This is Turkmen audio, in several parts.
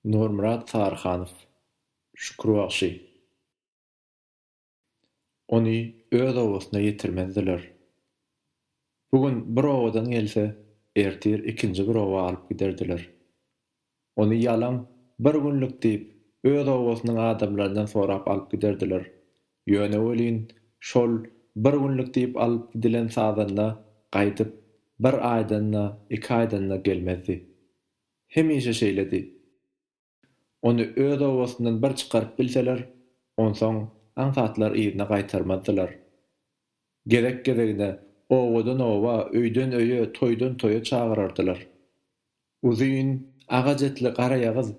Nurmyrat Saryhanow, Şükür bagşy. Ony öz obasyna ýetirmezdiler. Bu gün bir obadan gelse, ertir ikinji bir oba alyp giderdiler. Ony ýalan bir günlük diýip, öz obasynyň adamlaryndan sorap alyp giderdiler. Ýöne welin, şol bir günlük diýip alyp gidilen sazanda gaýdyp bir aýdan-da, iki aýdan-da gelmezdi. Hemişe şeýledi. Ony öz obasyndan bir çykaryp bilseler, onsoň aňsatlar yzyna gaýtarmazdylar. Gezek-gezegine obadan-oba, öýden-öýe, toýdan-toýa çagyrardylar. Uzyn, agaç etli garaýagyz,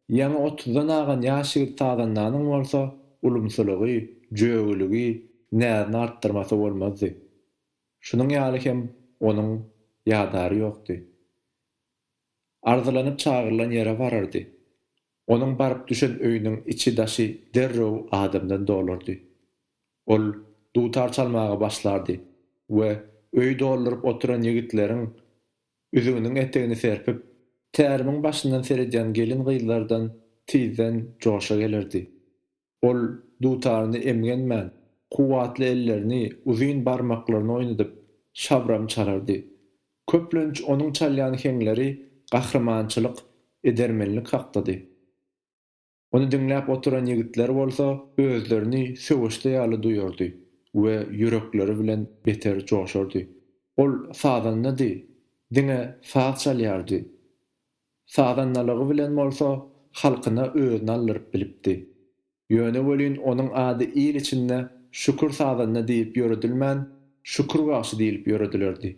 ýaňy otuzdan agan ýaş ýigit sazandanyň bolsa ulumsylygy, jögüligi, näzini artdyrmasa bolmazdy. Şunuň ýaly hem onuň ýadary ýokdy. Arzylanyp çagyrylan ýere barardy. Onuň baryp düşen öýüniň içi-daşy derrew adamdan dolardy. Ol dutar çalmaga başlardy we öýi dolduryp oturan ýigitleriň üzüginiň etegini serpip, tärimiň başyndan seredýän gelin-gyzlardan tizden joşa gelerdi. Ol dutaryny emgenmän, kuwwatly ellerini, uzyn barmaklaryny oýnadyp, şabram çalardy. Köplenç onuň çalýan heňleri gahrymançylyk, edermenlik hakdady. Ony diňläp oturan ýigitler bolsa özlerini söweşde ýaly duýardy we ýürekleri bilen beter joşardy. Ol sazandady, diňe saz çalýardy. Sazandalygy bilen bolsa halkyna özüni aldyryp bilipdi. Ýöne welin onuň ady il içinde Şükür sazanda diýlip ýöredilmän, Şükür bagşy diýlip ýöredilerdi.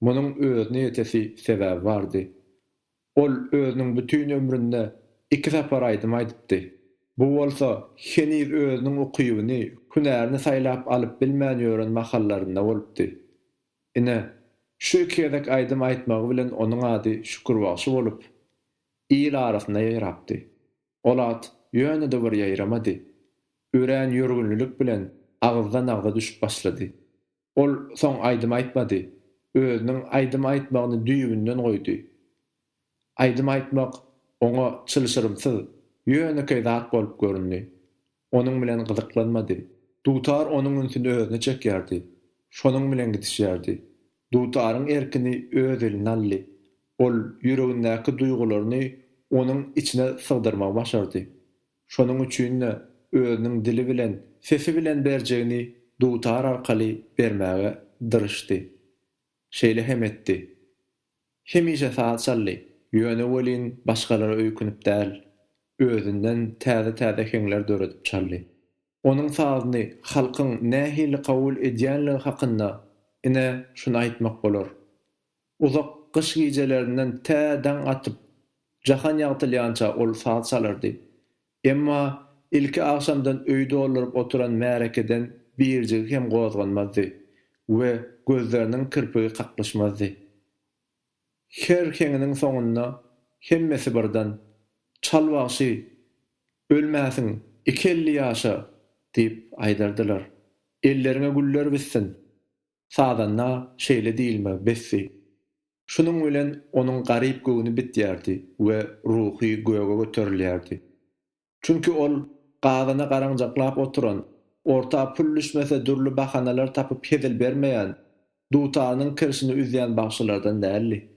Munuň özüne ýetesi sebäbi bardy. Ol özüniň bütin ömründe iki sapar aýdym aýdypdy. Bu bolsa heniz özüniň ukybyny, hünärini saýlap alyp bilmän ýören mahallarynda bolupdy. Ine, şu iki gezek aýdym aýtmagy bilen onuň ady Şükür bagşy bolup, il arasynda ýaýrapdy. Ol at ýöne-de bir ýaýramady. Örän ýörgünlilik bilen agyzdan-agza düşüp başlady. Ol soň aýdym aýtmady. Özüniň aýdym aýtmagyny düýbünden goýdy. Aýdym aýtmak oňa çylşyrymsyz, ýönekeý zat bolup göründi. Onuň bilen gyzyklanmady. Dutar onuň ünsüni özüne çekýärdi. Şonuň bilen gidişýärdi. Dutaryň erkini öz eline aldy. Ol ýüregindäki duýgularyny onuň içine sygdyrmagy başardy. Şonuň üçin-de özüniň dili bilen, sesi bilen berjegini dutar arkaly bermäge dyryşdy. Şeýle hem etdi. Hemişe saz çaldy, ýöne welin başgalara öýkünip däl, özünden täze-täze heňler döredip çaldy. Onuň sazyny halkyň nähili kabul edýänligi hakynda ine şuny aýtmak bolar. Uzak gyş gijelerinden tä daň atyp, jahan ýagtylýança ol saz çalardy. Emma ilki agşamdan öýi dolduryp oturan märekeden birjigi hem gozganmazdy we gözleriniň kirpigi kaklyşmazdy. Her heňiniň soňunda hemmesi birden, Çal bagşy, ölmäsiň, 250 ýaşa! diýip aýdardylar. Elleriňe güller bitsin! Sazanda şeýle diýilmegi besdi. Şunuň bilen onuň garyp göwni bitýärdi we ruhy göge göterilýärdi. Çünki ol gazana garanjaklap oturan, orta pul düşmese dürli bahanalar tapyp hezil bermeýän, dutarynyň kirşini üzýän bagşylardan däldi.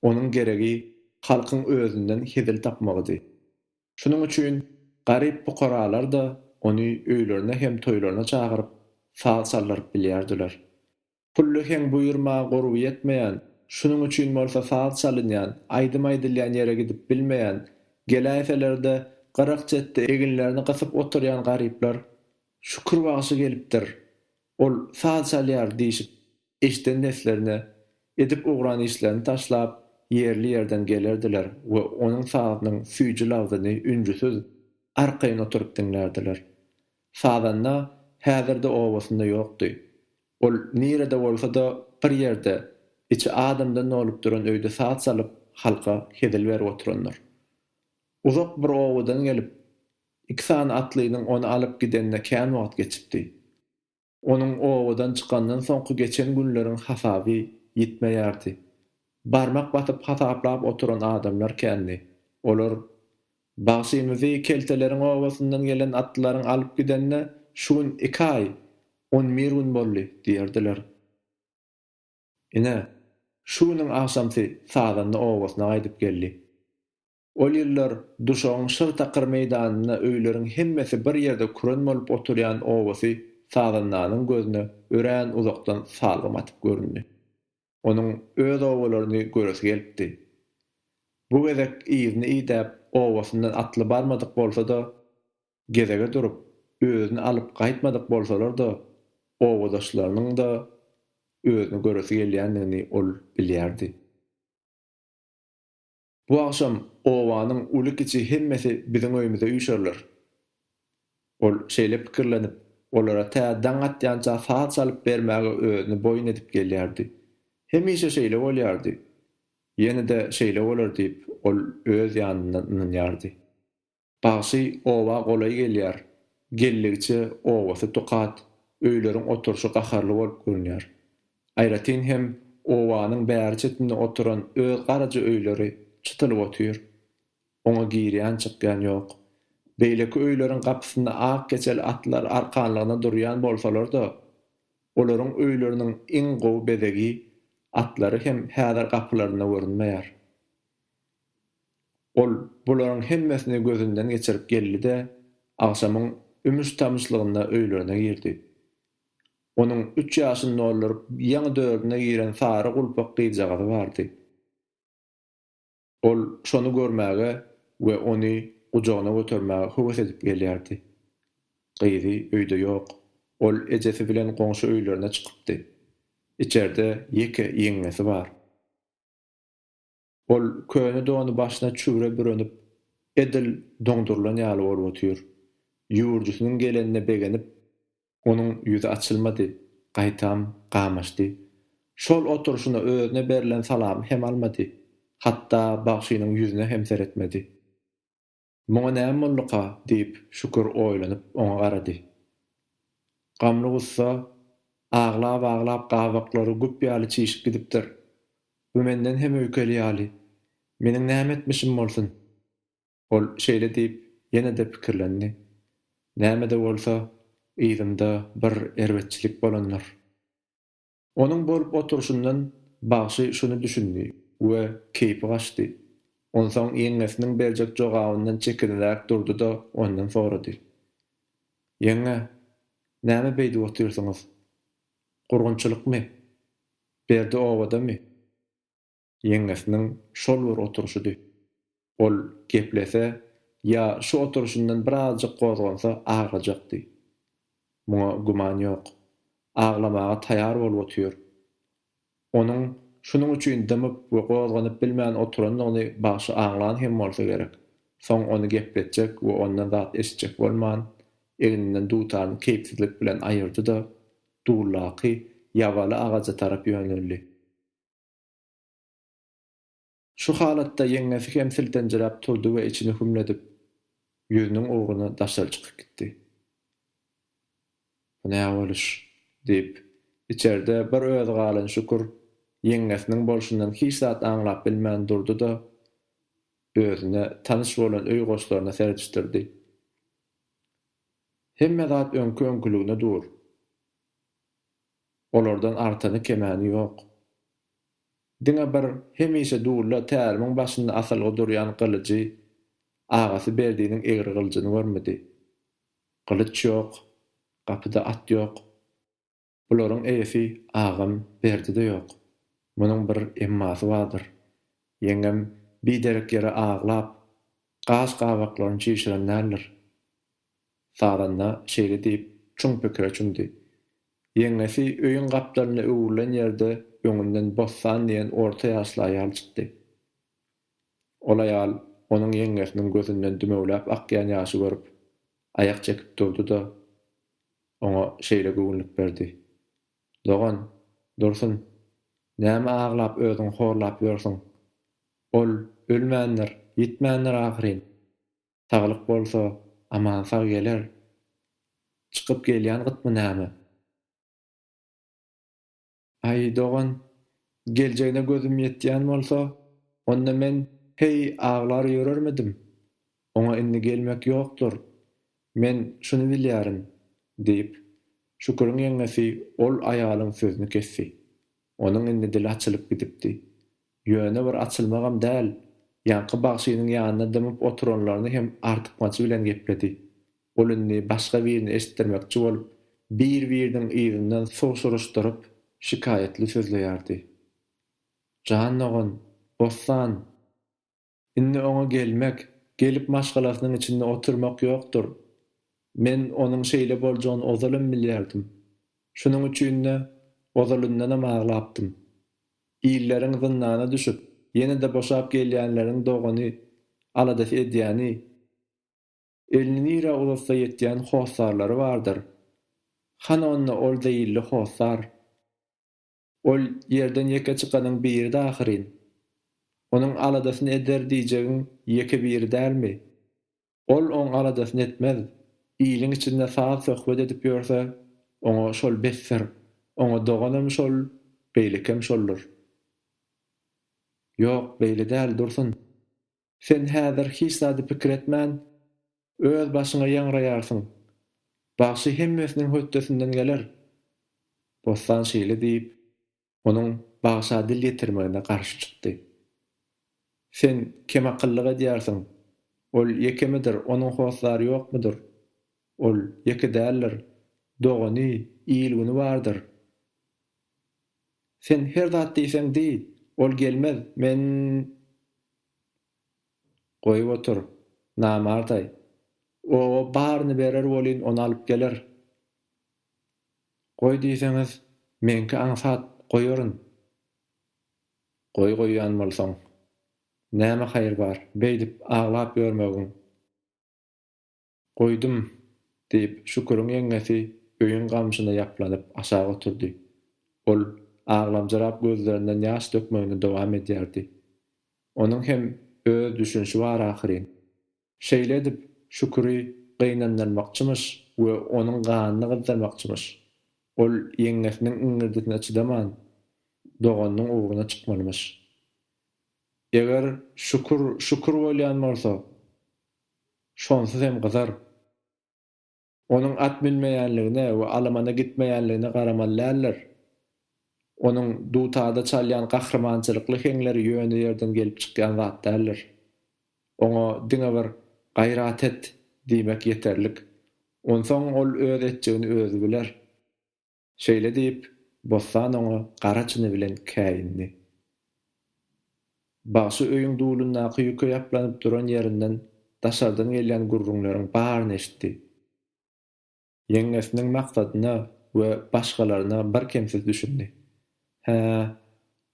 Onuň geregi halkyň özünden hezil tapmagydy. Şunuň üçin garyp-pukaralar-da ony öýlerine hem toýlaryna çagyryp, saz çaldyryp bilýärdiler. Pully heň buýurmaga gurby ýetmeýän, şunuň üçin bolsa saz çalynýan, aýdym aýdylýan ýere gidip bilmeýän, geläýseler-de gyrak-çetde eginlerini gysyp oturýan garyplar, Şükür bagşy gelipdir, ol saz çalýar diýşip, eşiden seslerine, edip ugran işlerini taşlap, ýerli-ýerden gelerdiler we onuň sazynyň süýji labzyny ünjüsiz, arkaýyn oturyp diňlärdiler. Sazanda häzir-de obasynda ýokdy. Ol nirede bolsa-da bir ýerde, içi adamdan dolup duran öýde saz çalyp, halka hezil berip oturandyr. Uzak bir obadan gelip, iki sany atlynyň ony alyp gidenine kän wagt geçipdi. Onuň obadan çykandan soňky geçen günleriň hasaby ýitmeýärdi. Barmak basyp hasaplap oturan adamlar kändi. Olar, Bagşymyzy kelteleriň obasyndan gelen atlylaryň alyp gidenine şu gün iki aý, on bir gün boldy diýerdiler. Ine, şu günüň agşamsy sazanda obasyna gaýdyp geldi. Ol ýyllar Duşagyň şyr takyr meýdanynda öýleriň hemmesi bir ýerde küren bolup oturýan obasy sazandanyň gözüne örän uzakdan salgym atyp göründi. Onuň öz obalaryny göresi gelipdi. Bu gezek yzyny idäp obasyndan atly barmadyk bolsa-da, gezege durup, özüni alyp gaýtmadyk bolsalar-da, obadaşlarynyň-da özüni göresi gelýändigini ol bilýärdi. Bu agşam obanyň uly-kiçi hemmesi biziň öýümize üýşerler. Ol şeýle pikirlenip, olara tä daň atýança saz çalyp bermäge özüni boýun edip gelýärdi. Hemişe şeýle bolýardy. Ýene-de şeýle bolar diýip, ol öz ýanyndan ynanýardy. Bagşy oba golaý gelýär. Geldigiçe obasy tukat, öýleriň oturyşy gaharly bolup görünýär. Aýratyn hem obanyň bäri çetinde oturan öz garaja öýleri çytylyp otyr. Oňa girýän-çykýan ýok. Beýleki öýleriň gapysynda ak keçeli atlar arkanlygyna durýan bolsalar-da, olaryň öýleriniň iň gowy bezegi, atlary hem häzir gapylarynda görünmeýär. Ol bularyň hemmesini gözünden geçirip geldi-de, agşamyň ümüş-tamyşlygynda öýlerine girdi. Onuň üç ýaşyny dolduryp, ýaňy dördüne giren sary gulpak gyzjagazy bardy. Ol şony görmäge we ony gujagyna götermäge höwes edip gelýärdi. Gyzy öýde ýok. Ol ejesi bilen goňşy öýlerine çykypdy. Içerde ýeke ýeňňesi bar. Ol köne dony başyna çüwre bürenip, edil doňdurylan ýaly bolup otyr. Ýüwürjisiniň gelenine begenip, onuň ýüzi açylmady, gaýtam gamaşdy. Şol oturyşyna özüne berlen salamy hem almady, hatda bagşynyň ýüzüne hem seretmedi. Muňa näme bolduka? diýip, Şükür oýlanyp oňa garady. Gamly-gussa aglap-aglap gabaklary güp ýaly çişip gidipdir. Bu menden hem öýkeli ýaly. Meniň näme etmişim bolsun? Ol şeýle diýip, ýene-de pikirlendi. Näme-de bolsa, yzymda bir erbetçilik bolandyr. Onuň bolup oturyşyndan bagşy şuny düşündi we keýpi gaçdy. Onsoň ýeňňesiniň berjek jogabyndan çekinräk durdy-da, ondan sorady. Ýeňňe, näme beýdip otyrsyňyz? Gurgunçylykmy? Berdi obadamy? Ýeňňesiniň şol bir oturyşydy. Ol geplese ýa şu oturyşyndan birazjyk gozgansa aglajakdy. Muňa güman ýok. Aglamaga taýar bolup otyr. Onuň şunuň üçin dymyp we gozganyp bilmän oturandygyny bagşy aňlan hem bolsa gerek. Soň ony gepletjek we ondan zat eşitjek bolman, egninden dutaryny keýpsizlik bilen aýyrdy-da, dullaky ýabaly agaja tarap ýöneldi. Şu halatda ýeňňesi hem siltenjiräp turdy we içini hümledip, ýüzüniň ugruna daşary çykyp gitdi. Bu nä boluş? diýip, içerde bir özi galan Şükür ýeňňesiniň bolşundan hiç zat aňlap bilmän durdy-da, özüne tanyş bolan öý goşlaryna seredişdirdi. Hemme zat öňki-öňküligine dur. Olardan artany-kemeni ýok. Diňe bir hemişe dulla tärimiň başynda asylgy durýan gylyjy, agasy Berdiniň egri gylyjyny görmedi. Gylyç ýok, gapyda at ýok. Bularyň eýesi agam Berdi-de ýok. Munuň bir emmasy bardyr. Ýeňňem biderek ýere aglap, gaş-gabaklaryny çişiren däldir. Sazanda şeýle diýip, çuň pikire çümdi. Ýeňňesi öýüň gapdalynda öwrülen ýerde öňünden Bossan diýen orta ýaşly aýal çykdy. Ol aýal onuň ýeňňesiniň gözünden dümewläp akýan ýaşy görüp, aýak çekip durdy-da, oňa şeýle göwünlik berdi, Dogan, Dursun, näme aglap özüňi horlap ýörsüň? Ol ölmändir, ýitmändir ahyryn. Saglyk bolsa, aman-sag geler. Çykyp gelýän gytmy näme? Aý, dogan, geljegine gözüm ýetýän bolsa, onda men Heý, aglar ýörermidim? Oňa indi gelmek ýokdur. Men şuny bilýärin, diýip, Şüküriň ýeňňesi ol aýalyň sözüni kesdi. Onuň indi dili açylyp gidipdi. Ýöne bir açylmagam däl, ýaňky bagşynyň ýanynda dymyp oturanlaryny hem artykmajy bilen gepledi. Ol indi başga birini eşitdirmekçi bolup, bir-biriniň yzyndan sugşuryşdyryp, şikaýatly sözleýärdi. Jan dogan, Bossan! Indi oňa gelmek, gelip maşgalasynyň içinde oturmak ýokdur. Men onuň şeýle boljagyny ozalam bilýärdim. Şunuň üçin-de ozalyndanam aglapdym. Illeriň zyndana düşüp, ýene-de boşap gelýänleriň dogany, aladasy edýäni, elini nirä uzatsa ýetýän hossarlary bardyr. Hany onda ol zeýilli hossar? Ol ýerden ýeke çykanyň biridi ahyryn. Onuň aladasyny eder diýjegiň ýeke biri dälmi? Ol oň aladasyny etmez. Iliň içinde saz-söhbet edip ýörse, oňa şol besdir. Oňa doganam şol, beýlekem şoldur. Ýok, beýle däl, Dursun. Sen häzir hiç zady pikir etmän, öz başyňa ýaňraýarsyň. Bagşy hemmesiniň hötdesinden geler. Bossan şeýle diýip, onuň bagşa dil ýetirmegine garşy çykdy. Sen kemakyllyk edýärsiň. Ol ýekemidir, onuň hossary ýokmudyr? Ol ýeke däldir. Dogany, il-güni bardyr. Sen her zat diýseň diý, ol gelmez, men Goýup otur, namardaý. Oba baryny berer welin ony alyp geler. Goý diýseňiz, meňki aňsat, goýaryn. Goý goýýan bolsaň. Näme haýyr bar, beýdip aglap ýörmegiň. Goýdum, diýip, Şüküriň ýeňňesi öýüň gamşyna ýaplanyp aşak oturdy. Ol aglamjyrap gözlerinden ýaş dökmegini dowam edýärdi. Onuň hem öz düşünişi bar ahyryn. Şeýle edip, Şüküri gynandyrmakçymyş we onuň ganyny gyzdyrmakçymyş. Ol ýeňňesiniň iňňirdisine çydaman, doganynyň ugruna çykmalymyş. Eger Şükür Şükür bolýan bolsa, Şonsuz hem gyzar. Onuň at münmeýänligine we alamana gitmeýänligine garamaly däldir. Onuň dutarda çalýan gahrymançylykly heňleri ýöne ýerden gelip çykýan zat däldir. Oňa diňe bir Gaýrat et! diýmek ýeterlik. Onsoň ol öz etjegini özi biler. Şeýle diýip, Bossan oňa gara çyny bilen käýindi. Bagşy öýüň dulundaky ýüke ýaplanyp duran ýerinden daşardan gelýän gürrüňleriň baryny eşitdi. Ýeňňesiniň maksadyna we başgalaryna birkemsiz düşündi. Hä,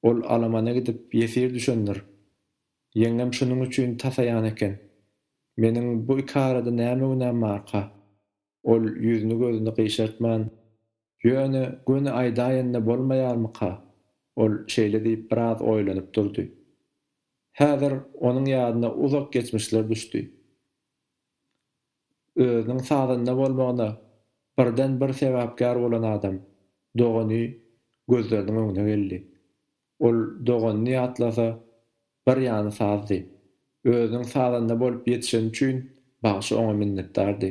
ol alamana gidip ýesir düşendir. Ýeňňem şunuň üçin tasaýan eken. Meniň bu ikarada näme günäm barka? Ol ýüzüni-gözüni gyşartman, Ýöne göni aýdaýanda bolmaýarmyka? Ol şeýle diýip biraz oýlanyp durdy. Häzir onuň ýadyna uzak geçmişler düşdi. Özüniň sazanda bolmagyna birden bir sebäpkär bolan adam, dogany gözleriniň öňüne geldi. Ol doganyny ýatlasa, bir ýany sazdy. Özüniň sazanda bolup ýetişeni üçin bagşy oňa minnetdardy.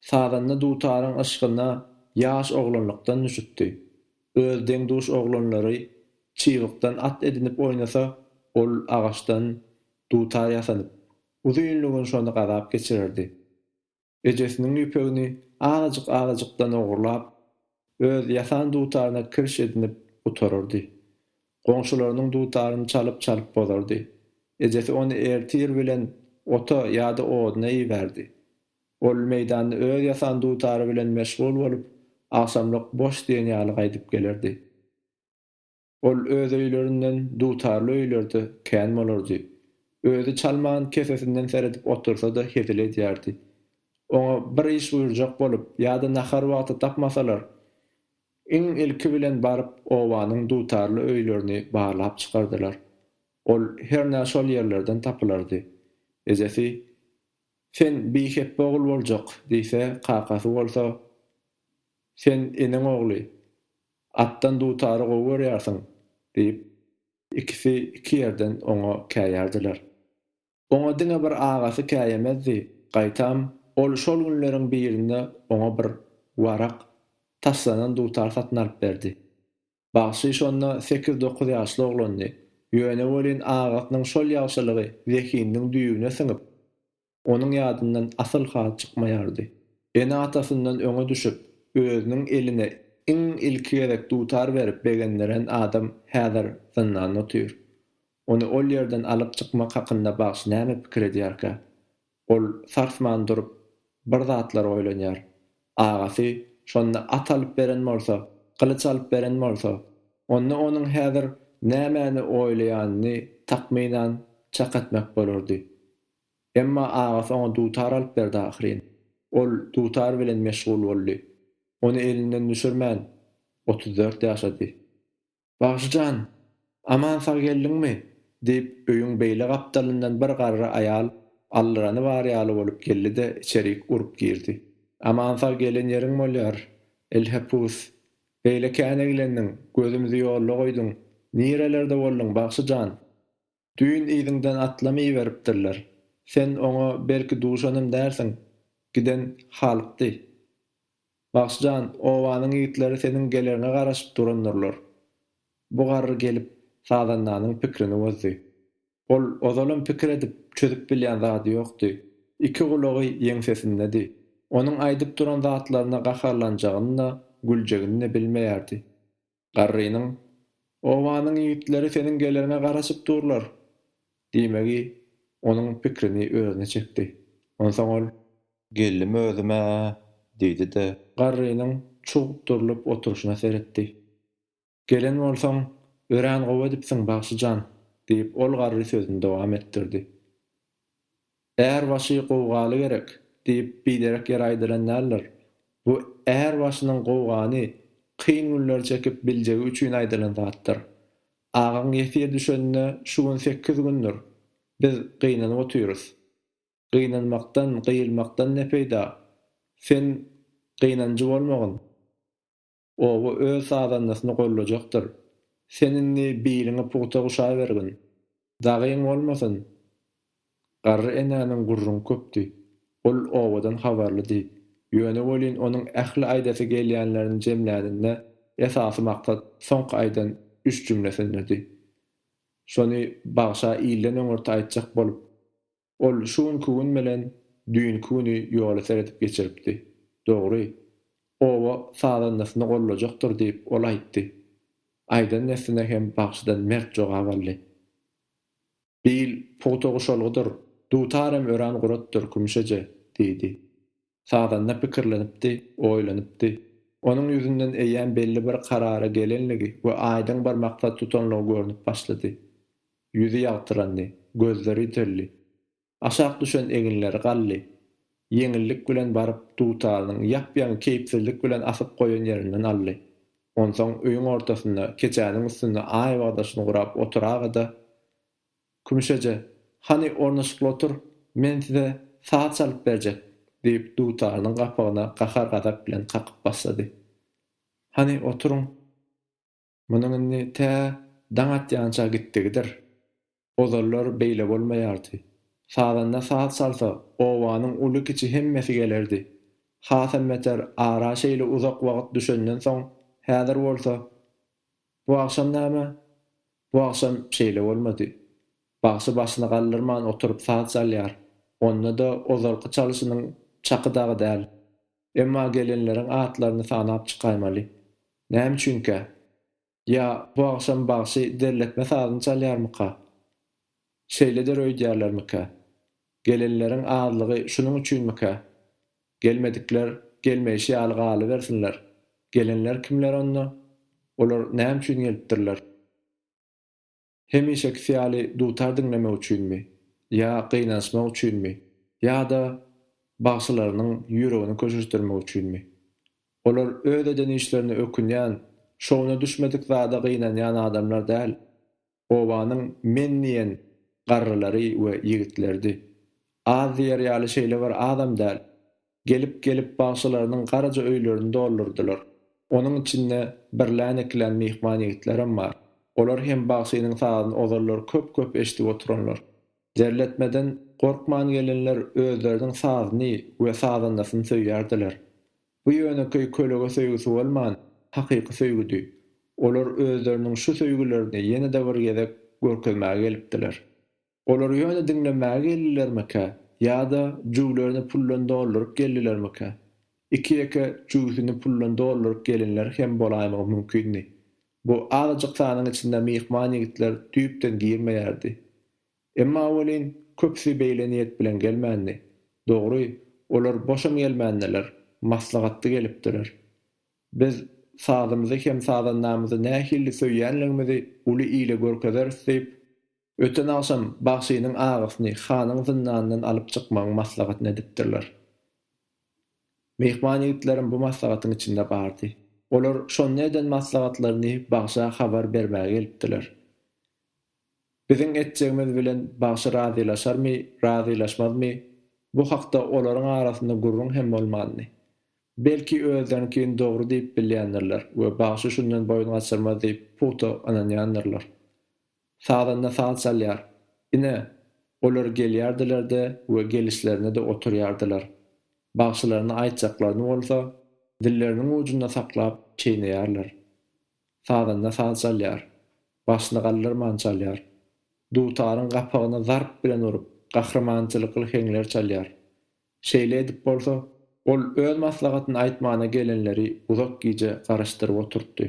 Sazanda dutaryň yşgyna ýaş oglanlykdan düşüpdi. Öz deň-duş oglanlary çybykdan at edinip oýnasa, ol agaçdan dutar ýasanyp, uzynly gün şony gazap geçirerdi. Ejesiniň ýüpegini azajyk-azajykdan ogurlap, öz ýasan dutaryna kiriş edinip gutarardy. Goňşularynyň dutaryny çalyp-çalyp bozardy. Ejesi ony ertir bilen ota ýa-da oduna ibärdi. Ol meýdanda öz ýasan dutary bilen meşgul bolup, agşamlyk boş diýen ýaly gaýdyp gelerdi. Ol öz öýlerinden dutarly öýlerde kän bolardy. Özi çalman kesesinden seredip otursa-da hezil edýärdi. Oňa bir iş buýurjak bolup ýa-da nahar wagty tapmasalar, iň ilki bilen baryp obanyň dutarly öýlerini barlap çykardylar. Ol hernä şol ýerlerden tapylardy. Ejesi, Sen bihepbe ogul boljak diýse, kakasy bolsa, Sen eneň ogly. Atdan dutary gowy görýärsiň, diýip, Ikisi iki ýerden oňa käýärdiler. Oňa diňe bir agasy käýemezdi, gaýtam, ol şol günleriň birinde oňa bir warak, taslanan dutar satyn alyp berdi. Bagşy şonda sekiz-dokuz ýaşly oglandy, ýöne welin agasynyň şol ýagşylygy zehininiň düýbüne siňip, onuň ýadyndan asyl-ha çykmaýardy. Ene-atasyndan öňe düşüp, özüniň eline iň ilki gezek dutar berip begendiren adam häzir zyndanda otyr. Ony ol ýerden alyp çykmak hakynda bagşy näme pikir edýärkä? Ol sarsman durup, bir zatlar oýlanýar. Agasy şonda at alyp beren bolsa, gylyç alyp beren bolsa, onda onuň häzir nämäni oýlaýanyny takmynan çak etmek bolardy. Emma agasy oňa dutar alyp berdi ahyryn. Ol dutar bilen meşgul boldy. Ony elinden düşürmän, 34 ýaşady. Bagşy jan, aman-sag geldiňmi? diýip, öýüň beýle gapdalyndan bir garry aýal allyrany bar ýaly bolup geldi-de, içerik urup girdi. Aman-sag gelen ýeriň bolýar, elhepus. Beýle kän eglendiň, gözümizi ýolda goýduň. Nirelerde bolduň, bagşy jan? Düýn yzyňdan atlamy iberipdirler. Sen oňa belki duşanam dälsiň. Giden Halykdy. Bagşy jan, obanyň ýigitleri seniň geleriňe garaşyp durandyrlar. Bu garry gelip, sazandanyň pikrini bozdy. Ol ozalam pikir edip, çözüp bilýän zady ýokdy. Iki gulagy ýeňsesindedi. Onuň aýdyp duran zatlaryna gaharlanjagyny-da, güljegini-de bilmeýärdi. Garrynyň, Obanyň ýigitleri seniň geleriňe garaşyp durlar! diýmegi onuň pikrini özüne çekdi. Onsoň ol. Geldim özüm-ä! diýdi-de. Garrynyň çug durlup oturyşyna seretdi. Gelen bolsaň, örän gowy edipsiň, bagşy jan! diýip, ol garry sözüni dowam etdirdi. Är başy gowgaly gerek diýip biderek ýere aýdylan däldir. Bu är başynyň gowgany kyn günleri çekip biljegi üçin aýdylan zatdyr. Agaň ýesir düşenine şu gün sekiz gündür. Biz gynanyp otyrys. Gynanmakdan, gyýylmakdan ne peýda? Sen gynanjy bolmagyn. Oba öz sazandasyny gollajakdyr. Sen indi biliňi pugta guşabergin. Dagyň bolmasyn. Garry enäniň gürrüňi köpdi. Ol obadan habarlydy. Ýöne welin onuň ähli aýdasy gelýänlerini jemläninde esasy maksat soňky aýdan üç jümlesindedi. Şony bagşa ilden öňürti aýtjak bolup, Ol şu günki gün bilen düýnki güni ýola seredip geçiripdi. Dogry, oba sazandasyny gollajakdyr diýip, ol aýtdy. Aýdan dessine hem bagşydan mert jogap aldy. Bil pugta guşalgydyr, dutar hem örän guratdyr, Kümüş eje, diýdi. Sazanda pikirlenipdi, oýlanypdy. Onuň ýüzünden eýýäm belli bir karara gelenligi we aýdyň bir maksat tutanlygy görnüp başlady. Ýüzi ýagtyrandy, gözleri ýiteldi. Aşak düşen eginleri galdy. Ýeňillik bilen baryp, dutarynyň ýap-ýaňy keýpsizlik bilen asyp goýan ýerinden aldy. Onsoň öýüň ortasynda, keçäniň üstünde aýbagdaşyny gurap oturaga-da, Kümüş eje, hany ornaşykly otur, men size saz çalyp berjek, diýip, dutarynyň gapagyna gahar-gazap bilen kakyp başlady. Hany, oturyň. Munuň indi tä daň atýança gitdigidir. Ozallar beýle bolmaýardy. Sazanda saz çalsa, obanyň uly-kiçi hemmesi gelerdi. Hasam beter, ara şeýle uzak wagt düşenden soň, häzir bolsa, Bu agşam näme? Bu agşam şeýle bolmady. Bagşy başyny galdyrman oturyp saz çalýar. Onda-da ozalky çalyşynyň çaky dagy däl. Emma gelenleriň atlaryny sanap çykaýmaly. Näme üçinkä? Ýa bu agşam bagşy derletme sazyny çalýarmyka? Şeýledir öýdýärlermikä? Gelenleriň azlygy şunuň üçinmikä? Gelmedikler gelmeýşi ýaly galybersinler. Gelenler kimler onda? Olar näme üçin gelipdirler? Hemişekisi ýaly dutar diňlemek üçinmi? Ýa gynanyşmak üçinmi? Ýa-da bagşylarynyň ýüregini köşeşdirmek üçinmi? Olar öz eden işlerine ökünýän, şowuna düşmedik zada gynanýan adamlar däl. Obanyň men diýen garrylary we ýigitleridi. Az diýer ýaly şeýle bir azam däl. Gelip-gelip bagşylarynyň garaja öýlerini doldurdylar. Onuň içinde birlän-ikilän myhman ýigitlerem bar. Olar hem bagşynyň sazyny ozallar köp-köp eşidip oturanlar. Derletmeden gorkman gelenler özleriniň sazyny we sazandasyny söýýärdiler. Bu ýönekeý kölege söýgüsi bolman, hakyky söýgüdi. Olar özleriniň şu söýgülerini ýene-de bir gezek görkezmäge gelipdiler. Olar ýöne diňlemäge geldilermikä ýa-da jüwlerini puldan dolduryp geldilermikä? Iki-ýeke jüwsüni puldan dolduryp gelenler hem bolaýmagy mümkindi. Bu azajyk sanyň içinde myhman ýigitler düýpden girmeýärdi. Emma welin, köpüsi beýle niýet bilen gelmändi. Dogry, olar boşam gelmändiler, maslahatly gelipdiler. Biz sazymyzy hem sazandamyzy nähili söýýänligimizi uly ile görkezeris diýip, öten agşam bagşynyň agasyny hanyň zyndanyndan alyp çykmagyň maslahatyny edipdirler. Myhman ýigitlerem bu maslahatyň içinde bardy. Olar şonda eden maslahatlaryny bagşa habar bermäge gelipdiler. Biziň etjegimiz bilen bagşy razylaşarmy, razylaşmazmy, bu hakda olaryň arasynda gürrüň hem bolmandy. Belki özlerininkini dogry diýip bilýändirler we bagşy şundan boýun gaçyrmaz diýip pugta ynanýandyrlar. Sazanda saz çalýar. Ine, olar gelýärdiler-de we gelişlerine-de oturýardylar. Bagşylaryna aýtjaklaryny bolsa, dilleriniň ujunda saklap çeýneýärler. Sazanda saz çalýar. Başyny galdyrman çalýar. Dutaryň gapagyna zarp bilen urup, gahrymançylykly heňler çalýar. Şeýle edip bolsa, ol öz maslahatyny aýtmana gelenleri uzak gije garaşdyryp oturtdy.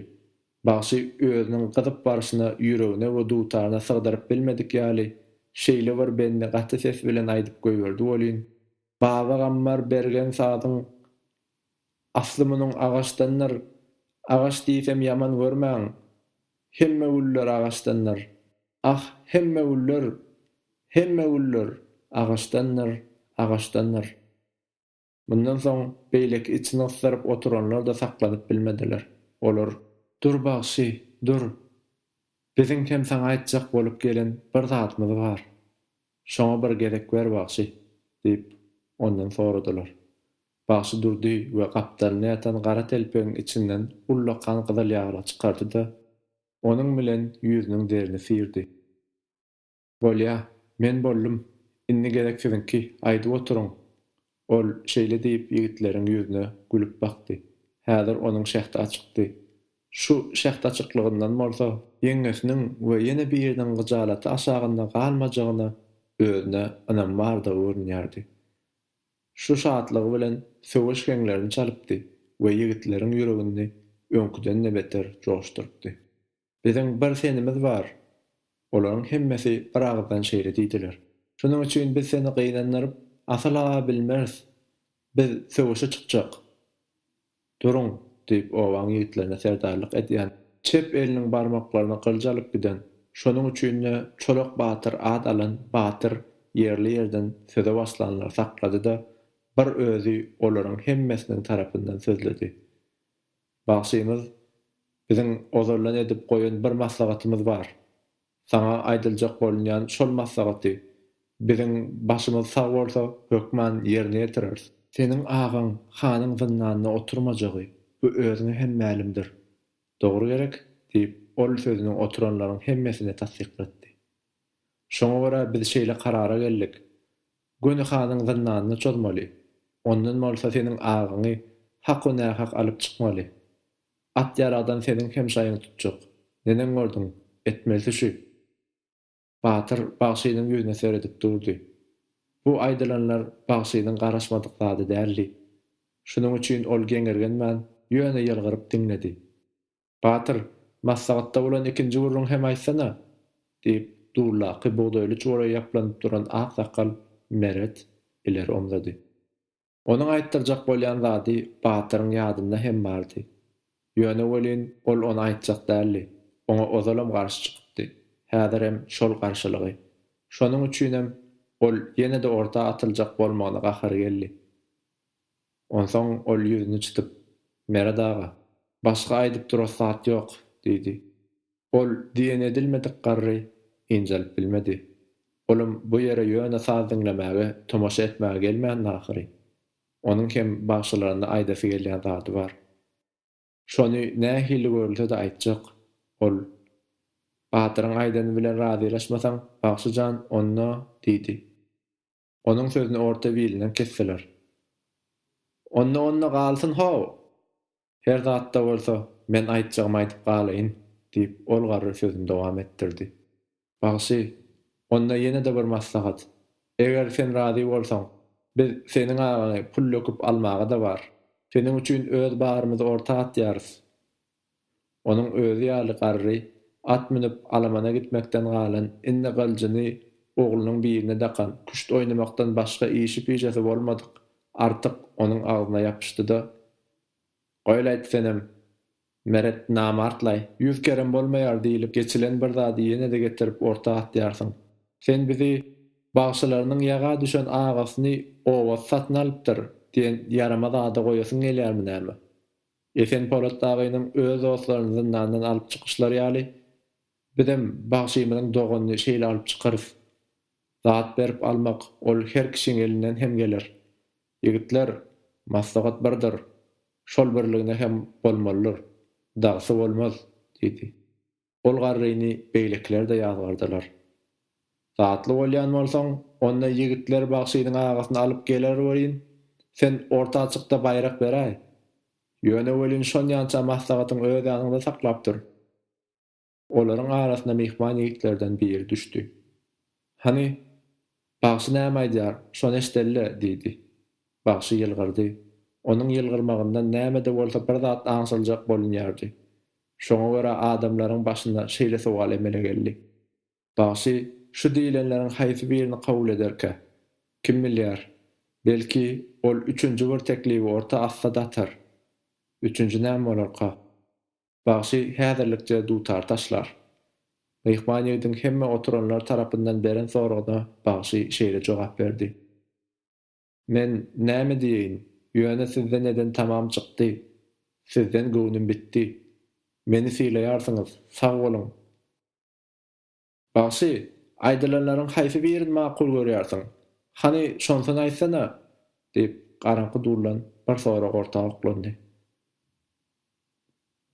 Bagşy özüniň gyzyp barşyna ýüregine we dutaryna sygdyryp bilmedik ýaly, şeýle bir bendi gaty ses bilen aýdyp goýberdi welin, Baba Gammar bergen sazyň asly munuň agaçdandyr, agaç diýsem ýaman görmäň, hemme güller agaçdandyr. Ah, hemme güller, hemme güller agaçdandyr, agaçdandyr. Mundan soň beýleki içini gysdyryp oturanlar-da saklanyp bilmediler. Olar. Dur, bagşy, dur! Biziň hem saňa aýtjak bolup gelen bir zadymyz bar. Şoňa bir gezek ber, bagşy! diýip, ondan soradylar. Bagşy durdy we gapdalynda ýatan gara telpegiň içinden ullakan gyzyl ýaglygy çykardy-da, onuň bilen ýüzüniň derini syrdy. Bolýa, men boldum, indi gezek siziňki, aýdyp oturyň! Ol şeýle diýip ýigitleriň ýüzüne gülüp bakdy. Häzir onuň şähdi açykdy. Şu şähdaçyklygyndan bolsa, ýeňňesiniň we ýene biriniň gyjalaty aşagynda galmajagyna özüne ynamy bardygy görünýärdi. Şu şatlygy bilen söweş heňlerini çalypdy we ýigitleriň ýüregini öňküden-de beter joşdurypdy. Biziň bir senimiz bar! Olaryň hemmesi bir agyzdan şeýle diýdiler. Şonuň üçin biz seni gynandyryp, asyl-a bilmeris. Biz söweşe çykjak. Duruň! diýip, obaň ýigitlerine serdarlyk edýän, çep eliniň barmaklaryny gylyç alyp giden, şonuň üçin-de Çolak batyr at alan batyr ýerli-ýerden söze başlanlary saklady-da, bir özi olaryň hemmesiniň tarapyndan sözledi. Bagşymyz, biziň ozaldan edip goýan bir maslahatymyz bar. Saňa aýdyljak bolunýan şol maslahaty, biziň başymyz sag bolsa, hökman ýerine ýetireris. Seniň agaň hanyň zyndanynda oturmajagy, bu özüňe hem mälimdir. Dogry gerek? diýip, ol sözüni oturanlaryň hemmesine tassyklatdy. Şoňa görä biz şeýle karara geldik, göni hanyň zyndanyna çozmaly, ondan bolsa seniň agaňy haku-nähak alyp çykmaly. At-ýaragdan seniň hem şaýyňy tutjak. Neneň gördüň, etmelisi şü. Batyr bagşynyň ýüzüne seredip durdy. Bu aýdylanlar bagşynyň garaşmadyk zady däldi. Şunuň üçin ol geňirgenmän, ýöne ýylgyryp diňledi. Batyr, maslahatda bolan ikinji gürrüňi hem aýtsana! diýip, dullaky bugdaýly çuwala ýaplanyp duran ak sakgal Meret ileri omzady. Onuň aýtdyrjak bolýan zady Batyryň ýadynda hem bardy. Ýöne welin ol ony aýtjak däldi. Oňa ozalam garşy çykypdy. Häzirem şol garşylygy. Şonuň üçinem ol ýene-de orta atyljak bolmagyna gahary geldi. Onsoň ol ýüzüni çytyp, Meret aga, başga aýdyp duras zat ýok, diýdi. Ol diýen edilmedik garry ynjalyp bilmedi. Olam bu ýere ýöne saz diňlemäge, tomaşa etmäge gelmändi ahyry. Onuň hem bagşylaryna aýdasy gelýän zady bar. Şony nähili görülse-de aýtjak. Ol. Batyryň aýdany bilen razylaşmasaň, bagşy jan, onda, diýdi. Onuň sözüni orta bilinden kesdiler. Onda-onda galsyn how! Her zat-da bolsa, men aýtjagymy aýdyp galaýyn, diýip, ol garry sözüni dowam etdirdi. Bagşy, onda ýene-de bir maslahat. Eger sen razy bolsaň, biz seniň agaňy pul döküp almaga-da bar. Seniň üçin öz barymyzy orta atýarys. Onuň özi ýaly garry, at münüp alamana gitmekden galan, indi gylyjyny oglunyň birine dakan, küşt oýnamakdan başga işi-pişesi bolmadyk Artyk onuň agzyna ýapyşdy-da, Goýlaýt senem, Meret namart-laý, ýüz kerem bolmaýar diýlip geçilen bir zady ýene-de getirip orta atýarsyň. Sen bizi bagşylarynyň ýaga düşen agasyny obasy satyn alypdyr diýen ýaramaz ada goýasyň gelýärmi näme? Esen Polat dagynyň öz dostlaryny zyndandan alyp çykyşlary ýaly, bizem bagşymyzyň doganyny şeýle alyp çykarys. Zat berip almak ol her kişiň elinden hem geler. Ýigitler, maslahat birdir, şol birligine hem bolmalydyr, dagysy bolmaz, diýdi. Ol garryny beýlekiler-de ýazgardylar. Zatly bolýan bolsaň, onda ýigitler bagşynyň agasyny alyp geler welin, sen orta çyk-da baýrak beräý. Ýöne welin şonýança maslahatyň öz ýanyňda saklap dur. Olaryň arasyna myhman ýigitlerden biri düşdi. Hany, bagşy näme aýdýar, şony eşideli-le, diýdi. Bagşy ýylgyrdy. Onuň ýylgyrmagyndan näme-de bolsa bir zat aňşyljak bolunýardy. Şoňa görä adamlaryň başynda şeýle sowal emele geldi. Bagşy şu diýilenleriň haýsy birini kabul ederkä? Kim bilýär, belki, ol üçünji bir teklibi orta atsa-da atar. Üçünji näme bolarka? Bagşy häzirlikçe dutar taşlar. Myhman ýigidiň hemme oturanlar tarapyndan beren soragyna bagşy şeýle jogap berdi. Men näme diýeýin, ýöne sizden eden tamam çykdy. Sizden göwnüm bitdi. Meni sylaýarsyňyz, sag boluň. Bagşy, aýdylanlaryň haýsy birini makul görýärsiň? Hany, şonsyny aýtsana? diýip, garaňky duldan bir sorag orta oklandy.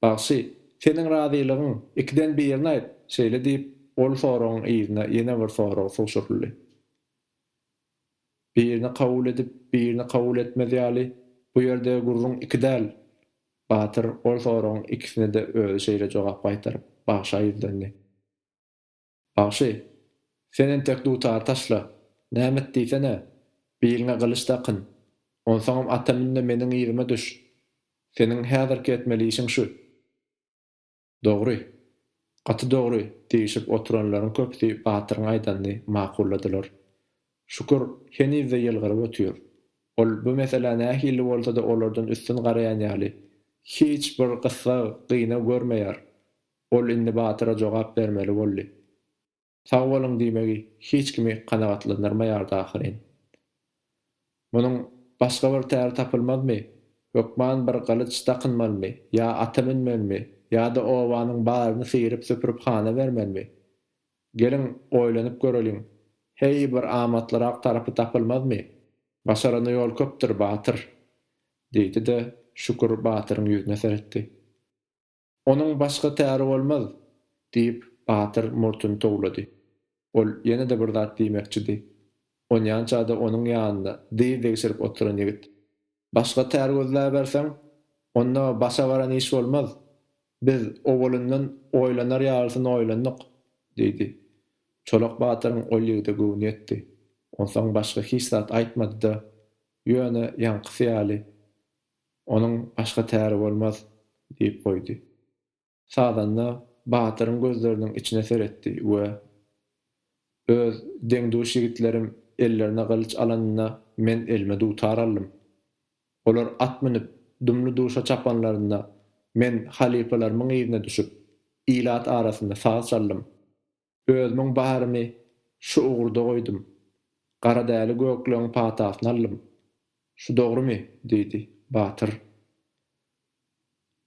Bagşy, seniň razylygyň, ikiden birini aýt, şeýle diýip, ol soragyň yzyna ýene bir sorag sugşuryldy. Birini kabul edip, birini kabul etmez ýaly, bu ýerde gürrüň iki däl. Batyr ol soragyň ikisine-de özi şeýle jogap gaýtaryp, bagşa ýüzlendi. Bagşy, sen entek dutary taşla. Näme et diýsene, biliňe gylyç dakyn. Onsoňam ata mün-de meniň yzyma düş. Seniň häzirki etmeli işiň şu. Dogry. Gaty dogry, diýşip oturanlaryň köpüsi Batyryň aýdanyny makulladylar. Şükür heniz-de ýylgyryp otyr. Ol bu meselä nähili bolsa-da olardan üstün garaýan ýaly, hiç bir gyssag, gynag görmeýär. Ol indi Batyra jogap bermeli boldy. Sag boluň diýmegi hiç kimi kanagatlandyrmaýardy ahyryn. Munuň başga bir täri tapylmazmy? Hökman bir gylyç dakynmalymy, ýa ata münmelimi, ýa-da obanyň baryny syryp-süpürip hana bermelimi? Geliň, oýlanyp göreliň, heý, bir amatlyrak tarapy tapylmazmy? Başarana ýol köpdür, batyr! diýdi-de, Şükür batyryň ýüzüne seretdi. Onuň başga täri bolmaz, diýip, Batyr murtuny towlady. Ol ýene-de bir zat diýmekçidi. Onýança-da onuň ýanynda dyz degşirip oturan ýigit, Başga tär gözläberseň, onda başa baran iş bolmaz. Biz owalyndan oýlanar ýalysyny oýlandyk, diýdi. Çolak Batyryň ol ýigide göwni ýetdi. Onsoň başga hiç zat aýtmady-da, ýöne ýaňkysy ýaly, Onuň başga täri bolmaz, diýip goýdy. Sazanda Batyryň gözleriniň içine seretdi we, Öz deň-duş ýigitlerim ellerine gylyç alanynda men elime dutar aldym. Olar at münüp, dumly-duşa çapanlarynda men halypalarymyň yzyna düşüp, ilat arasynda saz çaldym. Özümiň barymy şu ugurda goýdum. Garadäli gökleňiň patasyny aldym. Şu dogrumy? diýdi. Batyr.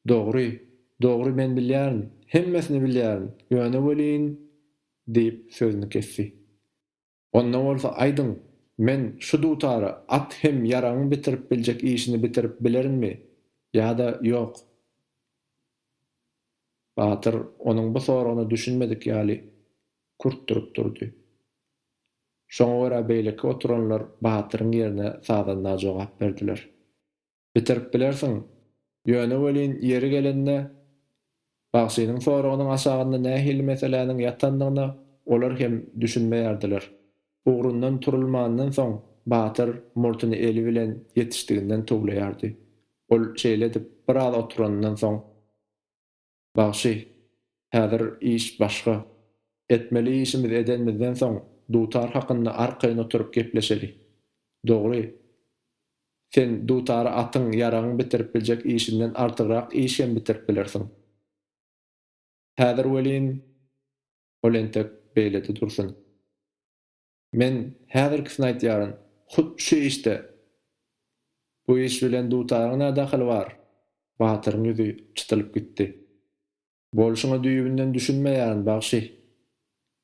Dogry, dogry men bilýärin, hemmesini bilýärin, ýöne welin, diýip, sözüni kesdi. Onda bolsa aýdyň, men şu dutara at hem ýaragyň bitirip biljek işini bitirip bilerinmi ýa-da ýok? Batyr onuň bu soragyna düşünmedik ýaly kürtdürip durdy. Şoňa görä beýleki oturanlar Batyryň ýerine sazanda jogap berdiler. Bitirip bilersiň. Ýöne welin ýeri gelende bagşynyň soragynyň aşagynda nähili meseläniň ýatandygyna olar hem düşünmeýärdiler. Ugrundan turulmandan soň Batyr murtuny eli bilen ýetişdiginden towlaýardy. Ol şeýle edip biraz oturanyndan soň. Bagşy, häzir iş başga. Etmeli işimizi edenimizden soň, dutar hakynda arkaýyn oturyp gepleşeli. Dogry, sen dutary atyň, ýaragyň bitirip biljek işinden artygrak iş hem bitirip bilersiň. Häzir welin, ol entek beýlede dursun. Men häzirkisini aýtýaryn, hut şu işde. Bu iş bilen dutaryň nä dahyly bar? Batyryň ýüzi çytylyp gitdi. Bolşuňa düýbünden düşünmeýärin, bagşy.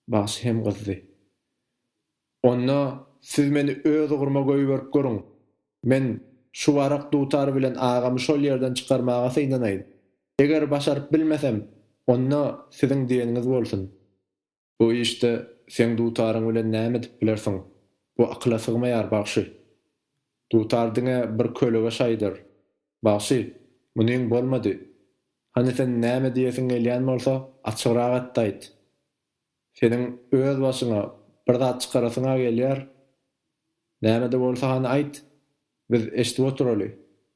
Bagşy hem gyzdy. Onda siz meni öz ugruma goýberip görüň. Men şu warak dutar bilen agamy şol ýerden çykarmaga synanaýyn. Eger başaryp bilmesem, onda siziň diýeniňiz bolsun. Bu işde seň dutaryň bilen näme edip bilersiň? Bu akyla sygmaýar, bagşy. Dutar diňe bir kölege şaýdyr. Bagşy, munyň bolmady. Hany sen näme diýesiň gelýän bolsa, açygrak et-de aýt. Seniň öz başyňa bir zat çykarasyň-a gelýär. Näme-de bolsa hany aýt, biz eşidip oturaly,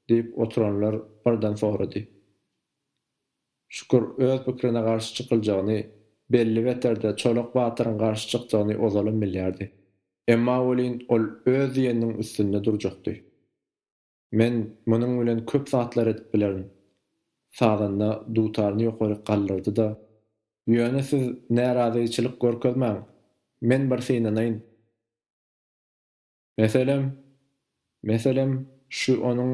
diýip, oturanlar birden sorady. Şükür öz pikrine garşy çykyljagyny, belli beterde Çolak batyryň garşy çykjagyny ozalam bilýärdi. Emma welin ol öz diýeniniň üstünde durjakdy. Men munuň bilen köp zatlar edip bilerin. Sazanda dutaryny ýokaryk galdyrdy-da, Ýöne siz närazyçylyk görkezmäň, men bir synanaýyn. Meselem, meselem, şu onuň,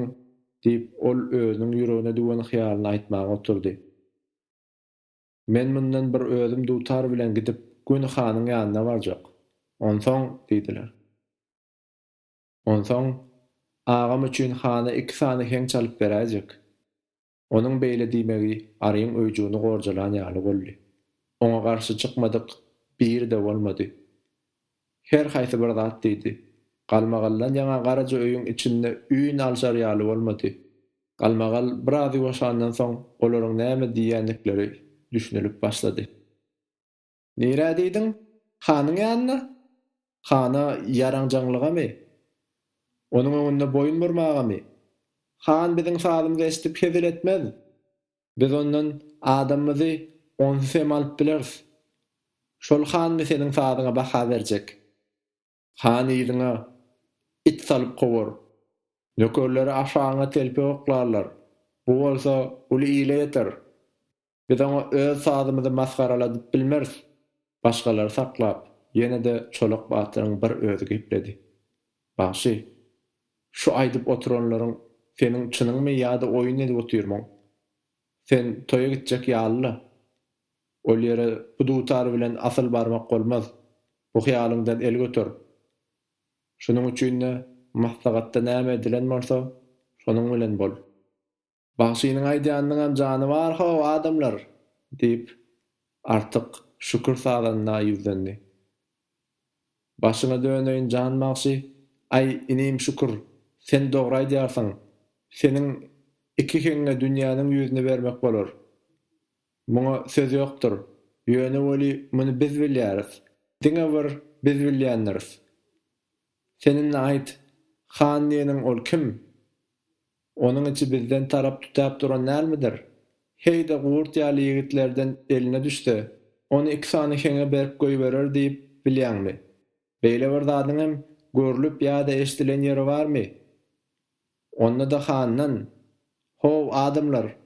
diýip, ol özüniň ýüregine düwen hyýalyny aýtmaga oturdy. Men mundan bir özüm dutar bilen gidip, göni hanyň ýanyna barjak. Onsoň, diýdiler. Onsoň, agam üçin hana iki sany heň çalyp beräýjek. Onuň beýle diýmegi aryň öýjügini gorjalan ýaly boldy. Oňa garşy çykmadyk biri-de bolmady. Her haýsy bir zat diýdi. Galmagaldan ýaňa garaja öýüň içinde üýn alşar ýaly bolmady. Galmagal biraz ýuwaşandan soň olaryň näme diýýändikleri düşünilip başlady. Nirä diýdiň? Hanyň ýanyna? Hana ýaraňjaňlygamy? Onuň öňünde boýun burmagamy? Han biziň sazymyzy eşidip hezil etmez. Biz ondan adamymyzy onsuz hem alyp bileris. Şol hanmy seniň sazyňa baha berjek? Han yzyňa it salyp kowar. Nökerleri aşagyňa telpek oklarlar. Bu bolsa uly ile ýeter. Biz oňa öz sazymyzy masgaraladyp bilmeris. Başgalary saklap, ýene-de Çolak batyryň bir özi gepledi. Bagşy, şu aýdyp oturanlaryň seniň çynyňmy ýa-da oýun edip otyrmyň? Sen toýa gitjek ýaly-la. Ol ýere bu dutar bilen asyl barmak bolmaz. Bu hyýalyňdan el göter. Şunuň üçin-de maslahatda näme edilen bolsa, şonuň bilen bol. Bagşynyň aýdýanynyňam jany bar how, adamlar! diýip, Artyk Şükür sazanda ýüzlendi. Başyňa döneýin jan bagşy, aý, inim Şükür, sen dogry aýdýarsyň. Seniň iki heňňe dünýäniň ýüzüni bermek bolar. Muňa söz ýokdur. Ýöne weli muny biz bilýäris. Diňe bir biz bilýändiris. Sen indi aýt, han diýeniň ol kim? Onuň içi bizden tarap tütäp duran dälmidir? Heý-de gurt ýaly ýigitlerden eline düşse, ony iki sany heňe berip goýberer diýip bilýäňmi? Beýle bir zadyň hem görlüp ýa-da eşidilen ýeri barmy? Onda-da handan! How, adamlar,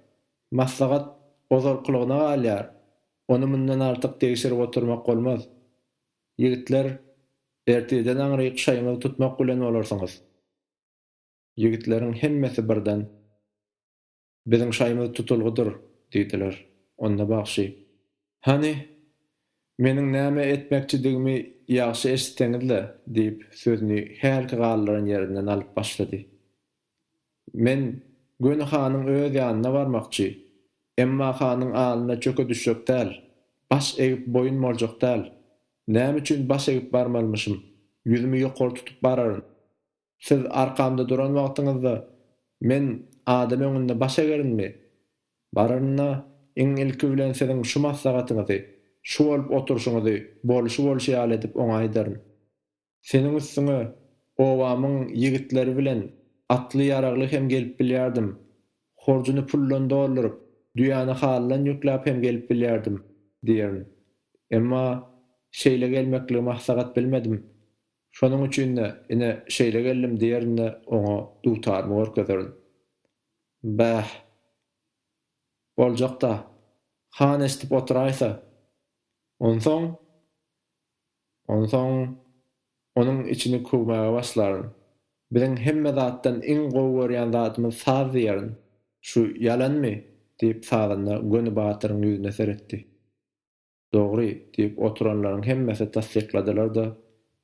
maslahat ozalkylygyna galýar, ony mundan artyk degşirip oturmak bolmaz. Ýigitler, ertirden aňryk şaýyňyzy tutmak bilen bolarsyňyz. Ýigitleriň hemmesi birden, Biziň şaýymyz tutulgydyr, diýdiler. Onda bagşy, Hany, meniň näme etmekçidigimi ýagşy eşitseňiz-le, diýip, sözüni hälki galdyran ýerinden alyp başlady. Men göni hanyň öz ýanyna barmakçy. Emma hanyň alnyna çöke düşjek däl. Baş egip boýun boljak däl. Näme üçin baş egip barmalymyşym? Ýüzümi ýokary tutup bararyn. Siz arkamda duran wagtyňyzda men adam öňünde baş egerinmi? Bararyn-da, iň ilki bilen siziň şu maslahatyňyzy, şu bolup oturyşyňyzy bolşy-bolşy ýaly edip oňa aýdaryn. Seniň üstüňe obamyň ýigitleri bilen atly-ýaragly hem gelip bilýärdim. Horjuny puldan dolduryp, düýäni halydan ýükläp hem gelip bilýärdim, diýerin. Emma şeýle gelmekligi maslahat bilmedim. Şonuň üçin-de, ine, şeýle geldim diýerin-de, oňa dutarymy görkezerin. Bäh! Boljak-da. Han eşidip oturaýsa. Onsoň? Onsoň onuň içini köwmäge başlaryn. Biziň hemme zatdan iň gowy görýän zadymyz saz diýerin. Şu ýalanmy? diýip sazanda göni Batyryň ýüzüne seretdi. Dogry, diýip oturanlaryň hemmesi tassykladylar-da,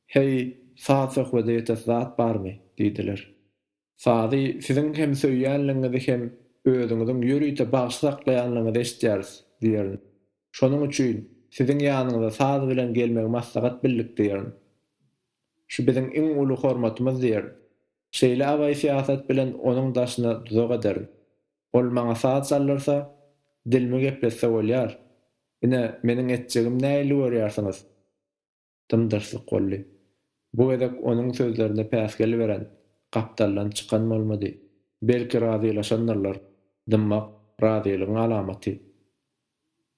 Heý, saz-söhbede ýetesi zat barmy? diýdiler. Sazy siziň hem söýýänligiňizi hem özüňiziň ýörite bagşy saklaýanlygyňyzy eşidýäris, diýerin. Şonuň üçin siziň ýanyňyza saz bilen gelmegi maslahat bildik diýerin. Şu biziň iň uly hormatymyz diýerin. Şeýle abaý-syýasat bilen onuň daşyna duzak ederin. Ol maňa saz çaldyrsa, dilimi gepletse bolýar. Ine, meniň etjegimi nähili görýärsiňiz? Dym-dyrslyk boldy. Bu gezek onuň sözlerine päsgel beren, gapdaldan çykan bolmady. Belki razylaşandyrlar. Dymmak, razylygyň alamaty.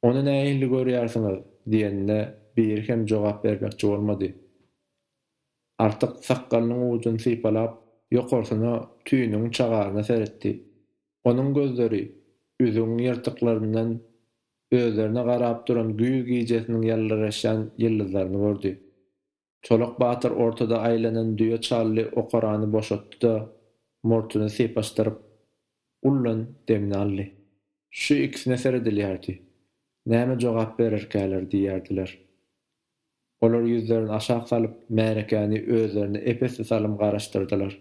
Ony nähili görýärsiňiz? diýenine biri hem jogap bermekçi bolmady. Artyk sakgalynyň ujuny sypalap, ýokarsyna, tüýnügiň çagaryna seretdi. Onuň gözleri üzügiň ýyrtyklaryndan özlerine garap duran güýz gijesiniň ýaldyraşýan ýyldyzlaryny gördi. Çolak batyr ortada aýlanan düýe çally okarany boşatdy-da, murtuny sypaşdyryp, ullan demini aldy. Şu ikisine seredilýärdi. Näme jogap bererkäler diýýärdiler. Olar ýüzlerini aşak salyp, märekäni özlerine ep-esli salym garaşdyrdylar.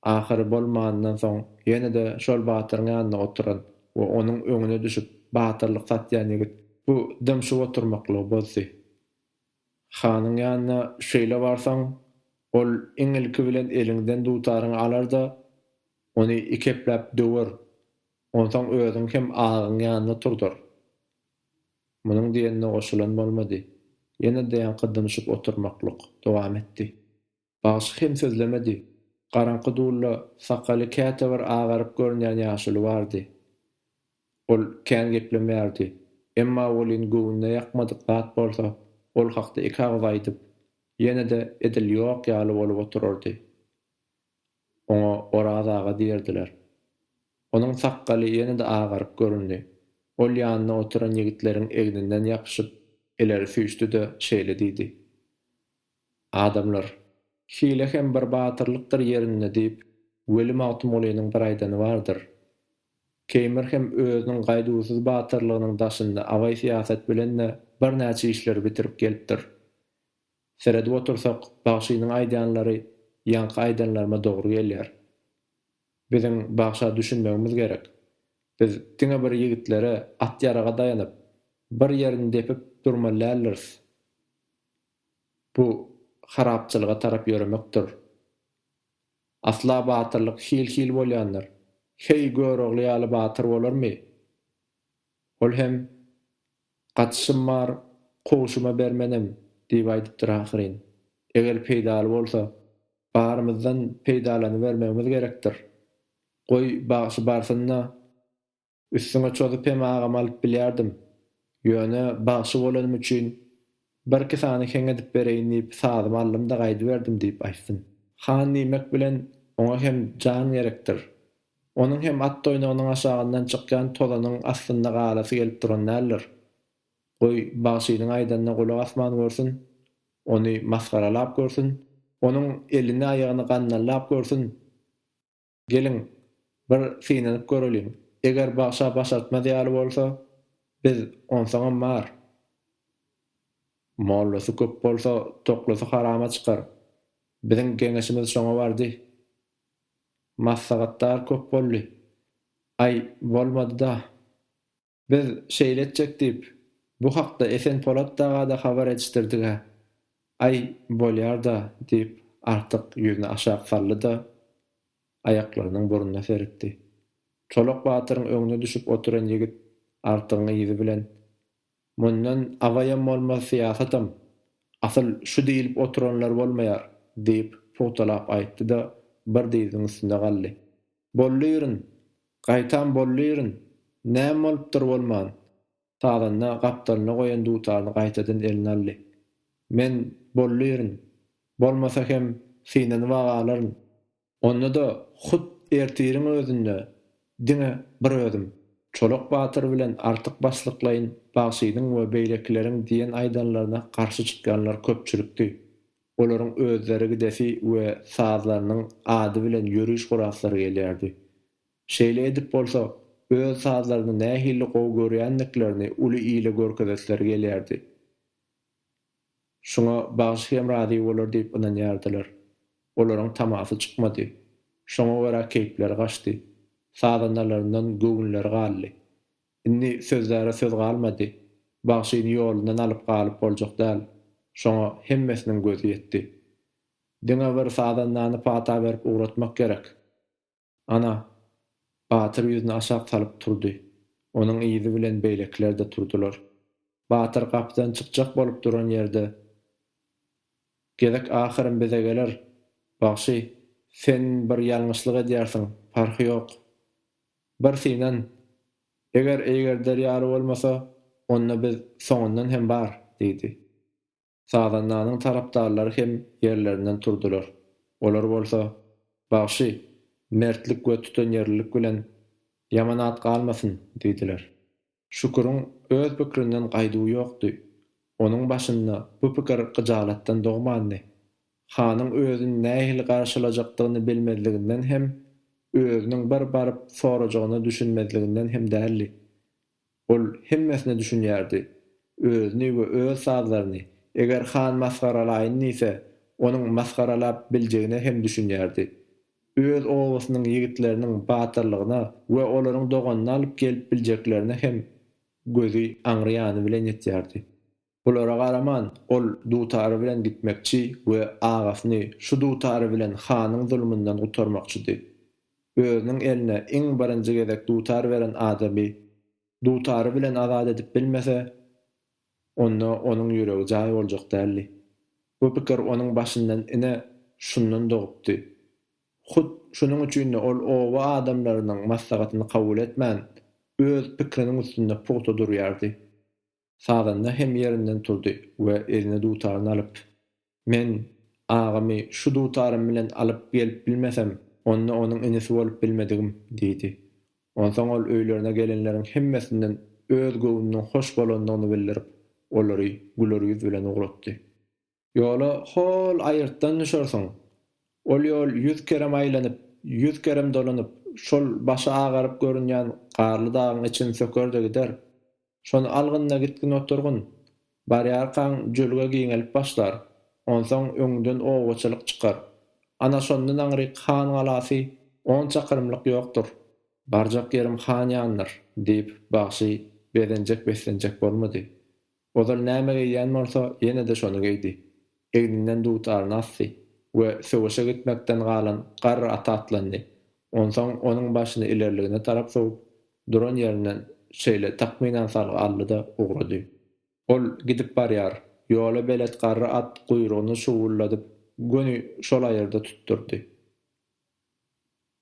Ahyry bolmanyndan soň ýene-de şol batyryň ýanynda oturan we onuň öňüne düşüp batyrlyk satýan ýigit bu dymşyp oturmaklygy bozdy. Hanyň ýanyna şeýle barsaň, ol iň ilki bilen eliňden dutaryňy alar-da, ony ikepläp döwer, onsoň özüňi hem agyň ýanynda turdar. Munuň diýenine goşulan bolmady. Ýene-de ýaňky dymşyp oturmaklyk dowam etdi. Bagşy hem sözlemedi. Garaňky dulda sakaly käte bir agaryp görünýän ýaşuly bardy. Ol kän geplemeýärdi. Emma welin göwnüne ýakmadyk zat bolsa, ol hakda iki agyz aýdyp, ýene-de edil ýok ýaly bolup oturardy. Oňa Oraz aga diýerdiler. Onuň sakgaly ýene-de agaryp göründi. Ol ýanynda oturan ýigitleriň egninden ýapyşyp, ileri süýşdi-de, şeýle diýdi. Adamlar, hile hem bir batyrlykdyr ýerinde diýip, Weli Magtymgulynyň bir aýdany bardyr. Keýmir hem özüniň gaýduwsyz batyrlygynyň daşynda abaý-syýasat bilen-de birnäçe işleri bitirip gelipdir. Seredip otursak, bagşynyň aýdýanlary ýaňky aýdanlaryma dogry gelýär. Biziň bagşa düşünmegimiz gerek. Biz diňe bir ýigitlere, at-ýaraga daýanyp, bir ýerini depip durmaly däldiris. Bu harapçylyga tarap ýöremekdir. Asla batyrlyk hil-hil bolýandyr. Heý, Görogly ýaly batyr bolarmy? Ol hem, Gaçyşym bar, kowşuma bermenem diýip aýdypdyr ahyryn. Eger peýdaly bolsa, barymyzdan peýdalanybermegimiz gerekdir. Goý, bagşy barsyn-da, Üstüňe çozup hem agam alyp bilýärdim. Ýöne bagşy bolanym üçin birki sany heň edip bereýin diýip sazymy aldym-da gaýdyberdim diýip aýtsyn. Han diýmek bilen oňa hem jan gerekdir. Onuň hem at toýnagynyň aşagyndan çykýan tozanyň astynda galasy gelip duran däldir. Goý, bagşynyň aýdanyna gulak asman görsün, ony masgaralap görsün, onuň elini-aýagyny gandallap görsün. Geliň, bir synanyp göreliň. Eger bagşa başartmaz ýaly bolsa, biz onsoňam bar. Mollasy köp bolsa, toklusy harama çykar. Biziň geňeşimiz şoňa bardy. Maslahatdar köp boldy. Aý, bolmady-da. Biz şeýle etjek diýip, bu hakda Esen Polat daga-da habar edişdirdig-ä. Aý, bolýar-da, diýip, Artyk ýüzüni aşak saldy-da, aýaklarynyň burnuna seretdi. Çolak batyryň öňüne düşüp oturan ýigit Artygyň yzy bilen, Mundan abaýam bolmaz, syýasatam. Asyl şu diýlip oturanlar bolmaýar, diýip, pugtalap aýtdy-da, bir dyzynyň üstünde galdy. Bollyryn! Gaýtam bollyryn! Näme bolupdyr bolman? Sazanda gapdalynda goýan dutaryny gaýtadan eline aldy. Men bollyryn. Bolmasa hem synanyb-a galaryn. Onda-da hut ertiriň özünde diňe bir özüm. Çolak batyr bilen Artyk başlyklaýyn bagşynyň we beýlekileriň diýen-aýdanlaryna garşy çykýanlar köpçülikdi. Olaryň özleri gidesi we sazlarynyň ady bilen ýöriş guraslary gelýärdi. Şeýle edip bolsa, öz sazlaryny nähili gowy görýändiklerini uly ile görkezesleri gelýärdi. Şuňa bagşy hem razy bolar diýip ynanýardylar. Olaryň tamasy çykmady. Şoňa görä keýpleri gaçdy. Sazandalaryndan göwünleri galdy. Indi sözläre söz galmady. Bagşyny ýolundan alyp galyp boljak däl. Şoňa hemmesiniň gözi ýetdi. Diňe bir sazandany pata berip ugratmak gerek. Ana, Batyr ýüzüni aşak salyp turdy. Onuň yzy bilen beýlekiler-de turdular. Batyr gapydan çykjak bolup duran ýerde, Gezek ahyrym bize geler. Bagşy, sen bir ýalňyşlyk edýärsiň, parhy ýok. Bir synan. Eger eýgerder ýaly bolmasa, onda biz soňundan hem bar, diýdi. Sazandanyň tarapdarlary hem ýerlerinden turdular. Olar bolsa, Bagşy, mertlik we tutanýerlilik bilen, Ýaman at galmasyn! diýdiler. Şüküriň öz pikirinden gaýduwy ýokdy. Onuň başynda bu pikir gyjalatdan dogmandy. Hanyň özüni nähili garşylajakdygyny bilmezliginden hem, özüniň bir baryp sorajagyna düşünmezliginden hem däldi. Ol hemmesine düşünýärdi. Özüni we öz sazlaryny, eger han masgaralaýyn diýse, onuň masgaralap biljegine hem düşünýärdi. Öz obasynyň ýigitleriniň batyrlygyna we olaryň doganyny alyp gelip biljeklerine hem gözi aňry ýany bilen ýetýärdi. Bulara garaman, ol dutary bilen gitmekçi we agasyny şu dutary bilen hanyň zulmundan gutarmakçydy. Özüniň eline iň birinji gezek dutar beren adamy dutary bilen azat edip bilmese, onda onuň ýüregi jaý boljak däldi. Bu pikir onuň başyndan ine, şundan dogupdy. Hut şunuň üçin-de ol oba adamlarynyň maslahatyny kabul etmän, öz pikriniň üstünde pugta durýardy. Sazanda hem ýerinden turdy we eline dutaryny alyp, Men agamy şu dutarym bilen alyp gelip bilmesem, onda onuň inisi bolup bilmedigim diýdi. Onsoň ol öýlerine gelenleriň hemmesinden öz göwnüniň hoş bolandygyny bildirip, olary güler ýüz bilen ugratdy. Ýola hol aýyrtdan düşersiň. Ol ýol ýüz kerem aýlanyp, ýüz kerem dolanyp, şol başy agaryp görünýän garly dagyň içini söker-de gider. Şony algyn-da gitgin oturgyn. Barýarkaň jülge giňelip başlar. Onsoň öňden obaçylyk çykar. Ana şondan aňryk han galasy on çakyrymlyk ýokdur. Barjak ýerim han ýandyr, diýip, bagşy bezenjek-beslenjek bolmady. Ozal näme geýýän bolsa, ýene-de şony geýdi. Egninden dutaryny asdy we söweşe gitmekden galan garry ata atlandy. Onsoň onuň başyny ilerligine tarap sowup, duran ýerinden şeýle takmynan salgy aldy-da, ugrady. Ol gidip barýar. Ýola belet garry at guýrugyny şuwwuldadyp, göni şol aýyrda tutdurdy.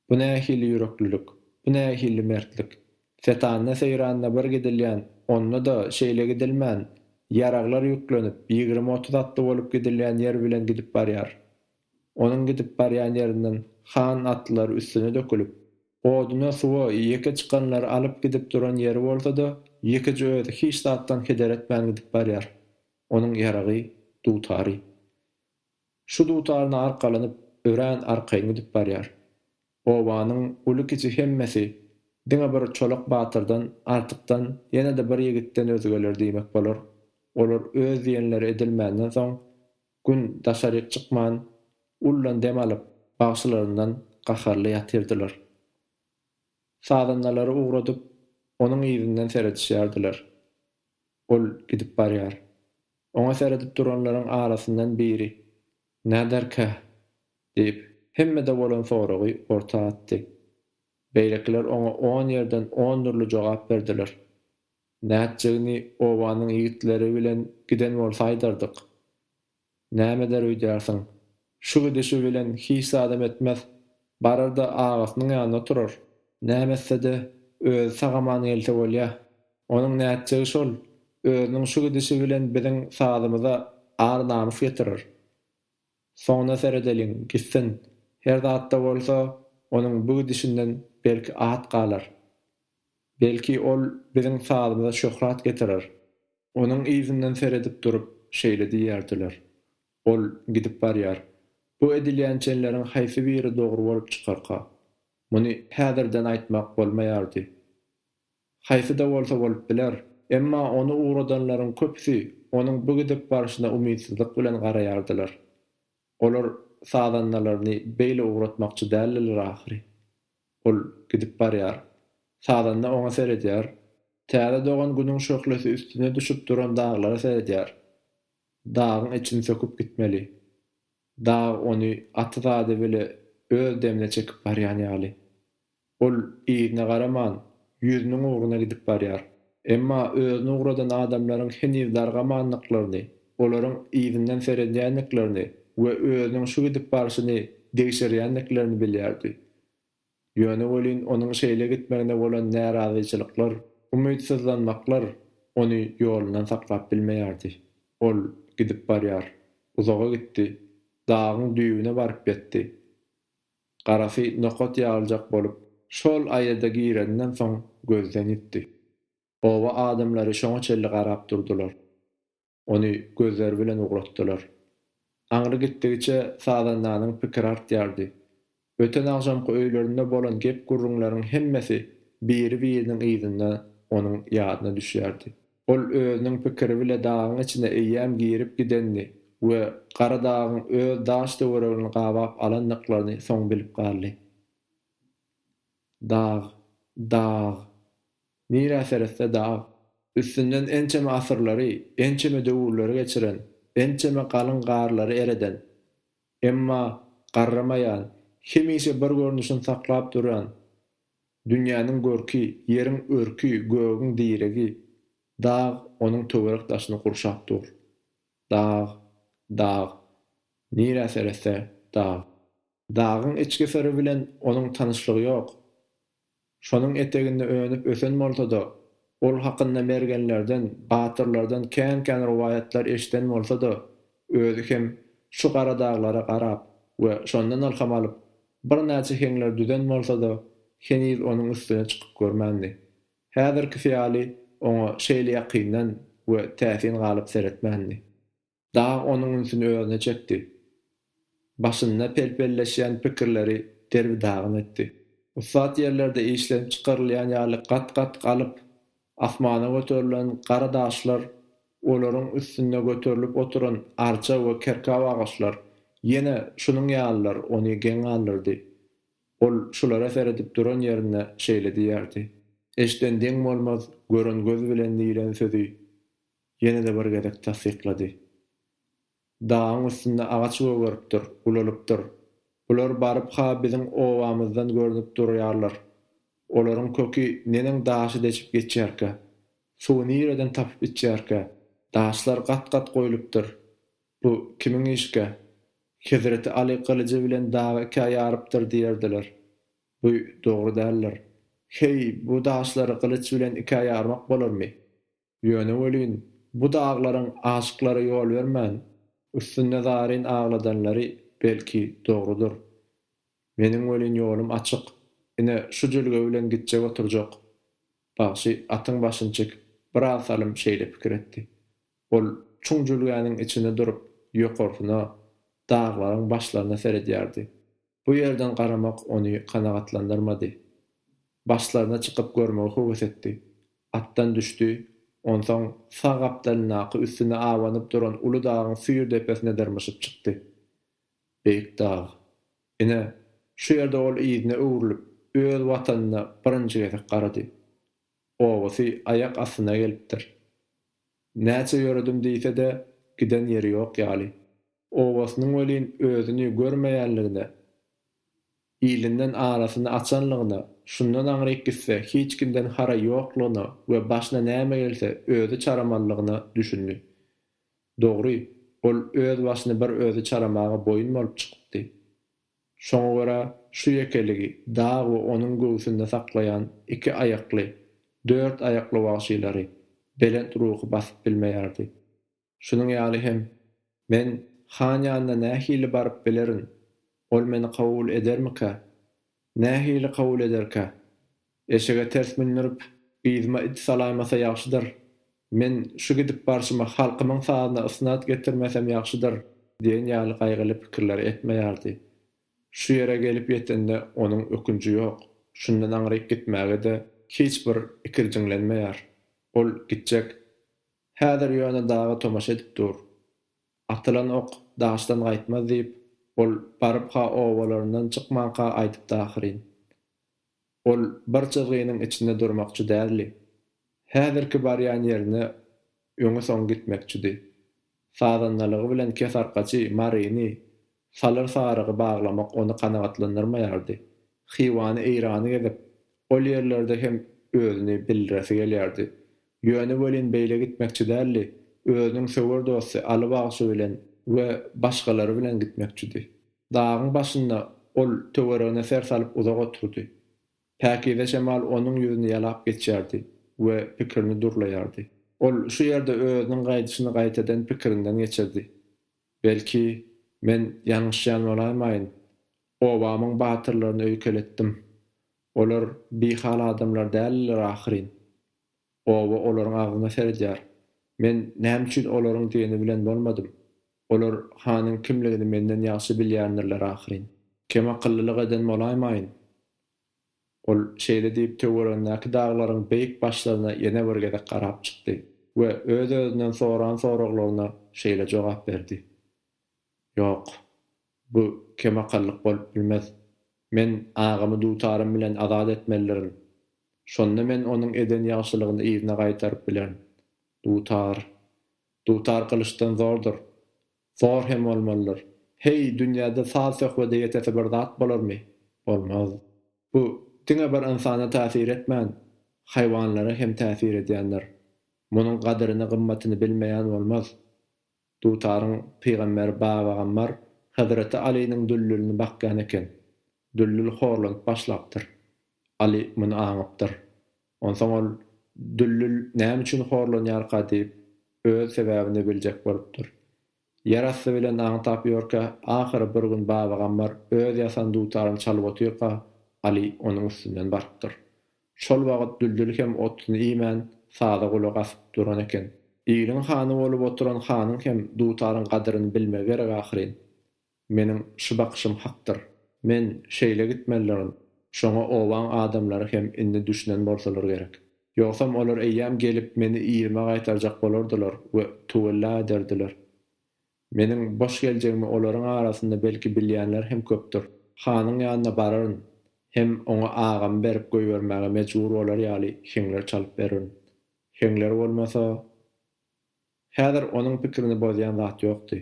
Bu nähili ýüreklilik? Bu nähili mertlik? Setanda-seýranda bir gidilýän, onda-da şeýle gidilmän, ýaraglar ýüklenip, ýigrimi-otuz atly bolup gidilýän ýer bilen gidip barýar. Onuň gidip barýan ýerinden han atlylary üstüne dökülip, oduna, suwa ýeke çykanlary alyp gidip duran ýeri bolsa-da, ýekeje özi hiç zatdan heder etmän gidip barýar. Onuň ýaragy, dutary. Şu dutaryna arkalanyp, örän arkaýyn gidip barýar. Obanyň uly-kiçi hemmesi, diňe bir Çolak batyrdan, Artykdan, ýene-de bir ýigitden özgeler diýmek bolar, olar öz diýenleri edilmänden soň, gün daşaryk çykman, ullan dem alyp, bagşylaryndan gaharly ýatyrdylar. Sazandalary ugradyp. Onuň yzyndan seredişýärdiler. Ol gidip barýar. Oňa seredip duranlaryň arasyndan biri, Näderkä? diýip, hemmede bolan soragy orta atdy. Beýlekiler oňa on ýerden on dürli jogap berdiler. Nätjegini obanyň ýigitleri bilen giden bolsa aýdardyk. Näme eder öýdýärsiň? Şu gidişi bilen hiç zadam etmez. Barar-da agasynyň ýanynda oturar. Näme etse-de, özi sag-aman gelse bolýa. Onuň nätjegi şol, özüniň şu gidişi bilen biziň sazymyza ar-namys getirer. Soňuna seredeliň, gitsin. Her zatda bolsa, onuň bu gidişinden belki at galar. Belki ol biziň sazymyza şöhrat getirer. Onuň yzyndan seredip durup, şeýle diýýärdiler, Ol gidip barýar. Bu edilýän çenleriň haýsy biri dogry bolup çykarka? Muny häzirden aýtmak bolmaýardy. Haýsy-da bolsa bolup biler. Emma ony ugradanlaryň köpüsi onuň bu gidip barşyna umytsyzlyk bilen garaýardylar. Olar sazandalaryny beýle ugratmakçy däldiler ahyry. Ol gidip barýar. Sazanda oňa seredýär. Täze dogan Günüň şöhlesi üstüne düşüp duran daglara seredýär. Dagyň içini söküp gitmeli. Dag ony aty-zady bile öz demine çekip barýan ýaly. Ol yzyna garaman, ýüzüniň ugruna gidip barýar. Emma özüni ugradan adamlaryň heniz dargamandyklaryny, olaryň yzyndan seredýändiklerini we özüniň şu gidip barşyny degşirýändiklerini bilýärdi. Ýöne welin onuň şeýle gitmegine bolan närazyçylyklar, umytsyzlanmaklar ony ýolundan saklap bilmeýärdi. Ol gidip barýar. Uzaga gitdi. Dagyň düýbüne baryp ýetdi. Garasy nokat ýalyjak bolup, şol aýada gireninden soň gözden ýitdi. Oba adamlary şoňa çenli garap durdular. Ony gözleri bilen ugratdylar. Aňry gitdigiçe sazandanyň pikiri artýardy. Öten agşamky öýlerinde bolan gep-gürrüňleriň hemmesi biri-biriniň yzynda onuň ýadyna düşýärdi. Ol özüniň pikiri bile dagyň içine eýýäm girip gidenini we gara dagyň öz daş-töweregini gabap alandyklaryny soň bilip galdy. Dag, dag. Nirä seretse dag. Üstünden ençeme asyrlary, ençeme döwürleri geçiren, ençeme galyň garlary ereden, emma garramaýan, hemişe bir görnüşini saklap duran, Dünýäniň görki, ýeriň örki, gögüň diregi, dag onuň töwerek-daşyny gurşap dur. Dag, dag. Nirä seretse, dag. Dagyň içki syry bilen onuň tanyşlygy ýok. Şonuň eteginde önüp-ösen bolsa-da, ol hakynda mergenlerden, batyrlardan kän-kän rowaýatlar eşiden bolsa-da, özi hem şu gara daglara garap we şondan ylham alyp, birnäçe heňler düzen bolsa-da, heniz onuň üstüne çykyp görmändi. Häzirkisi ýaly oňa şeýle ýakyndan we täsin galyp seretmändi. Dag onuň ünsüni özüne çekdi. Başynda pelpelleşýän pikirleri derbi-dagyn etdi. Ussat ýerlerde işlenip çykarylýan ýaly gat-gat galyp, asmana göterilen gara daşlar, olaryň üstünde göterilip oturan arça we kerkaw agaçlar, ýene şunuň ýalylar ony geň galdyrdy. Ol şulara seredip duran ýerinde şeýle diýerdi. Eşden deň bolmaz, gören göz bilen diýlen sözi ýene-de bir gezek tassyklady. Dagyň üstünde agaç gögeripdir, ulalypdyr. Bular baryp-ha biziň obamyzdan görnüp durýarlar. Olaryň köki neneň daşy deşip geçýärkä? Suwy nireden tapyp içýärkä? Daşlar gat-gat goýlupdyr. Bu kimiň işikä? Hezreti Aly gylyjy bilen dagy ikä ýarypdyr diýerdiler. Bu dogry däldir. Heý, bu daşlary gylyç bilen ikä ýarmak bolarmy? Ýöne welin, bu daglaryň aşyklara ýol bermän, üstünde zaryn agladanlary, belki, dogrudyr. Meniň welin ýolum açyk, ine, şu jülge bilen gitjek oturjak. Bagşy atyň başyny çekip, biraz salym şeýle pikir etdi. Ol çuň jülgäniň içinde durup, ýokarsyna, daglaryň başlaryna seredýärdi. Bu ýerden garamak ony kanagatlandyrmady. Başlaryna çykyp görmegi höwes etdi. Atdan düşdi, onsoň sag gapdalyndaky üstüne abanyp duran uly dagyň süýr depesine dyrmyşyp çykdy. Beýik dag. Ine, şu ýerde ol yzyna öwrülip, öz watanyna birinji gezek garady. Obasy aýak astyna gelipdir. Näçe ýöredim diýse-de, giden ýeri ýok ýaly. Obasynyň welin özüni görmeýänligine, ilinden arasyny açanlygyna, şundan aňryk gitse hiç kimden haraý ýoklugyna we başyna näme gelse özi çaramalylygyna düşündi. Dogry, ol öz başyny bir özi çaramaga boýun bolup çykypdy. Şoňa görä şu ýekeligi dag we onuň göwsünde saklaýan iki aýakly, dört aýakly wagşylary belent ruhy basyp bilmeýärdi. Şunuň ýaly hem, men han ýanyna nähili baryp bilerin, ol meni kabul edermikä? Nähili kabul ederkä? Eşege ters mündürip, yzyma it salaýmasa ýagşydyr. Men şu gidip barşyma halkymyň sazyna ysnat getirmesem ýagşydyr diýen ýaly gaýgyly pikirleri etmeýärdi. Şu ýere gelip ýetende onuň ökünji ýok, şundan aňryk gitmäge-de hiç bir ikirjiňlenmeýär. Ol gitjek. Häzir ýöne daga tomaşa edip dur. Atylan ok daşdan gaýtmaz diýip, ol baryp-ha obalaryndan çykmanka aýdypdy ahyryn. Ol bir çyzgynyň içinde durmakçy däldi. Häzirki barýan ýerine öňi-soň gitmekçidi. Sazandalygy bilen Kesarkaçy, Maryny, Salyr Sarygy baglamak ony kanagatlandyrmaýardy. Hywany, Eýrany gezip, ol ýerlerde hem özüni bildiresi gelýärdi. Ýöne welin beýle gitmekçi däldi, özüniň söwer dosty Aly bagşy bilen we başgalary bilen gitmekçidi. Dagyň başynda ol töweregine ser salyp uzak oturdy. Päkize şemal onuň ýüzüni ýalap geçýärdi we pikirini durlaýardy. Ol şu ýerde özüniň gaýdyşyny gaýtadan pikirinden geçirdi. Belki, men ýalňyşýan bolaýmaýyn? Obamyň batyrlaryny öýkeletdim. Olar bihal adamlar däldiler ahyryn. Oba olaryň agzyna seredýär. Men näme üçin olaryň diýeni bilen bolmadym? Olar hanyň kimligini menden ýagşy bilýändirler ahyryn. Kemakyllylyk eden bolaýmaýyn? Ol şeýle diýip töweregindäki daglaryň beýik başlaryna ýene bir gezek garap çykdy we öz-özünden soran soraglaryna şeýle jogap berdi, Ýok, bu kemakallyk bolup bilmez. Men agamy dutarym bilen azat etmelidirin. Şonda men onuň eden ýagşylygyny yzyna gaýtaryp bilerin. Dutar. Dutar gylyçdan zordur. Zor hem bolmalydyr. Heý, dünýäde saz-söhbede ýetesi bir zat bolarmy? Bolmaz. Bu diňe bir ynsana täsir etmän, haýwanlara hem täsir edýändir. Munuň gadyryny-gymmatyny bilmeýän bolmaz. Dutaryň pygamberi Babagammar Hezreti Alynyň düllülini bakýan eken. Düllül horlanyp başlapdyr. Aly muny aňypdyr. Onsoň ol, Düllül näme üçin horlanýarka diýip, öz sebäbini biljek bolupdyr. Ýer asty bilen aňtap ýörkä, ahyry bir gün Babagammar öz ýasan dutaryny çalyp otyrka, Aly onuň üstünden barypdyr. Şol wagt Düldül hem otuny iýmän, saza gulak asyp duran eken. Iliň hany bolup oturan hanyň hem dutaryň gadyryny bilmegi gerek ahyryn. Meniň şu bakyşym hakdyr. Men şeýle gitmelidirin. Şoňa obaň adamlary hem indi düşünen bolsalar gerek. Ýogsam olar eýýäm gelip meni yzyma gaýtarjak bolardylar we töwella ederdiler. Meniň boş geljegimi olaryň arasynda belki bilýänler hem köpdür. Hanyň ýanyna bararyn hem oňa agamy berip goýbermäge mejbur bolar ýaly heňler çalyp bererin. Heňler bolmasa, Häzir onuň pikirini bozýan zat ýokdy.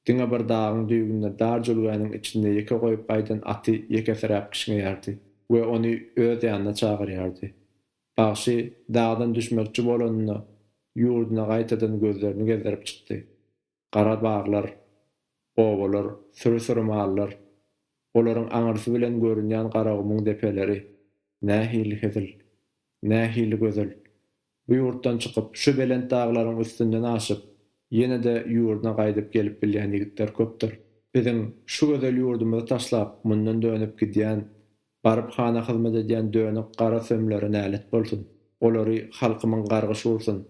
Diňe bir dagyň düýbünde dar jülgäniň içinde ýeke goýup gaýdan aty ýekesiräp kişňeýärdi we ony öz ýanyna çagyrýardy. Bagşy dagdan düşmekçi bolanynda ýurduna gaýtadan gözlerini gezdirip çykdy. Gara baglar, obalar, süri-süri mallar, olaryň aňyrsy bilen görünýän Garagumuň depeleri nähili hezil, nähili gözel! Bu ýurtdan çykyp, şu belent daglaryň üstünden aşyp, ýene-de ýurduna gaýdyp gelip bilýän ýigitler köpdür. Biziň şu gözel ýurdumyzy taşlap, mundan dönüp gidýän, baryp hana hyzmat edýän dönük gara sömlere nälet bolsun! Olary halkymyň gargyşy ursun!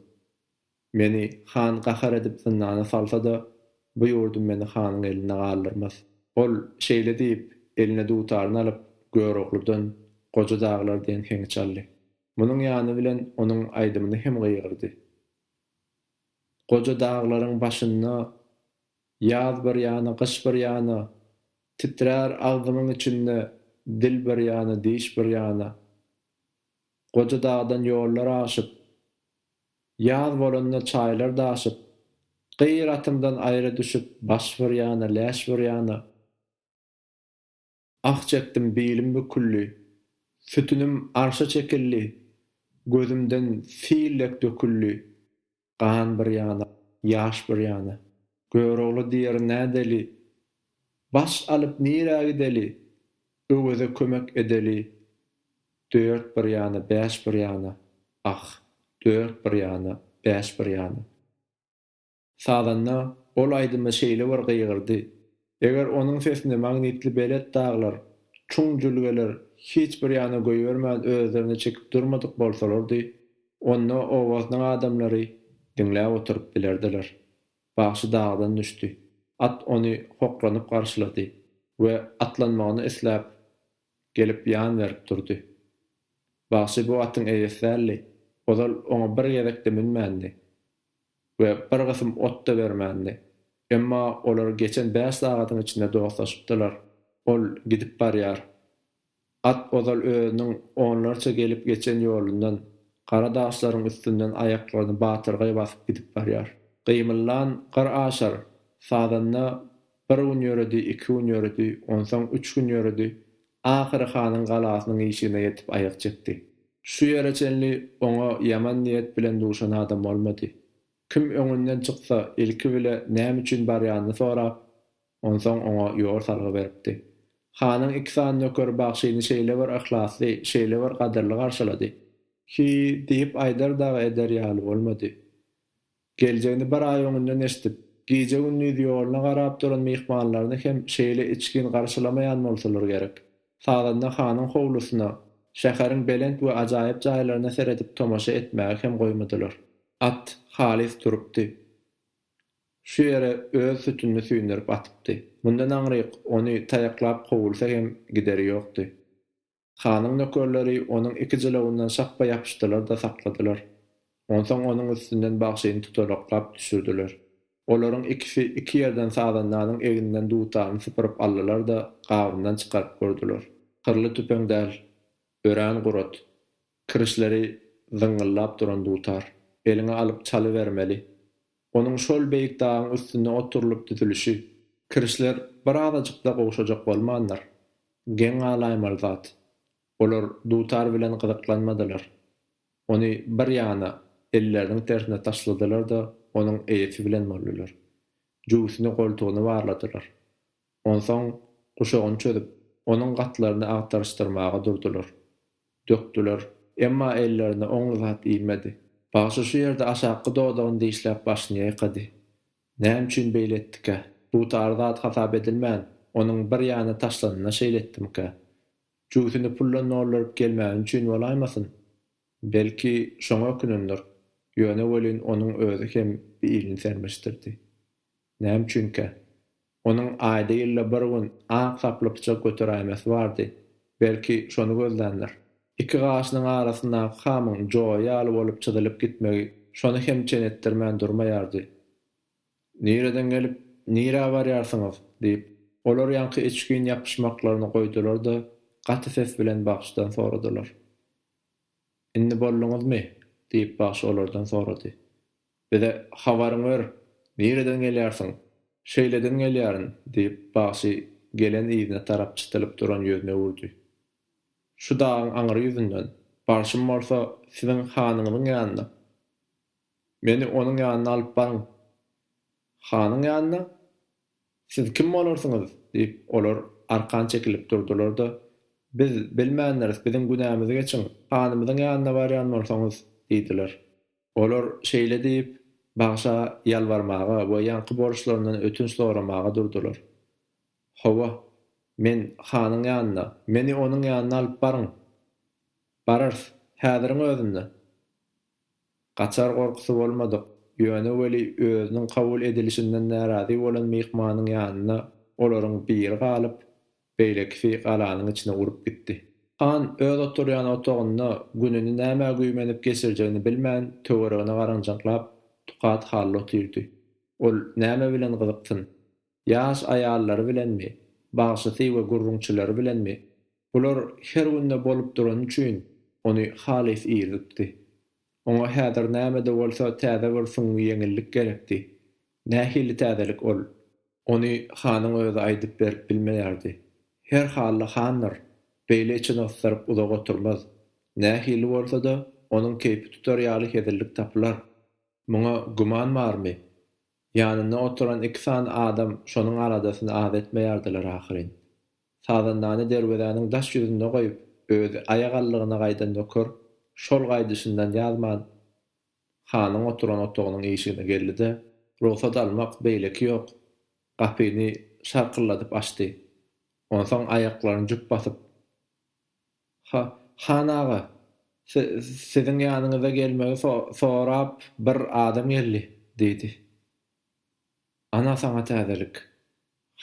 Meni han gahar edip zyndana salsa-da, bu ýurdum meni hanyň elinde galdyrmaz. Ol şeýle diýip, eline dutaryny alyp, Görogludan Goja daglar diýen heňi çaldy. Munuň ýany bilen onuň aýdymyny hem gygyrdy. Goja daglaryň başynda Ýaz bir ýana, gyş bir ýana, Titrär agzymyň içinde Dil bir ýana, diş bir ýana. Goja dagdan ýollar aşyp, Ýaz bolanda çaýlar daşyp, Gyr atymdan aýra düşüp, Baş bir ýana, läş bir ýana. Ah çekdim, bilim büküldi, Sütünim arşa çekildi, Gözümden sil dek döküldi, Gan bir ýana, ýaş bir ýana. Görogly diýer nädeli, Baş alyp nirä gideli, Öweze kömek edeli, Dört bir ýana, bäş bir ýana, Ah, dört bir ýana, bäş bir ýana. Sazanda ol aýdyma şeýle bir gygyrdy. Eger onuň sesini magnitli belet daglar, çuň jülgeler hiç bir ýana goýbermän özlerine çekip durmadyk bolsalardy, onda obasynyň adamlary diňläp oturyp bilerdiler. Bagşy dagdan düşdi. At ony hokranyp garşylady we atlanmagyny isläp, gelip ýan berip durdy. Bagşy bu atyň eýesi däldi, ozal oňa bir gezek-de münmändi. We bir gysym ot-da bermändi. Emma olar geçen bäş sagadyň içinde dostlaşypdylar. Ol gidip barýar. At ozal özüniň onlarça gelip geçen ýolundan, gara daşlaryň üstünden aýaklaryny batyrgaý basyp gidip barýar. Gymyldan gyr aşar, sazanda bir gün ýöredi, iki gün ýöredi, onsoň üç gün ýöredi, ahyry hanyň galasynyň işigine ýetip aýak çekdi. Şu ýere çenli oňa ýaman niýet bilen duşan adam bolmady. Kim öňünden çyksa, ilki bile näme üçin barýanyny sorap, onsoň oňa ýol salgy beripdi. Hanyň iki sany nökeri bagşyny şeýle bir yhlasly, şeýle bir gadyrly garşylady. Hi, diýip aýdar dagy eder ýaly bolmady. Geljegini bir aý öňünden eşidip, gije-gündiz ýoluna garap duran myhmanlaryny hem şeýle içgin garşylamaýan bolsalar gerek. Sazanda hanyň howlusyna, şäheriň belent we ajaýyp jaýlaryna seredip tomaşa etmäge hem goýmadylar. At halys durupdy. Şu ýere öz sütünini süýndürip atypdy. Mundan aňryk ony taýaklap kowulsa hem gideri ýokdy. Hanyň nökerleri onuň iki jylawyndan şapba ýapyşdylar-da sakladylar. Onsoň onuň üstünden bagşyny tutanaklap düşürdiler. Olaryň ikisi iki ýerden sazandanyň egninden dutaryny sypyryp aldylar-da, gabyndan çykaryp gördüler. Hyrly tüpeň däl, örän gurat, kirişleri zyňňyldap duran dutar. Eliňe alyp çalybermeli. Onuň şol beýik dagyň üstünde oturylyp düzülişi. Kirişler birazajyk-da gowşajak bolmandyr. Geň galaýmaly zat, olar dutar bilen gyzyklanmadylar. Ony bir ýana, elleriniň tersine taşladylar-da, onuň eýesi bilen boldular. Jübüsini, goltugyny barladylar. Onsoň guşagyny çözüp, onuň gatlaryny agtaryşdyrmaga durdular. Dökdüler. Emma ellerine oňly zat ilmedi. Bagşy şu ýerde aşakky dodagyny dişläp başyny ýaýkady. Näme üçin beýle etdikä? Dutary zat hasap edilmän, onuň bir ýana taşlanyna şeýle etdimikä? Jübüsini puldan dolduryp gelmäni üçin bolaýmasyn? Belki, şoňa ökünendir. Ýöne welin onuň özi hem bilini sermeşdirdi. Näme üçinkä? Onuň aýda-ýylda bir gün ak saply pyçak göteräýmesi bardy. Belki, şony gözländir. Iki gaşynyň arasyndaky hamyň joýa ýaly bolup çyzylyp gitmegi şony hem çen etdirmän durmaýardy. Nireden gelip, nirä barýarsyňyz? diýip, olar ýaňky içgin ýapyşmaklaryny goýdular-da, gaty ses bilen bagşydan soradylar. Indi bolduňyzmy? diýip, bagşy olardan sorady. Bize habaryňy ber, nireden gelýärsiň? Şeýleden gelýärin, diýip, bagşy gelen yzyna tarap çytylyp duran ýüzüni öwürdi. Şu dagyň aňry ýüzünden, barşym bolsa siziň hanyňyzyň ýanyna. Meni onuň ýanyna alyp baryň. Hanyň ýanyna? Siz kim bolarsyňyz? diýip, olar arkan çekilip durdular-da, Biz bilmändiris, biziň günämizi geçiň, hanymyzyň ýanyna barýan bolsaňyz, diýdiler. Olar şeýle diýip, bagşa ýalbarmaga we ýaňky boluşlaryndan ötünç soramaga durdular. Hawa, men hanyň ýanyna, meni onuň ýanyna alyp baryň! Bararys, häziriň özünde! Gaçar gorkusy bolmadyk, ýöne weli özüniň kabul edilişinden närazy bolan myhmanyň ýanynda olaryň biri galyp, beýlekisi galanyň içine urup gitdi. Han öz oturýan otagynda gününi nämä güýmenip geçirjegini bilmän töweregine garanjaklap, tukat halda otyrdy. Ol näme bilen gyzyksyn? Ýaş aýallary bilenmi, bagşysy we gürrüňçileri bilenmi? Bular her günde bolup durany üçin, ony halys irizipdi. Oňa häzir näme-de bolsa täze bir süňňi ýeňillik gerekdi. Nähili täzelik ol? Ony hanyň özi aýdyp berip bilmeýärdi. Her halda handyr, beýle içini gysdyryp uzak oturmaz. Nähili bolsa-da, onuň keýpi tutar ýaly hezillik tapylar. Muňa güman barmy? Ýanynda oturan iki sany adam şonuň aladasyny az etmeýärdiler ahyryn. Sazandany derwezäniň daş ýüzünde goýup, özi aýagallygyna gaýdan nöker şol gaýdyşyndan ýazman, hanyň oturan otagynyň işigine geldi-de, rugsat almak beýleki ýok, gapyny şarkylladyp açdy. Onsoň aýaklaryny jüp basyp, Ha, han aga, si-siziň ýanyňyza gelmegi so-sorap bir adam geldi, diýdi. Ana saňa täzelik.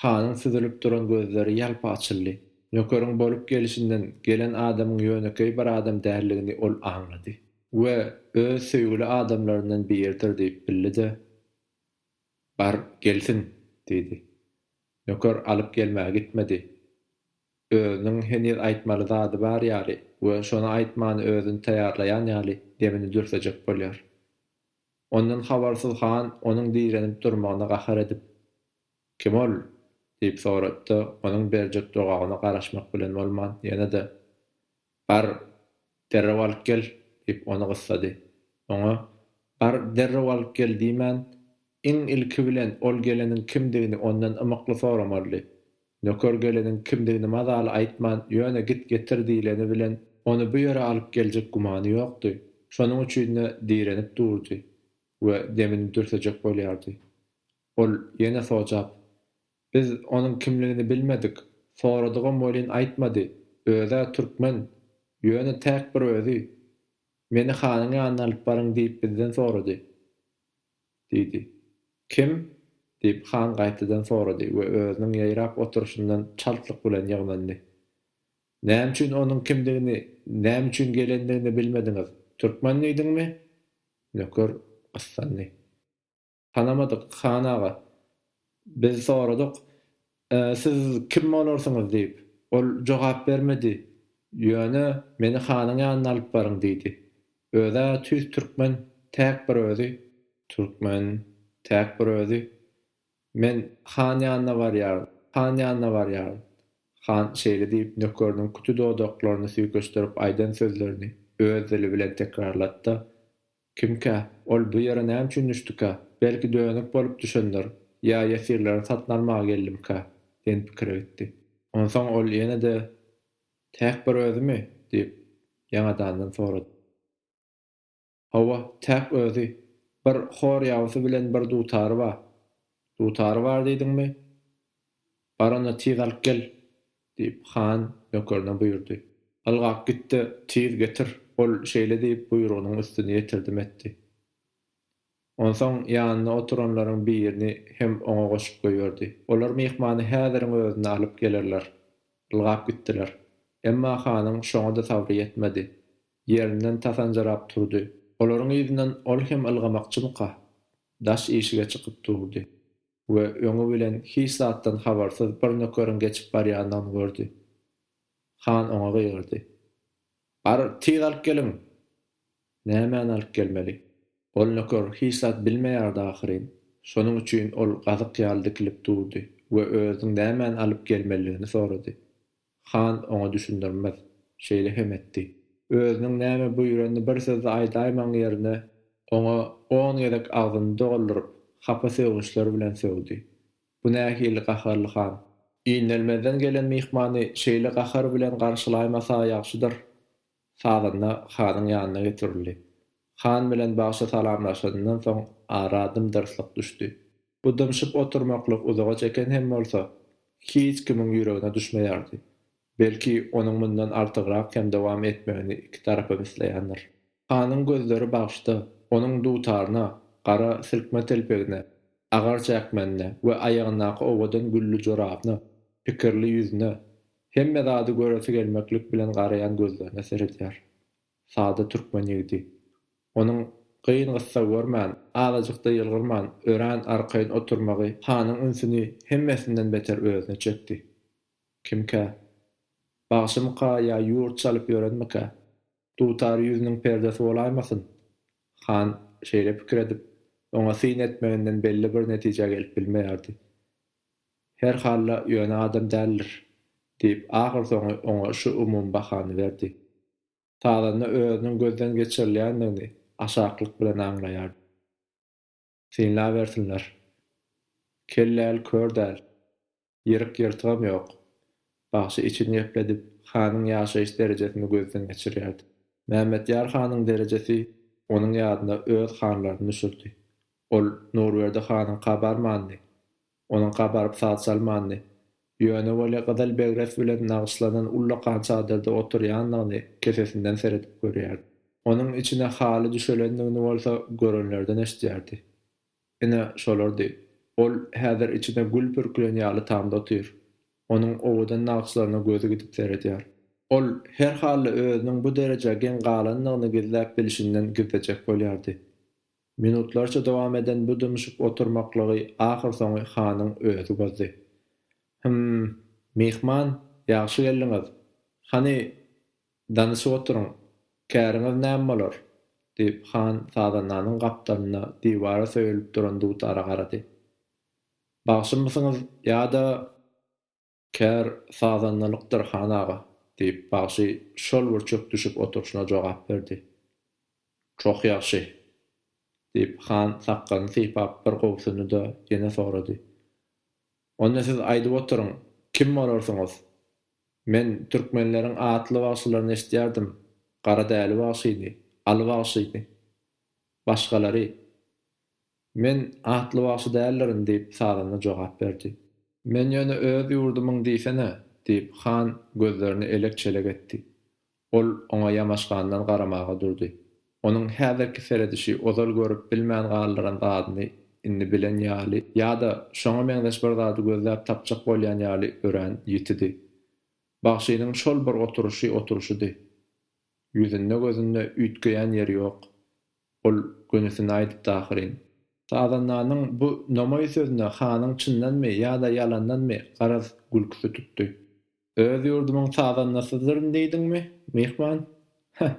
Hanyň süzülip duran gözleri ýalpa açyldy. Nökeriň bolup gelşinden gelen adamyň ýönekeý bir adam däldigini ol aňlady. We öz söýgüli adamlaryndan biridir diýip bildi-de, Bar, gelsin! diýdi. Nöker alyp gelmäge gitmedi. Özüniň heniz aýtmaly zady bar ýaly we şony aýtmany özüni taýýarlaýan ýaly demini dürsejek bolýar. Ondan habarsyz han onuň direnip durmagyna gahar edip, Kim ol? diýip sorady-da, onuň berjek jogabyna garaşmak bilen bolman, ýene-de, Bar, derrew alyp gel! diýip, ony gyssady. Oňa, Bar, derrew alyp gel diýmän, iň ilki bilen ol geleniň kimdigini ondan ymykly soramalydy. Nöker geleniň kimdigini mazaly aýtman, ýöne git getir diýleni bilen, ony bu ýere alyp geljek gümany ýokdy. Şonuň üçin-de direnip durdy we demini dürsejek bolýardy. Ol ýene sojap, Biz onuň kimligini bilmedik, soradygam welin aýtmady, öz-ä türkmen, ýöne täk bir özi. Meni hanyň ýanyna alyp baryň diýip bizden sorady. Diýdi. Kim? diýip, han gaýtadan sorady we özüniň ýaýrap oturyşyndan çaltlyk bilen ýygnandy. Näme üçin onuň kimdigini, näme üçin gelendigini bilmediňiz? Türkmen diýdiňmi? Nöker gyssandy. Tanamadyk, han aga. Biz soradyk, Siz kim bolarsyňyz diýip. Ol jogap bermedi. Ýöne, meni hanyň ýanyna alyp baryň diýdi. Öz-ä tüýs türkmen, täk bir özi. Türkmen, täk bir özi. Men han ýanyna barýaryn, han ýanyna barýaryn. Han şeýle diýip, nökeriniň küti dodaklaryny süýkeşdirip aýdan sözlerini öz dili bilen tekrarlatdy-da, Kimkä? Ol bu ýere näme üçin düşdükä? Belki dönük bolup düşendir, ýa ýesirlerini satyn almaga geldimikä? diýen pikire gitdi. Onsoň ol ýene-de, Täk bir özümi? diýip, ýaňadandan sorady. Hawa, täk özi. Bir hor ýabysy bilen bir dutary bar. Dutary bar diýdiňmi? Bar onda tiz alyp gel! diýip, han nökerine buýurdy. Ylgap git-de, tiz getir! Ol şeýle diýip, buýrugynyň üstüni ýetirdim etdi. Onsoň ýanynda oturanlaryň birini hem oňa goşup goýberdi. Olar myhmany häziriň özünde alyp gelerler. Ylgap gitdiler. Emma hanyň şoňa-da sabry ýetmedi. Ýerinden tasanjyrap turdy. Olaryň yzyndan ol hem ylgamakçymyka? Daş işige çykyp durdy. We öňi bilen hiç zatdan habarsyz bir nökeriň geçip barýanyny gördi. Han oňa gygyrdy. Bar, tiz alyp geliň! Nämäni alyp gelmeli? Ol nöker hiç zat bilmeýärdi ahyryn. Şonuň üçin ol gazyk ýaly dikilip durdy we özüniň nämäni alyp gelmelidigini sorady. Han oňa düşündirmez. Şeýle hem etdi. Özüniň näme buýranyny bir sözde aýdaýmagyň ýerine, oňa on gezek agzyny dolduryp, hapa sögünçler bilen sögdi. Bu nähili gaharly han? Indelmezden gelen myhmany şeýle gahar bilen garşylaýmasa ýagşydyr. Sazanda hanyň ýanyna getirildi. Han bilen bagşy salamlaşanyndan soň ara dym-dyrslyk düşdi. Bu dymşyp oturmaklyk uzaga çeken hem bolsa, hiç kimiň ýüregine düşmeýärdi. Belki, onuň mundan artygrak hem dowam etmegini iki tarapam isleýändir. Hanyň gözleri bagşda, onuň dutaryna, gara silkme telpegine, agar çäkmenine we aýagyndaky owadan gülli jorabyna, pikirli ýüzüne, hemme zady göresi gelmeklik bilen garaýan gözlerine seredýär. Sada türkmen ýigidi. Onuň gyn-gyssag görmän, azajyk-da ýylgyrman, örän arkaýyn oturmagy hanyň ünsüni hemmesinden beter özüne çekdi. Kimkä? Bagşymyka ýa ýurt çalyp ýörenmikä? Dutar ýüzüniň perdesi bolaýmasyn? Han şeýle pikir edip, oňa syn etmeginden belli bir netijä gelip bilmeýärdi. Her halda ýöne adam däldir, diýip, ahyrsoňy oňa şu umumy bahany berdi. Sazanda özüniň gözden geçirilýändigini aşaklyk bilen aňlaýardy. Synlabersinler. Kel däl, kör däl. Ýyryk-ýyrtygam ýok. Bagşy içini gepledip, hanyň ýaşaýyş derejesini gözden geçirýärdi. Mämmetýar hanyň derejesi onuň ýadyna öz hanlaryny düşürdi. Ol Nurberdi hanyňka barmandy. Onuňka baryp saz çalmandy. Ýöne weli gyzyl begres bilen nagyşlanan ullakan çadyrda oturýandygyny kesesinden seredip görýärdi. Onuň içine haly düşelendigini bolsa görenlerden eşidýärdi. Ine, şolardy. Ol häzir içine gül pürkülen ýaly tamda otyr. Onuň owadan nagyşlaryna gözi gidip seredýär. Ol her halda özüniň bu derejä geň galandygyny gizläp bilşinden gizlejek bolýardy. Minutlarça dowam eden bu dymyşyp oturmaklygy ahyrsoňy hanyň özi bozdy. Hym, myhman, ýagşy geldiňiz. Hany, danyşyp oturyň, käriňiz näme bolar? diýip, han sazandanyň gapdalynda diwara söýelip duran dutara garady. Bagşymysyňyz ýa-da. Kär sazandalykdyr, han aga, diýip, bagşy şol bir çök düşüp oturyşyna jogap berdi. Çoh ýagşy! diýip, han sakgalyny sypap bir gobsundy-da, ýene sorady. Onda siz aýdyp oturyň, kim bolarsyňyz? Men türkmenleriň atly bagşylaryny eşidýärdim, Garadäli bagşyny, Aly bagşyny. Başgalary. Men atly bagşy däldirin, diýip, sazanda jogap berdi. Men ýöne öz ýurdumyň diýsene, diýip, han gözlerini elek-çelek etdi. Ol oňa ýamaşgandan garamaga durdy. Onuň häzirki seredişi ozal görüp bilmän galdyran zadyny indi bilen ýaly ýa-da şoňa meňzeş bir zady gözläp tapjak bolýan ýaly örän ýitidi. Bagşynyň şol bir oturyşy oturyşydy. Ýüzünde-gözünde üýtgeýän ýeri ýok. Ol gönüsini aýdypdy ahyryn. Sazandanyň bu nomaý sözüne hanyň çyndanmy ýa-da ýalandanmy, garaz, gülküsi tutdy. Öz ýurdumyň sazandasydyryn diýdiňmi, myhman? Heh!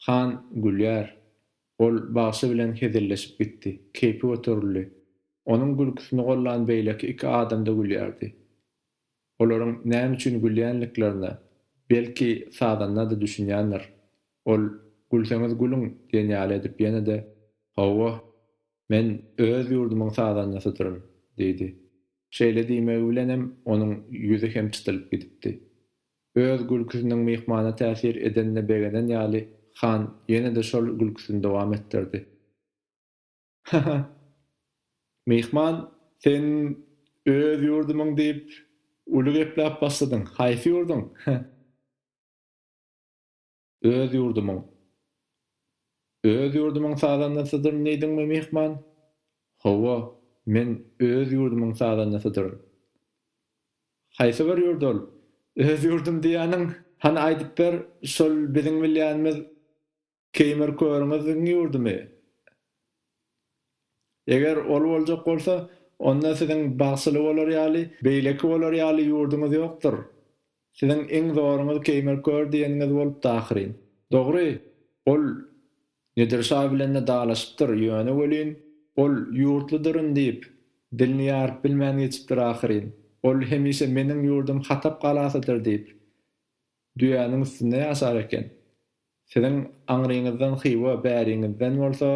Han gülýär. Ol bagşy bilen hezilleşip gitdi. Keýpi göterildi. Onuň gülküsini gollan beýleki iki adam-da gülýärdi. Olaryň näme üçin gülýänliklerine, belki, sazanda-da düşünýändir. Ol, Gülseňiz gülüň diýen ýaly edip ýene-de, Hawa, men öz ýurdumyň sazandasydyryn diýdi. Şeýle diýmegi bilenem onuň ýüzi hem çytylyp gidipdi. Öz gülküsiniň myhmana täsir edenine begenen ýaly, han ýene-de şol gülküsini dowam etdirdi. Ha-ha. Myhman, sen öz ýurdumyň diýip, uly gepläp başladyň. Haýsy ýurduň? Hä. Öz ýurdumyň. Öz ýurdumyň sazandasydyryn diýdiňmi, myhman? Hawa, men öz ýurdumyň sazandasydyryn. Haýsy bir ýurt ol? Öz ýurdum diýýäniň? Hany aýdyp ber, şol biziň bilýänimiz Keýmir körüňiziň ýurdumy? Eger ol boljak bolsa, onda siziň bagşyly bolar ýaly, beýleki bolar ýaly ýurduňyz ýokdur. Siziň iň zoruňyz Keýmir kör diýeniňiz bolupdy ahyryn. Dogry, ol Nedir şa bilen-de dalaşypdyr, ýöne welin, ol ýurtludyryn diýip, dilini ýaryp bilmän geçipdir ahyryn. Ol hemişe meniň ýurdum Hatap galasydyr diýip, düýäniň üstünde ýaşar eken. Siziň aňryňyzdan Hywa, bäriňizden bolsa,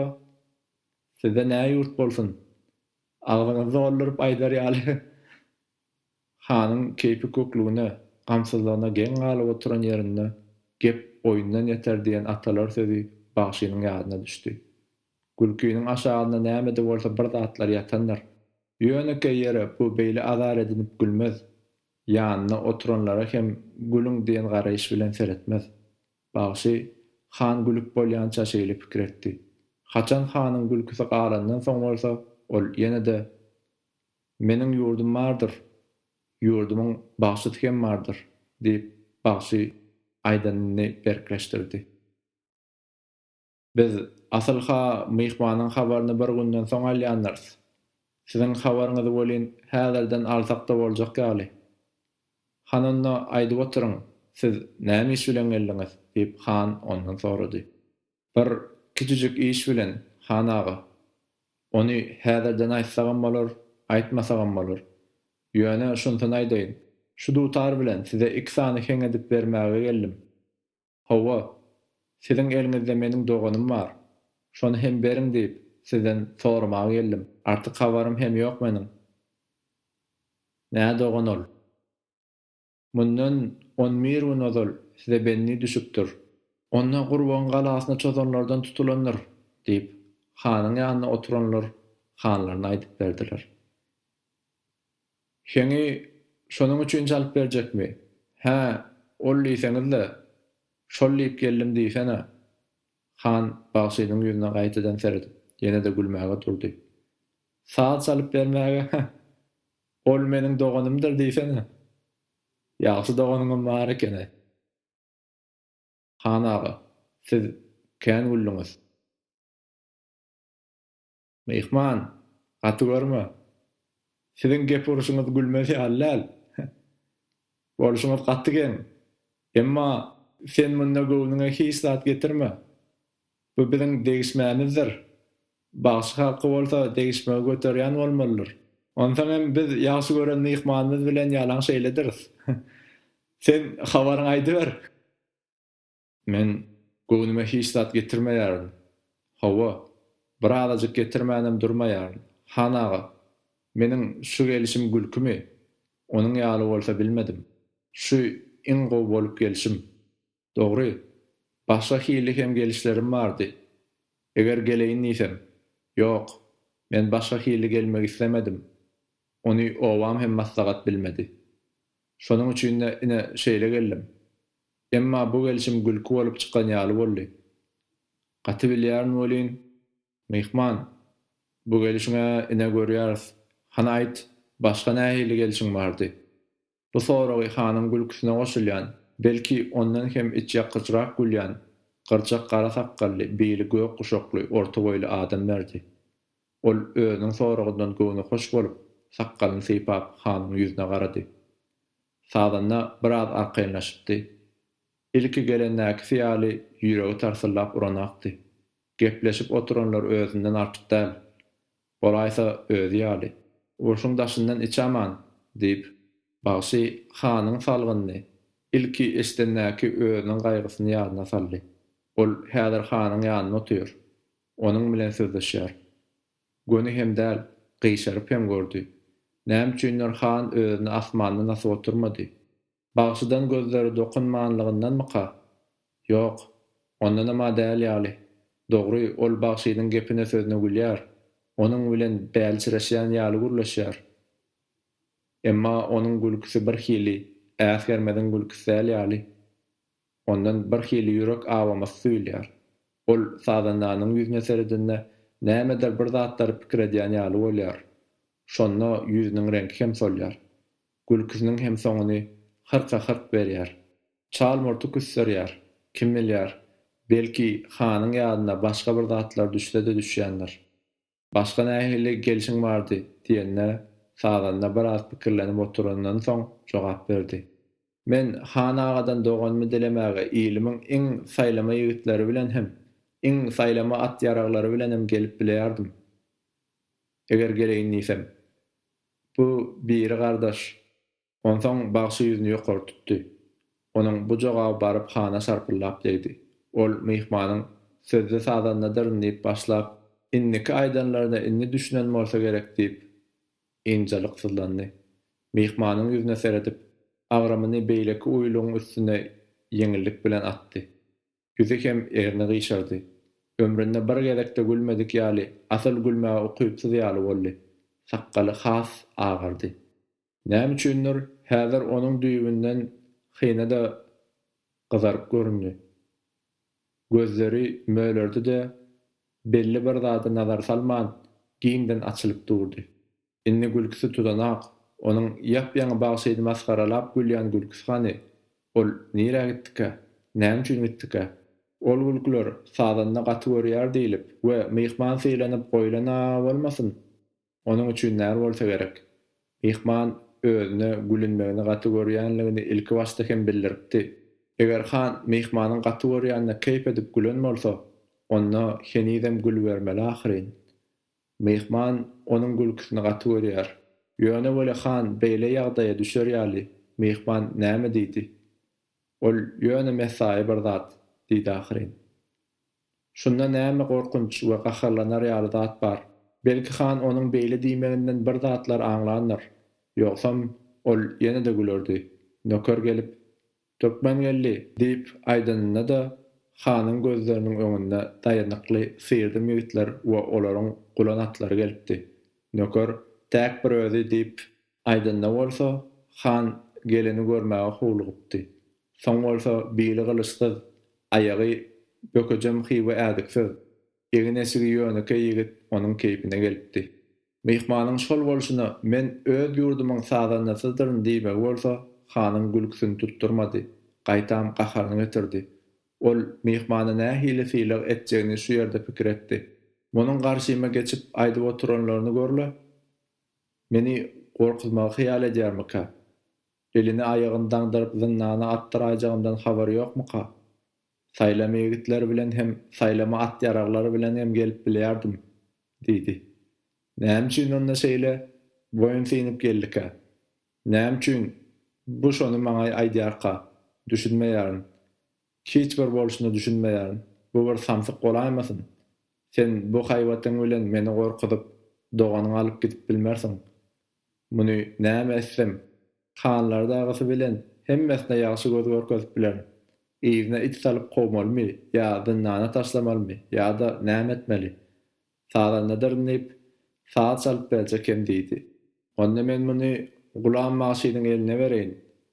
sizde nä ýurt bolsun? Agzyňyzy dolduryp aýdar ýaly hanyň keýpi köklügine, gamsyzlygyna geň galyp oturan ýerinde gep oýundan ýeter diýen atalar sözi bagşynyň ýadyna düşdi. Gülkiniň aşagynda näme-de bolsa bir zatlar ýatandyr. Ýönekeý ýere bu beýle azar edinip gülmez. Ýanynda oturanlara hem gülüň diýen garaýyş bilen seretmez. Bagşy han gülüp bolýança şeýle pikir etdi. Haçan hanyň gülküsi galandan soň bolsa, ol ýene-de, Meniň ýurdum bardyr, ýurdumyň bagşysy hem bardyr, diýip, bagşy aýdanyny berkleşdirdi. Biz, asyl-ha, myhmanyň habaryny bir günden soň alýandyrys. Siziň habaryňyzy welin häzirden alsak-da boljak ýaly. Hany onda aýdyp oturyň, siz näme iş bilen geldiňiz? diýip, han ondan sorady. Bir kiçijik iş bilen, han aga. Ony häzirden aýtsagam bolar, aýtmasagam bolar. Ýöne şunsyny aýdaýyn, şu dutar bilen size iki sany heň edip bermäge geldim. Hawa, siziň eliňizde meniň doganym bar. Şony hem beriň diýip, sizden soramaga geldim. Artyk habarym hem ýok meniň. Nä dogan ol? Mundan on bir gün ozal size bendi düşüpdir. Onda Gurbagyň galasyna çozanlardan tutulandyr, diýip, hanyň ýanynda oturanlar hanlaryna aýdyp berdiler. Heňi şonuň üçin çalyp berjekmi? Hä, ol diýseňiz-le, şol diýip geldim diýsene. Han bagşynyň ýüzüne gaýtadan seredip, ýene-de gülmäge durdy. Saz çalyp bermäge, hä, ol meniň doganymdyr diýsene. Ýagşy doganyňam bar eken-aý. Han aga, siz kän güldüňiz. Myhman, gaty görme. Siziň gep urşuňyz gülmez ýaly däl. Bolşuňyz gaty geň. Emma sen munda göwnüňe hiç zat getirme. Bu biziň degişmämizdir. Bagşy halky bolsa degişmegi göterýän bolmalydyr. Onsoň hem biz ýagşy gören myhmanymyz bilen ýalaň şeýlediris. Sen habaryňy aýdyber. Men göwnüme hiç zat getirmeýärin. Hawa, birazajyk getirmänem durmaýaryn. Han aga, meniň şu gelşim gülkümi? Onuň ýaly bolsa bilmedim. Şu iň gowy bolup gelşim. Dogry, başga hili hem gelişlerim bardy. Eger geleýin diýsem. Ýok, men başga hili gelmek islemedim. Ony obam hem maslahat bilmedi. Şonuň üçin-de ine şeýle geldim. Emma bu gelşim gülki bolup çykan ýaly boldy. Gaty bilýärin welin, myhman, bu gelşiň-ä ine görýäris. Hany aýt, başga nähili gelşiň bardy? Bu soragy hanyň gülküsine goşulýan, belki, ondan hem içýakgyçrak gülýän, gyrjak gara sakgally, bili gök guşakly, orta boýly adam berdi. Ol özüniň soragyndan göwnühoş bolup, sakgalyny sypap, hanyň ýüzüne garady. Sazanda biraz arkaýynlaşypdy. Ilki gelendäkisi ýaly ýüregi tarsyllap uranakdy. Gepleşip oturanlar özünden artyk däl. Bolaýsa özi ýaly. Urşuň daşyndan içi aman! diýip, bagşy hanyň salgynyny, ilki eşidendäki özüniň gaýgysyny ýadyna saldy. Ol häzir hanyň ýanynda otyr. Onuň bilen sözleşýär. Göni hem däl, gyşaryp hem gördi. Näme üçindir han özüni asmandan asyp oturmady. Bagşydan gözleri dokunmanlygyndanmyka? Ýok, ondanam-a däl ýaly. Dogry, ol bagşynyň gepine-sözüne gülýär, onuň bilen bälçireşýän ýaly gürleşýär. Emma onuň gülküsi birhili, äsgermeziň gülküsi däl ýaly. Ondan birhili ýürek awamasy duýulýar. Ol sazandanyň ýüzüne seredende nämedir bir zatlary pikir edýän ýaly bolýar. Şonda ýüzüniň reňki hem solýar. Gülküsiniň hem soňuny hyrka-hyrk berýär. Çal murty küsserýär. Kim bilýär, belki, hanyň ýadyna başga bir zatlar düşse-de düşýändir. Başga nähili gelşiň bardy? diýende, sazanda biraz pikirlenip oturandan soň jogap berdi. Men han agadan doganymy dilemäge ilimiň iň saýlama ýigitleri bilen hem, iň saýlama at-ýaraglary bilenem gelip bileýärdim. Eger geleýin diýsem. Bu biri gardaş. Onsoň bagşy ýüzüni ýokary tutdy. Onuň bu jogaby baryp hana şarpyldap degdi. Ol myhmanyň Sözde sazandadyryn diýip başlap, indiki aýdanlaryna indi düşünen bolsa gerek diýip, ynjalyksyzlandy. Myhmanyň ýüzüne seredip, agramyny beýleki uýlugyň üstüne ýeňillik bilen atdy. Ýüzi hem erni gyşardy. Ömründe bir gezek-de gülmedik ýaly, asyl gülmäge ukypsyz ýaly boldy. Sakgaly has agardy. Näme üçindir, häzir onuň düýbünden hyna-da gyzaryp göründi. Gözleri mölerdi-de, belli bir zada nazar salman, giňden açylyp durdy. Indi gülküsi tudanak, onuň ýap-ýaňy bagşyny masgaralap gülýän gülküsi hany? Ol nirä gitdikä? Näme üçin gitdikä? Ol gülküler sazanda gaty görýär diýlip we myhman sylanyp goýlan-a bolmasyn? Onuň üçin när bolsa gerek. Myhman özüne gülünmegini gaty görýänligini ilkibaşda hem bildiripdi. Eger han myhmanyň gaty görýänine keýp edip gülen bolsa, onda henizem gülübermeli ahyryn. Myhman onuň gülküsini gaty görýär. Ýöne weli han beýle ýagdaýa düşer ýaly myhman näme diýdi? Ol ýöne mesaýy bir zat diýdi ahyryn. Şunda näme gorkunç we gaharlanar ýaly zat bar? Belki han onuň beýle diýmeginden bir zatlar aňlandyr. Ýogsam, ol ýene-de gülerdi. Nöker gelip, Türkmen geldi! Diýip aýdanynda-da, hanyň gözleriniň öňünde daýanykly syrdym ýigitler we olaryň gulan atlary gelipdi. Nöker, Täk bir özi diýip aýdanda bolsa, han geleni görmäge howlugypdy. Soň bolsa bili gylyçsyz, aýagy bökejem hywa ädiksiz, egin-eşigi ýönekeý ýigit onuň keýpine gelipdi. Myhmanyň şol bolşuna men öz ýurdumyň sazandasydyryn diýmegi bolsa hanyň gülküsini tutdurmady, gaýtam gaharyny getirdi. Ol myhmana nähili sylag etjegini şu ýerde pikir etdi. Munuň garşyma geçip aýdyp oturanlaryny gör-le! Meni gorkuzmagy hyýal edýärmikä? Elini aýagyny daňdyryp zyndana atdyraýjagymdan habary ýokmuka? Saýlama ýigitler bilen hem saýlama at-ýaraglar bilen hem gelip bilýärdim, diýdi. Näme üçin onda şeýle boýun synyp geldikä? Näme üçin bu şony maňa aýdýarka? Düşünmeýärin. Hiç bir bolşuna düşünmeýärin. Bu bir samsyk bolaýmasyn? Sen bu haýbatyň bilen meni gorkuzyp, doganyňy alyp gidip bilmersiň. Muny näme etsem, hanlar dagysy bilen hemmesine ýagşy göz görkezip bilerin. Yzyna it salyp kowmalymy ýa zyndana taşlamalymy ýa-da näme etmeli? Sazandadyryn diýip, saz çalyp berjek hem diýdi. Onda men muny Gulam bagşynyň eline bereýin.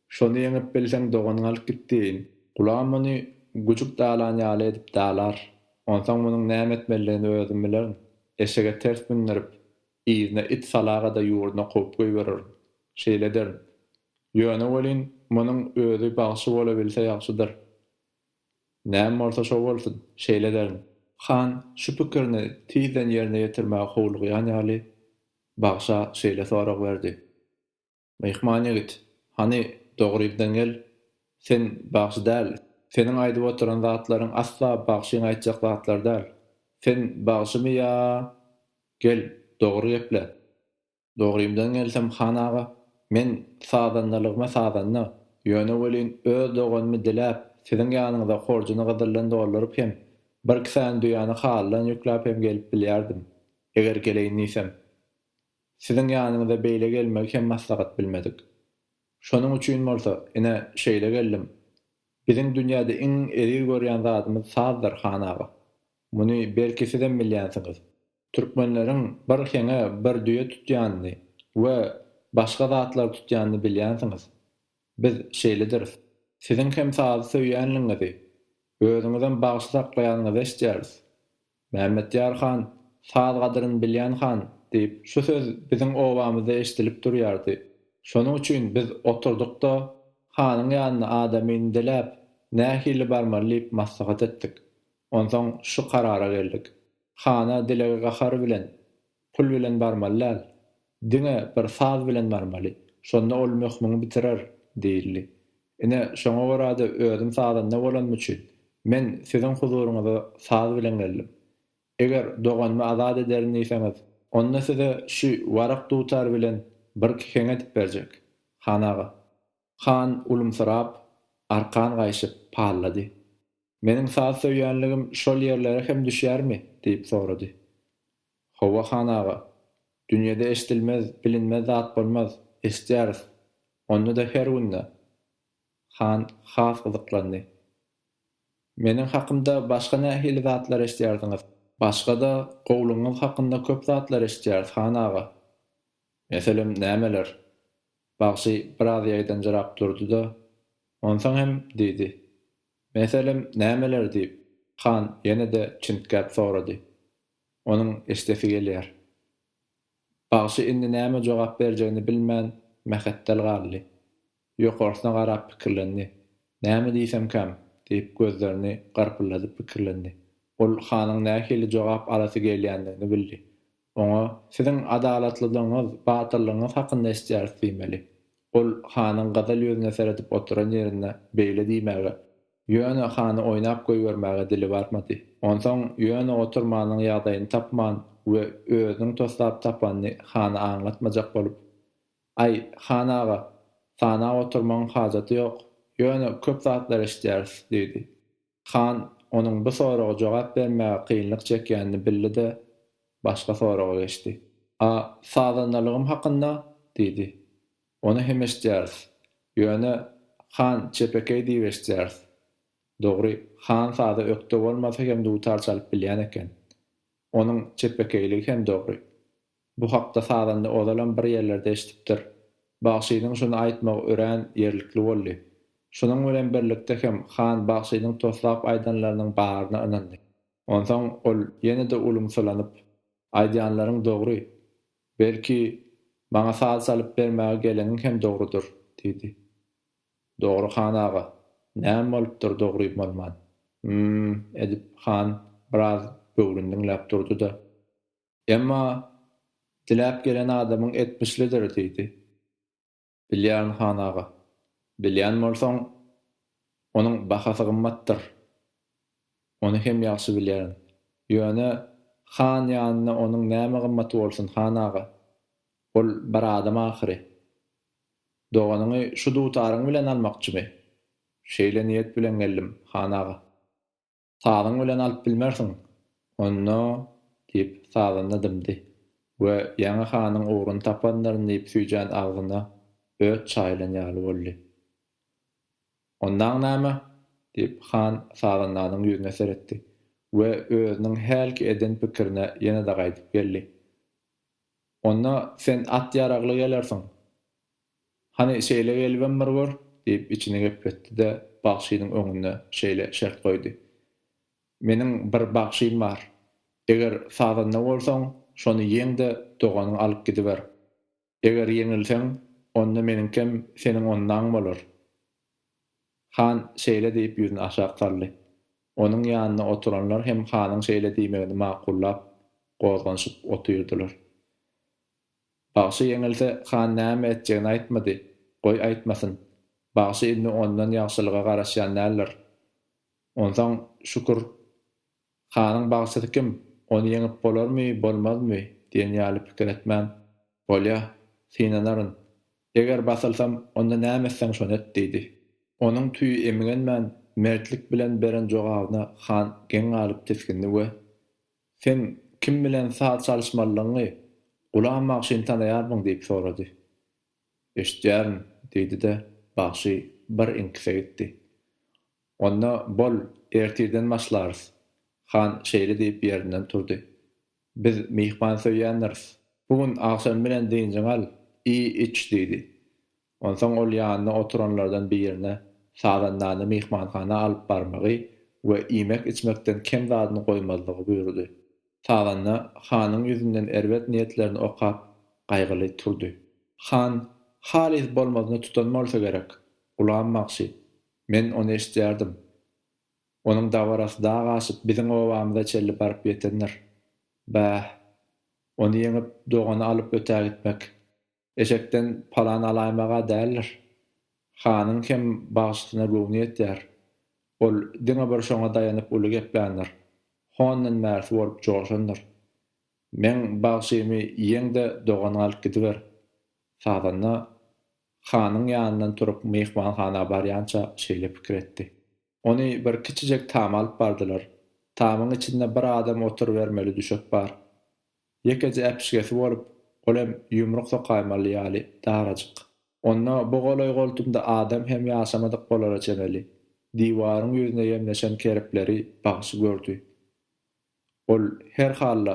Şony ýeňip bilseň doganyňy alyp git diýeýin. Gulam muny güjük dalan ýaly edip dalar. Onsoň munuň näme etmelidigini özüm bilerin. Eşege ters mündürip, Yzyna it salaga-da ýurduna kowup goýbererin. Şeýle ederin. Ýöne welin, munuň özi bagşy bolabilse ýagşydyr. Näme bolsa şo bolsun, şeýle ederin. Han şu pikirini tizden ýerine ýetirmäge howlugýan ýaly, bagşa şeýle sorag berdi. Myhman ýigit, hany, dogryňdan gel. Sen bagşy däl. Seniň aýdyp oturan zatlaryň asla bagşyň aýtjak zatlary däl. Sen bagşymy ýa Gel, dogry geple. Dogrymdan gelsem, han aga, men sazandalygyma sazanda, ýöne welin öz doganymy diläp, siziň ýanyňyza horjuny gyzyldan dolduryp hem, birki sany düýäni halydan ýükläp hem gelip bilýärdim, eger geleýin diýsem. Siziň ýanyňyza beýle gelmegi hem maslahat bilmedik. Şonuň üçin bolsa, ine, şeýle geldim. Biziň dünýäde iň eziz görýän zadymyz sazdyr, han aga. Muny belki sizem bilýänsiňiz. Türkmenleriň bir heňe bir düýe tutýanyny we başga zatlar tutýanyny bilýänsiňiz. Biz şeýlediris. Siziň hem sazy söýýänligiňizi, özüňizem bagşy saklaýanyňyzy eşidýäris. Mämmetýar han, saz gadyryny bilýän han diýip, şu söz biziň obamyzda eşidilip durýardy. Şonuň üçin biz oturdyk-da, hanyň ýanyna adamyny diläp, nähili barmaly diýip maslahat etdik. Onsoň şu karara geldik. Hana dilegi gahar bilen, pul bilen barmaly däl. Diňe bir saz bilen barmaly. Şonda ol möhmüňi bitirer diýildi. Ine, şoňa görä-de özüm sazanda bolanym üçin, men siziň huzuryňyza saz bilen geldim. Eger doganymy azat ederin diýseňiz, onda size şu warak dutar bilen birki heň edip berjek, han aga. Han ulumsyrap, arkan gaýşyp, pallady. Meniň saz söýýänligim şol ýerlere hem düşýärmi? diýip sorady. Hawa, han aga. Dünýede eşidilmez, bilinmez zat bolmaz. Eşidýäris. Onda-da her günde. Han has gyzyklandy. Meniň hakymda başga nähili zatlar eşidýärsiňiz? Başga-da gowlugyňyz hakynda köp zatlar eşidýäris, han aga. Meselem, nämeler? Bagşy biraz ýaýdanjyrap durdy-da, Onsoň hem, diýdi. Meselem, nämeler diýip, han ýene-de çintgäp sorady. Onuň eşidesi gelýär. Bagşy indi näme jogap berjegini bilmän, mähetdel galdy. Ýokarsyna garap pikirlendi. Näme diýsemkäm? diýip, gözlerini garpyldadyp pikirlendi. Ol hanyň nähili jogap alasy gelýändigini bildi. Oňa, Siziň adalatlylygyňyz, batyrlygyňyz hakynda eşidýäris diýmeli. Ol hanyň gyzyl ýüzüne seredip oturan ýerinde beýle diýmäge. Ýöne hany oýnap goýbermäge dili barmady. Onsoň ýöne oturmanyň ýagdaýyny tapman we özüniň toslap tapanyny hana aňlatmajak bolup, Aý, han aga, sanap oturmagyň hajaty ýok, ýöne köp zatlar eşidýäris, diýdi. Han onuň bu soraga jogap bermäge kynlyk çekýänini bildi-de, başga soraga geçdi. A sazandalygym hakynda? diýdi. Ony hem eşidýäris. Ýöne, han çepekeý diýip eşidýäris. Dogry, han saza ökde bolmasa hem dutar çalyp bilýän eken. Onuň çepekeýligi hem dogry. Bu hakda sazanda ozalam bir ýerlerde eşidipdir. Bagşynyň şuny aýtmagy örän ýerlikli boldy. Şunuň bilen birlikde hem han bagşynyň toslap aýdanlarynyň baryna ynandy. Onsoň ol ýene-de ulumsylanyp, Aýdýanlaryň dogry. Belki, maňa saz çalyp bermäge geleniň hem dogrudyr, diýdi. Dogry han aga. Näme bolupdyr dogrym bolman? Hüm, edip han biraz böwrüni diňläp durdy-da. Emma diläp gelen adamyň etmişlidir, diýdi. Bilýärin han aga. Bilýän bolsaň, onuň bahasy gymmatdyr. Ony hem ýagşy bilýärin. Ýöne han ýanynda onuň näme gymmaty bolsun, han aga? Ol bir adam ahyry. Doganyňy şu dutaryň bilen almakçymy? Şeýle niýet bilen geldim, han aga. Sazyň bilen alyp bilmersiň. Onda, diýip, sazanda dymdy we ýaňy hanyň ugruny tapandyryn diýip süýjän agzyna öt çaýylan ýaly boldy. Ondaň näme? diýip, han sazandanyň ýüzüne seretdi we özüniň hälki eden pikirine ýene-de gaýdyp geldi. Onda sen at-ýaragly gelersiň. Hany, şeýle gelibem bir gör, diýip, içini gepletdi-de, bagşynyň öňünde şeýle şert goýdy. Meniň bir bagşym bar. Eger sazanda bolsaň, şony ýeň-de, doganyňy alyp gidiber. Eger ýeňilseň, onda meniňkem seniň onnaň bolar. Han şeýle diýip ýüzüni aşak saldy. Onuň ýanynda oturanlar hem hanyň şeýle diýmegini makullap, gozganyşyp otyrdylar. Bagşy ýeňilse, han näme etjegini aýtmady. Goý aýtmasyn. Bagşy indi ondan ýagşylyga garaşýan däldir. Onsoň, şükür, hanyň bagşysy kim, ony ýeňip bolarmy, bolmazmy diýen ýaly pikir etmän, Bolýa, synanaryn. Eger basylsam, onda näme etseň şony et diýdi. Onuň tüýi emgenmän, mertlik bilen beren jogabyna han geň galyp tisgindi we Sen kim bilen saz çalyşmalydygyňy Gulam bagşyny tanaýarmyň diýip sorady. Eşidýärin, diýdi-de, bagşy bir iňkise gitdi. Onda bol, ertirden başlarys. Han şeýle diýip ýerinden turdy. Biz myhman söýýändiris. Bu gün agşam bilen dynjyňy al, iý-iç diýdi. Onsoň ol ýanynda oturanlardan birine sazandany myhmanhana alyp barmagy we iýmek-içmekden kem zadyny goýmazlygy buýurdy. Sazanda hanyň ýüzünden erbet niýetlerini okap, gaýgyly turdy. Han halys bolmazyny tutan bolsa gerek, Gulam bagşy, men ony eşidýärdim. Onuň dabarasy dag aşyp biziň obamyza çenli baryp ýetendir. Bäh, ony ýeňip, dogany alyp ötägitmek. Eşekden palan alaýmag-a däldir. Hanyň hem bagşysyna göwni ýetýär. Ol diňe bir şoňa daýanyp uly gepländir. Hondan bärsi bolup joşandyr. Meň bagşymy ýeň-de doganyňy alyp gidiber. Sazanda hanyň ýanyndan turup myhmanhana barýança şeýle pikir etdi. Ony bir kiçijek tama alyp bardylar. Tamyň içinde bir adam oturybermeli düşek bar. Ýekeje äpişgesi bolup, ol hem ýumruk sokaýmaly ýaly darajyk. Onda bu golaý-goltumda adam hem ýaşamadyk bolara çemeli. Diwaryň ýüzüne ýemleşen kerepleri bagşy gördi. Ol, her halda,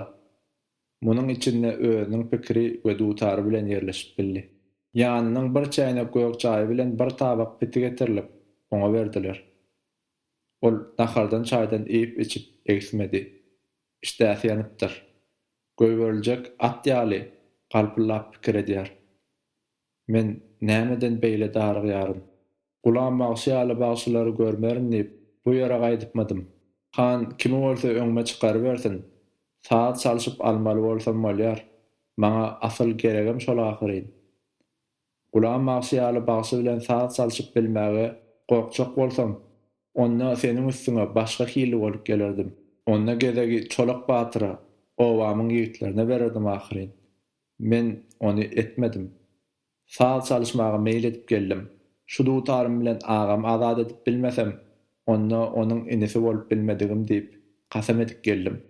munuň içinde özüniň pikiri we dutary bilen ýerleşip bildi. Ýanynyň bir çäýnek gök çaýy bilen bir tabak piti getirilip, oňa berdiler. Ol nahardan-çaýdan iýip-içip egsmedi. Işdäsi ýanypdyr. Goýberiljek at ýaly galpyldap pikir edýär. Men nämeden beýle darygýaryn? Gulam bagşy ýaly bagşylary görmerin diýip, bu ýere gaýdypmydym? Han kimi bolsa öňüme çykarybersin. Saz çalşyp almaly bolsam bolýar. Maňa asyl geregem şol ahyryn. Gulam bagşy ýaly bagşy bilen saz çalşyp bilmäge gorkjak bolsam. Onda seniň üstüňe başga hili bolup gelerdim. Onda gezegi Çolak batyra, obamyň ýigitlerine bererdim ahyryn. Men ony etmedim. Saz çalyşmaga meýil edip geldim. Şu dutarym bilen agamy azat edip bilmesem, onda onuň inisi bolup bilmedigim diýip, kasam edip geldim.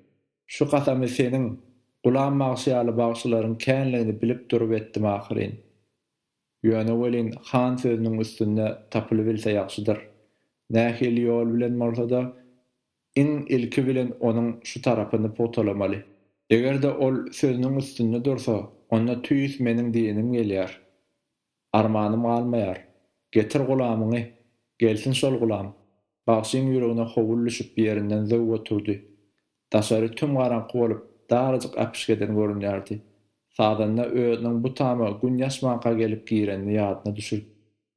Şu kasamy seniň, Gulam bagşy ýaly bagşylaryň känligini bilip durup etdim ahyryn. Ýöne welin han sözüniň üstünde tapylybilse ýagşydyr. Nähili ýol bilen bolsa-da, iň ilki bilen onuň şu tarapyny pugtalamaly. Eger-de ol sözüniň üstünde dursa, onda tüýs meniň diýenim gelýär. Armanym galmaýar. Getir gulamyňy. Gelsin şol gulam. Bagşyň ýüregine howul düşüp ýerinden zöwwe turdy. Daşary tüm garaňky bolup, darajyk äpişgeden görünýärdi. Sazanda özüniň bu tama Gün ýaşmanka gelip girenini ýadyna düşürdi.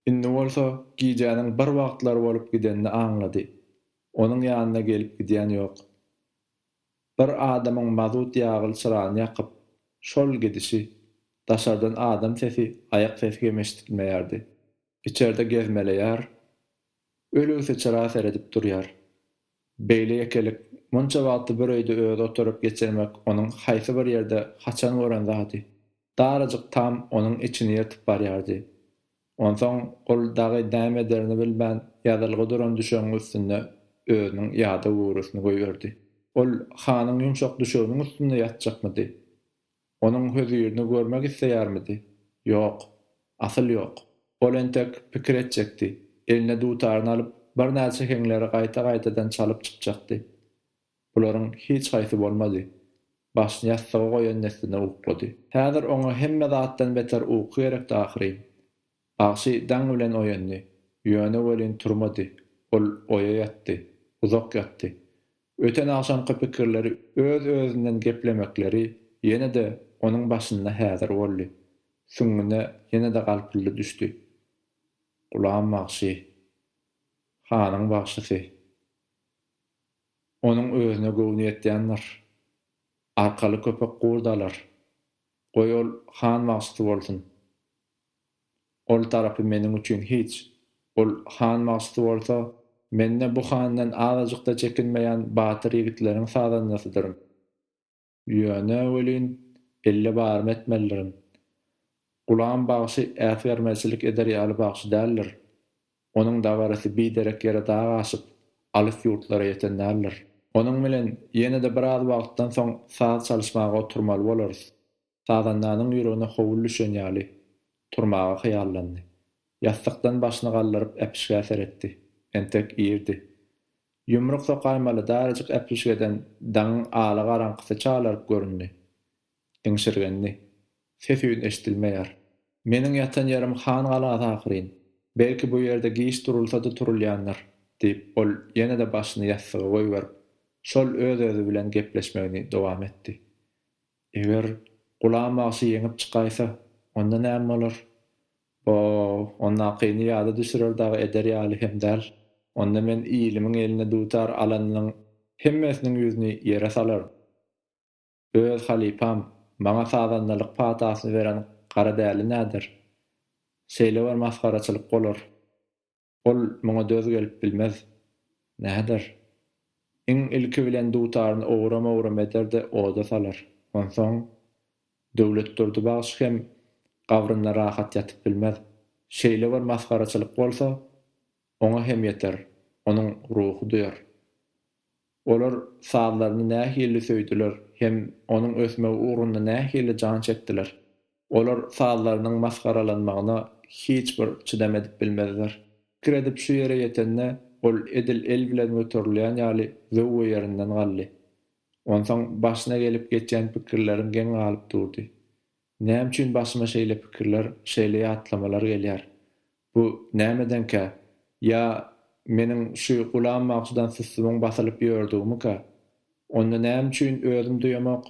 Indi bolsa gijäniň bir wagtlar bolup gidenini aňlady. Onuň ýanyna gelip gidýän ýok. Bir adamyň mazut ýagly çyrany ýakyp, şol gidişi. Daşardan adam sesi, aýak sesi hem eşidilmeýärdi. Içerde gezmeleýär, ölügsi çyra seredip durýar. Beýle ýekelik, munça wagty bir öýde özi oturyp geçirmek onuň haýsy bir ýerde haçan gören zady? Darajyk tam onuň içini ýyrtyp barýardy. Onsoň ol dagy näme ederini bilmän, ýazylgy duran düşegiň üstünde özüniň ýadaw göwresini goýberdi. Ol hanyň ýumşak düşeginiň üstünde ýatjakmydy? Onuň hözirini görmek isleýärmidi? Ýok. Asyl ýok. Ol entek pikir etjekdi. Eline dutaryny alyp, birnäçe heňleri gaýta-gaýtadan çalyp çykjakdy. Bularyň hiç haýsy bolmady. Başyny ýassyga goýan dessine uklady. Häzir oňa hemme zatdan beter uky gerekdi ahyryn. Bagşy daň bilen oýandy. Ýöne welin turmady. Ol oýa ýatdy. Uzak ýatdy. Öten agşamky pikirleri öz-özünden geplemekleri ýene-de onuň başynda häzir boldy. Süňňüne ýene-de galpyldy düşdi. Gulam bagşy. Hanyň bagşysy. Onuň özüne göwni ýetýändir. Arkaly köpek gurt alar. Goý ol han bagşysy bolsun. Ol tarapy meniň üçin hiç. Ol han bagşysy bolsa, men-de bu handan azajyk-da çekinmeýän batyr ýigitleriň sazandasydyryn. Ýöne welin, elde barymy etmelidirin. Gulam bagşy äsgermezçilik eder ýaly bagşy däldir. Onuň dabarasy biderek ýere dag aşyp, alys ýurtlara ýeten däldir. Onuň bilen ýene-de biraz wagtdan soň saz çalyşmaga oturmaly bolarys. Sazandanyň ýüregine howul düşen ýaly, turmaga hyýallandy. Ýassykdan başyny galdyryp äpişgä seretdi. Entek irdi. Ýumruk sokaýmaly darajyk äpişgeden daňyň ala garaňkysy çalaryp göründi. Diňşirgendi. Ses-üýn eşidilmeýär. Meniň ýatan ýerim han galasy ahyryn. Belki bu ýerde giç turulsa-da turulýandyr, diýip, ol ýene-de başyny ýassyga goýberip, şol öz-özi bilen gepleşmegini dowam etdi. Eger Gulam bagşy ýeňip çykaýsa, onda näme bolar? Bo-ow, ondakyny ýada düşürer dagy eder ýaly hem däl. Onda men ilimiň eline dutar alanynyň hemmesiniň ýüzüni ýere salaryn. Öz halypam, maňa sazandalyk patasyny beren Garadäli näder? Şeýle bir masgaraçylyk bolar. Ol muňa döz gelip bilmez. Näder? Iň ilki bilen dutaryny owram-owram eder-de oda salar. Onsoň Döwletdurdy bagşy hem gabrynda rahat ýatyp bilmez. Şeýle bir masgaraçylyk bolsa, oňa hem ýeter, onuň ruhy duýar. Olar sazlaryny nähili söýdüler hem onuň ösmegi ugrunda nähili jan çekdiler. Olar sazlarynyň masgaralanmagyna hiç bir çydam edip bilmezler. Pikir edip şu ýere ýetende, ol edil el bilen göterilýän ýaly zöwwe ýerinden galdy. Onsoň başyna gelip geçýän pikirleriň geň galyp durdy. Näme üçin başyma şeýle pikirler, şeýle ýatlamalar gelýär? Bu nämedenkä? Ýa meniň şu Gulam bagşydan sussumyň basylyp ýördügimikä? Onda näme üçin özüm duýamok,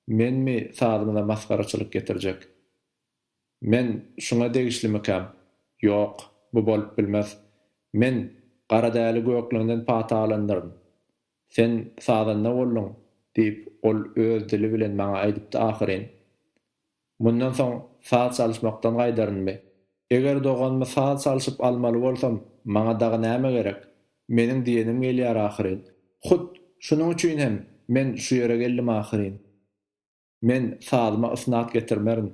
menmi sazymyza masgaraçylyk getirjek? Men şuňa degişlimikäm? Ýok, bu bolup bilmez. Men Garadäli gökleňden pata alandyryn. Sen sazanda bolduň, diýip, ol öz dili bilen maňa aýdypdy ahyryn. Mundan soň saz çalyşmakdan gaýdarynmy? Eger doganymy saz çalşyp almaly bolsam, maňa dagy näme gerek? Meniň diýenim gelýär ahyryn. Hut şunuň üçin hem men şu ýere geldim ahyryn. Men sazyma ysnat getirmerin.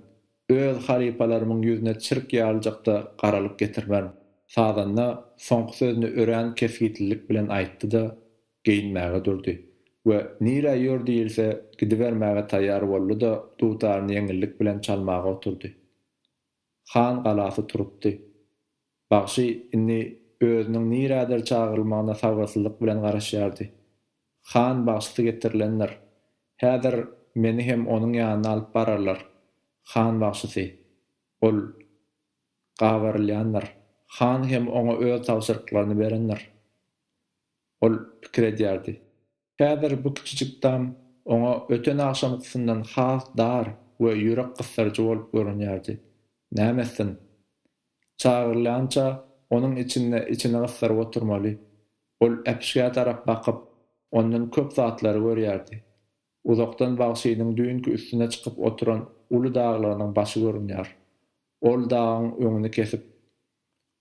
Öz halypalarymyň ýüzüne çirk ýalyjak-da garalyk getirmerin. Sazanda soňky sözüni örän kesgitlilik bilen aýtdy-da, geýinmäge durdy we nirä ýör diýilse gidibermäge taýýar boldy-da, dutaryny ýeňillik bilen çalmaga oturdy. Han galasy turupdy. Bagşy indi özüniň nirädir çagyrylmagyna sabyrsyzlyk bilen garaşýardy. Han bagşysy getirilendir. Häzir meni hem onuň ýanyna alyp bararlar. Han bagşysy. Ol gabarylýandyr. Han hem oňa öz tabşyryklaryny berendir. Ol pikir edýärdi. Häzir bu kiçijik dam oňa öten agşamkysyndan has dar we ýürek gysdyryjy bolup görünýärdi. Näme etsin? Çagyrylýança onuň içinde içini gysdyryp oturmaly. Ol äpişgä tarap bakyp, ondan köp zatlary görýärdi. Uzakdan bagşynyň düýnki üstüne çykyp oturan uly daglarynyň başy görünýär. Ol dagyň öňüni kesip,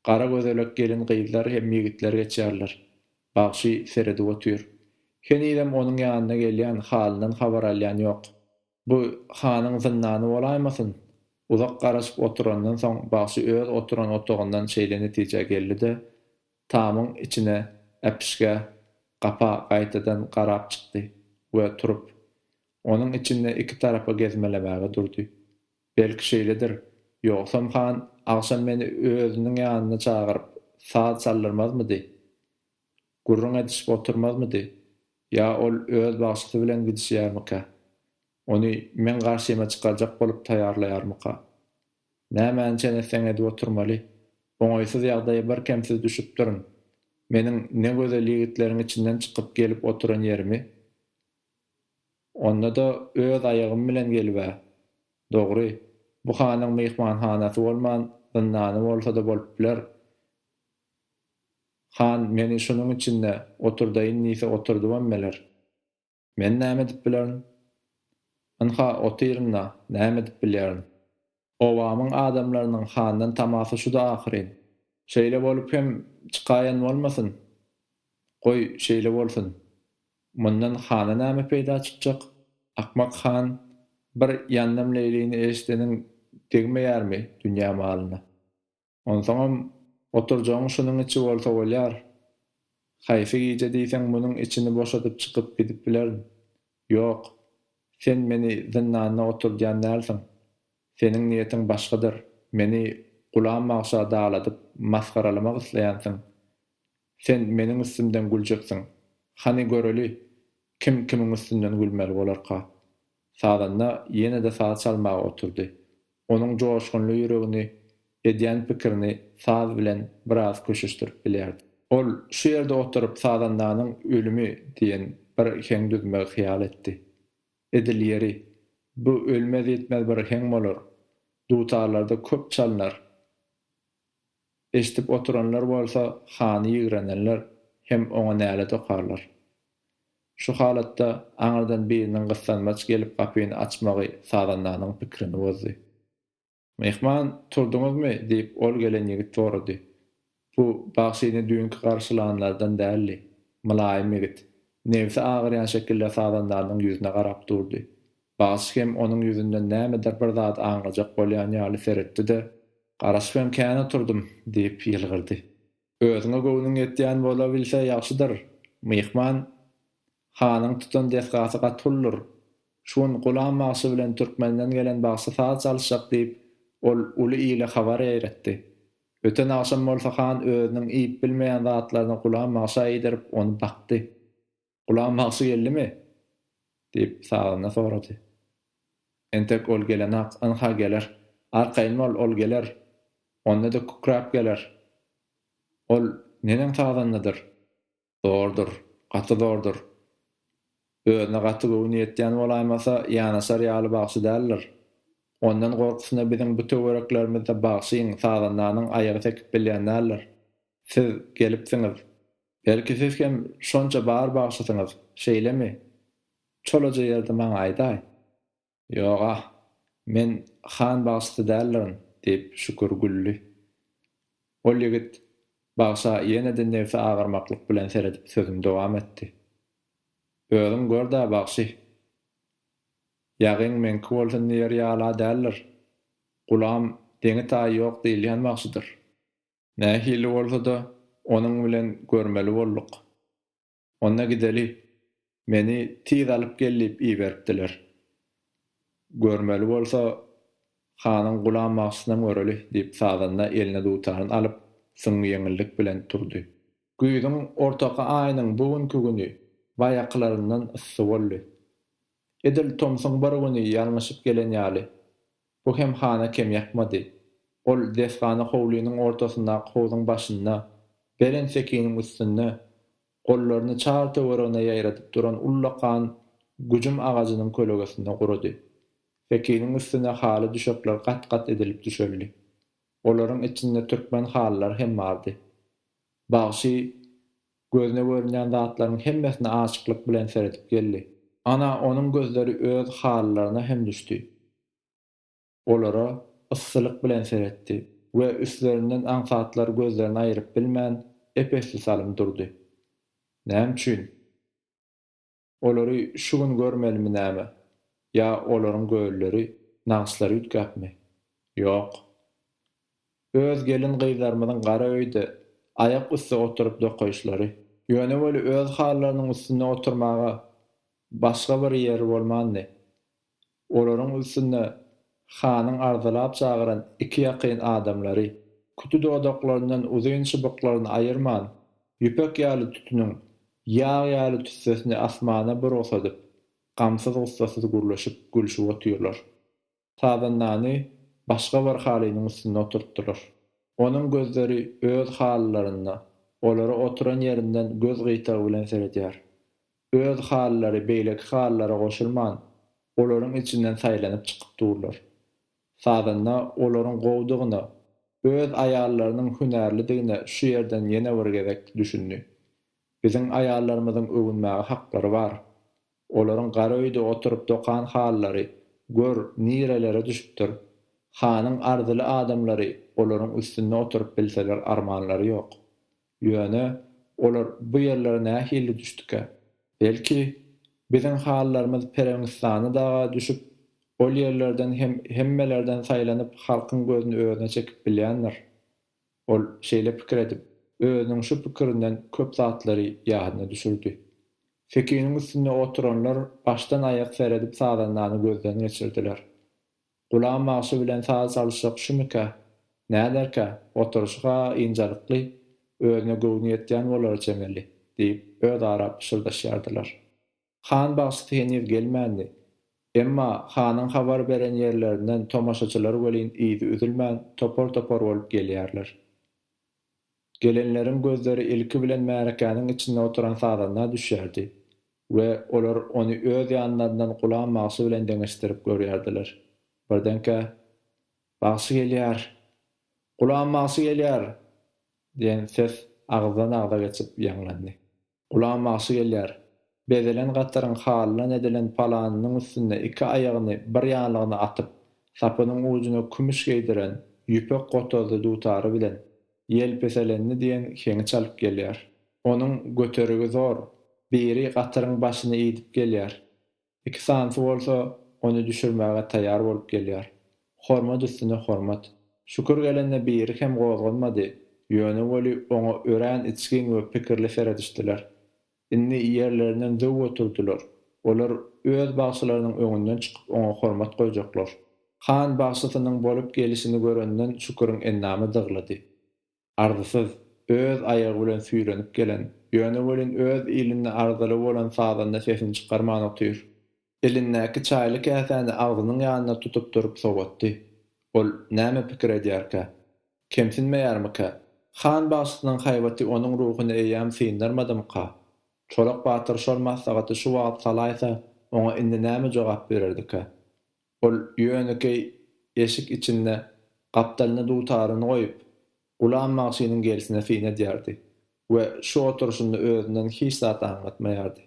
gara gözelek gelin-gyzlar hem ýigitler geçýärler. Bagşy seredip otyr. Henizem onuň ýanyna gelýän, halyndan habar alýan ýok. Bu hanyň zyndany bolaýmasyn? Uzak garaşyp oturandan soň bagşy öz oturan otagyndan şeýle netijä geldi-de, tamyň içine, äpişgä, gapa gaýtadan garap çykdy we turup, onuň içinde iki tarapa gezmelemäge durdy. Belki şeýledir. Ýogsam han agşam meni özüniň ýanyna çagyryp, saz çaldyrmazmydy? Gürrüň edişip oturmazmydy? Ýa ol öz bagşysy bilen gidişýärmikä? Ony meň garşyma çykarjak bolup taýýarlaýarmyka? Nämäni çen etseň edip oturmaly. Oňaýsyz ýagdaýa birkemsiz düşüpdirin. Meniň ne gözel ýigitleriň içinden çykyp gelip oturan ýerimi? Onda-da öz aýagym bilen gelib-ä. Dogry, bu hanyň myhmanhanasy bolman, zyndany bolsa-da bolup biler. Han meni şunuň içinde oturdaýyn diýse oturdybam beler. Men näme edip bilerin? Ynha, otyryn-da, näme edip bilýärin? Obamyň adamlarynyň handan tamasy şudy ahyryn. Şeýle bolup hem çykaýan bolmasyn? Goý, şeýle bolsun. Mundan hana näme peýda çykjak? Akmak han bir ýandam Leýlini eşideniň degmeýärmi dünýä malyna? Onsoňam oturjagyň şunuň içi bolsa bolýar. Haýsy gije diýseň munuň içini boşadyp çykyp gidip bilerin. Ýok, sen meni zyndanda oturdýan dälsiň. Seniň niýetiň başgadyr, meni Gulam bagşa daladyp masgaralamak isleýänsiň. Sen meniň üstümden güljeksiň. Hany göreli, kim kimiň üstünden gülmeli bolarka? Sazanda ýene-de saz çalmaga oturdy. Onuň joşgunly ýüregini, edýän pikirini saz bilen biraz köşeşdirip bilýärdi. Ol şu ýerde oturyp sazandanyň ölümi diýen bir heň düzmegi hyýal etdi. Edil ýeri, bu ölmez-ýitmez bir heň bolar, dutarlarda köp çalnar. Eşidip oturanlar bolsa hany ýigrenenler hem oňa nälet okarlar. Şu halatda aňyrdan biriniň gyssanmaç gelip gapyny açmagy sazandanyň pikirini bozdy. Myhman, turduňyzmy? diýip, ol gelen ýigit sorady. Bu bagşyny düýnki garşylanlardan däldi. Mylaýym ýigit. Nebsi agyrýan şekilde sazandanyň ýüzüne garap durdy. Bagşy hem onuň ýüzünden nämedir bir zady aňlajak bolýan ýaly seretdi-de, Garaşyp hem kän oturdym, diýip ýylgyrdy. Özüňe göwnüň ýetýän bolabilse ýagşydyr, myhman. Hanyň tutan desgasy gaty uludyr. Şu gün Gulam bagşy bilen türkmenden gelen bagşy saz çalyşjak diýip, ol uly ile habar ýaýratdy. Öten agşam bolsa han özüniň iýip bilmeýän zatlaryny Gulam bagşa iýdirip, ony bakdy. Gulam bagşy geldimi? diýip, sazanda sorady. Entek ol gelenak, ynha geler. Arkaýyn bol, ol geler. Onda-da kükräp geler. Ol neneň sazandadyr? Zordur, gaty zordur. Özüne gaty göwni ýetýän bolaýmasa, ýanaşar ýaly bagşy däldir. Ondan gorkusyna biziň bu töwereklerimizde bagşyň, sazandanyň aýagy sekip bilýän däldir. Siz gelipsiňiz. Belki siz hem şonça bar bagşysyňyz, şeýlemi? Çolaja ýerde maňa aýdaý. Ýog-a, men han bagşysy däldirin, diýip, Şükür güldi. Ol ýigit. Bagşa ýene-de nebsi agyrmaklyk bilen seredip sözüni dowam etdi. Özüň gör-dä, bagşy. Ýagyň meňki bolsun diýer ýal-a däldir. Gulam deňi-taýy ýok diýilýän bagşydyr. Nähili bolsa-da, onuň bilen görmeli bolduk. Onda gideli. Meni tiz alyp gel diýip iberipdiler. Görmeli bolsa, hanyň Gulam bagşysynam göreli, diýip, sazanda eline dutaryny alyp, süňňi ýeňillik bilen turdy. Güýzüň ortaky aýynyň bu günki güni baýakylaryndan yssy boldy. Edil tomsuň bir güni ýalňyşyp gelen ýaly. Bu hem hana kem ýakmady. Ol desgany howlynyň ortasyndaky howzuň başynda, belent sekiniň üstünde, gollaryny çar töweregine ýaýradyp duran ullakan güjüm agajynyň kölegesinde gurady. Sekiniň üstüne haly düşekler gat-gat edilip düşeldi. Olaryň içinde türkmen halylary hem bardy. Bagşy gözüne görünýän zatlaryň hemmesine aşyklyk bilen seredip geldi. Ana, onuň gözleri öz halylaryna hem düşdi. Olara yssylyk bilen seretdi we üstlerinden aňsatlar gözlerini aýyryp bilmän, ep-esli salym durdy. Näme üçin? Olary şu gün görmelimi näme? Ýa olaryň gölleri, nagyşlary üýtgäpmi? Ýok. Öz gelin-gyzlarymyzyň gara öýde aýak üsti oturyp dokaýyşlary. Ýöne weli öz hallarynyň üstünde oturmaga başga bir ýeri bolmandy. Olaryň üstünde hanyň arzylap çagyran iki ýakyn adamlary, küti dodaklaryndan uzyn çybyklaryny aýyrman, ýüpek ýaly tütüniň ýag ýaly tüssesini asmana burugsadyp, gamsyz-gussasyz gürleşip, gülşüp otyrlar. Sazandany başga bir halynyň üstünde oturtdylar. Onuň gözleri öz halylarynda, olara oturan ýerinden göz gyýtagy bilen seredýär. Öz halylary beýleki halylara goşulman, olaryň içinden saýlanyp çykyp durlar. Sazanda olaryň gowudygyna, öz aýallarynyň hünärlidigine şu ýerden ýene bir gezek düşündi. Biziň aýallarymyzyň öwünmäge haklary bar. Olaryň gara öýde oturyp dokan halylary, gör, nirelere düşüpdir. Hanyň arzyly adamlary olaryň üstünde oturyp bilseler armanlary ýok. Ýöne olar bu ýerlere nähili düşdükä? Belki, biziň halylarymyz Pereňistana daga düşüp, ol ýerlerden hem hemmelerden saýlanyp halkyň gözüni özüne çekip bilýändir? Ol şeýle pikir edip, özüniň şu pikirinden köp zatlary ýadyna düşürdi. Sekiniň üstünde oturanlar başdan-aýak seredip sazandany gözden geçirdiler. Gulam bagşy bilen saz çalyşjak şumyka? Näderkä, oturyşy-ha ynjalykly, özüne göwni ýetýän bolara çemeli, diýip, özara pyşyrdaşýardylar. Han bagşysy heniz gelmändi. Emma hanyň habar beren ýerlerinden tomaşaçylar welin yzy üzülmän topar-topar bolup gelýärler. Gelenleriň gözleri ilki bilen märekäniň içinde oturan sazanda düşýärdi we olar ony öz ýanlaryndan Gulam bagşy bilen deňeşdirip görýärdiler. Birdenkä, Bagşy gelýär! Gulam bagşy gelýär! diýen ses agyzdan-agza geçip ýaňlandy. Gulam bagşy gelýär. Bezelen gataryň halydan edilen palanynyň üstünde iki aýagyny bir ýanlygyna atyp, sapynyň ujuna kümüş geýdiren ýüpek gotazly dutary bilen Ýel peselendi diýen heňi çalyp gelýär. Onuň göterigi zor. Biri gatyryň başyny iýdip gelýär. Iki sanysy bolsa ony düşürmäge taýýar bolup gelýär. Hormat üstüne hormat. Şükür gelende biri hem gozganmady, ýöne weli oňa örän içgin we pikirli seredişdiler. Indi ýerlerinden zöwwe turdular. Olar öz bagşylarynyň öňünden çykyp oňa hormat goýjaklar. Han bagşysynyň bolup gelişini görenden Şüküriň endamy dyglady. Arzysyz, öz aýagy bilen süýrenip gelen, ýöne welin öz ilinde arzyly bolan sazanda sesini çykarman otyr. Elindäki çaýly käsäni agzynyň ýanynda tutup durup sowatdy. Ol näme pikir edýärkä? Kemsinmeýärmikä? Han bagşysynyň haýbaty onuň ruhuny eýýäm syndyrmadymyka? Çolak batyr şol maslahaty şu wagt salaýsa, oňa indi näme jogap bererdikä? Ol ýönekeý eşik içinde gapdalyna dutaryny goýup, Gulam bagşynyň gelsine syn edýärdi we şu oturyşynda özünden hiç zat aňlatmaýardy.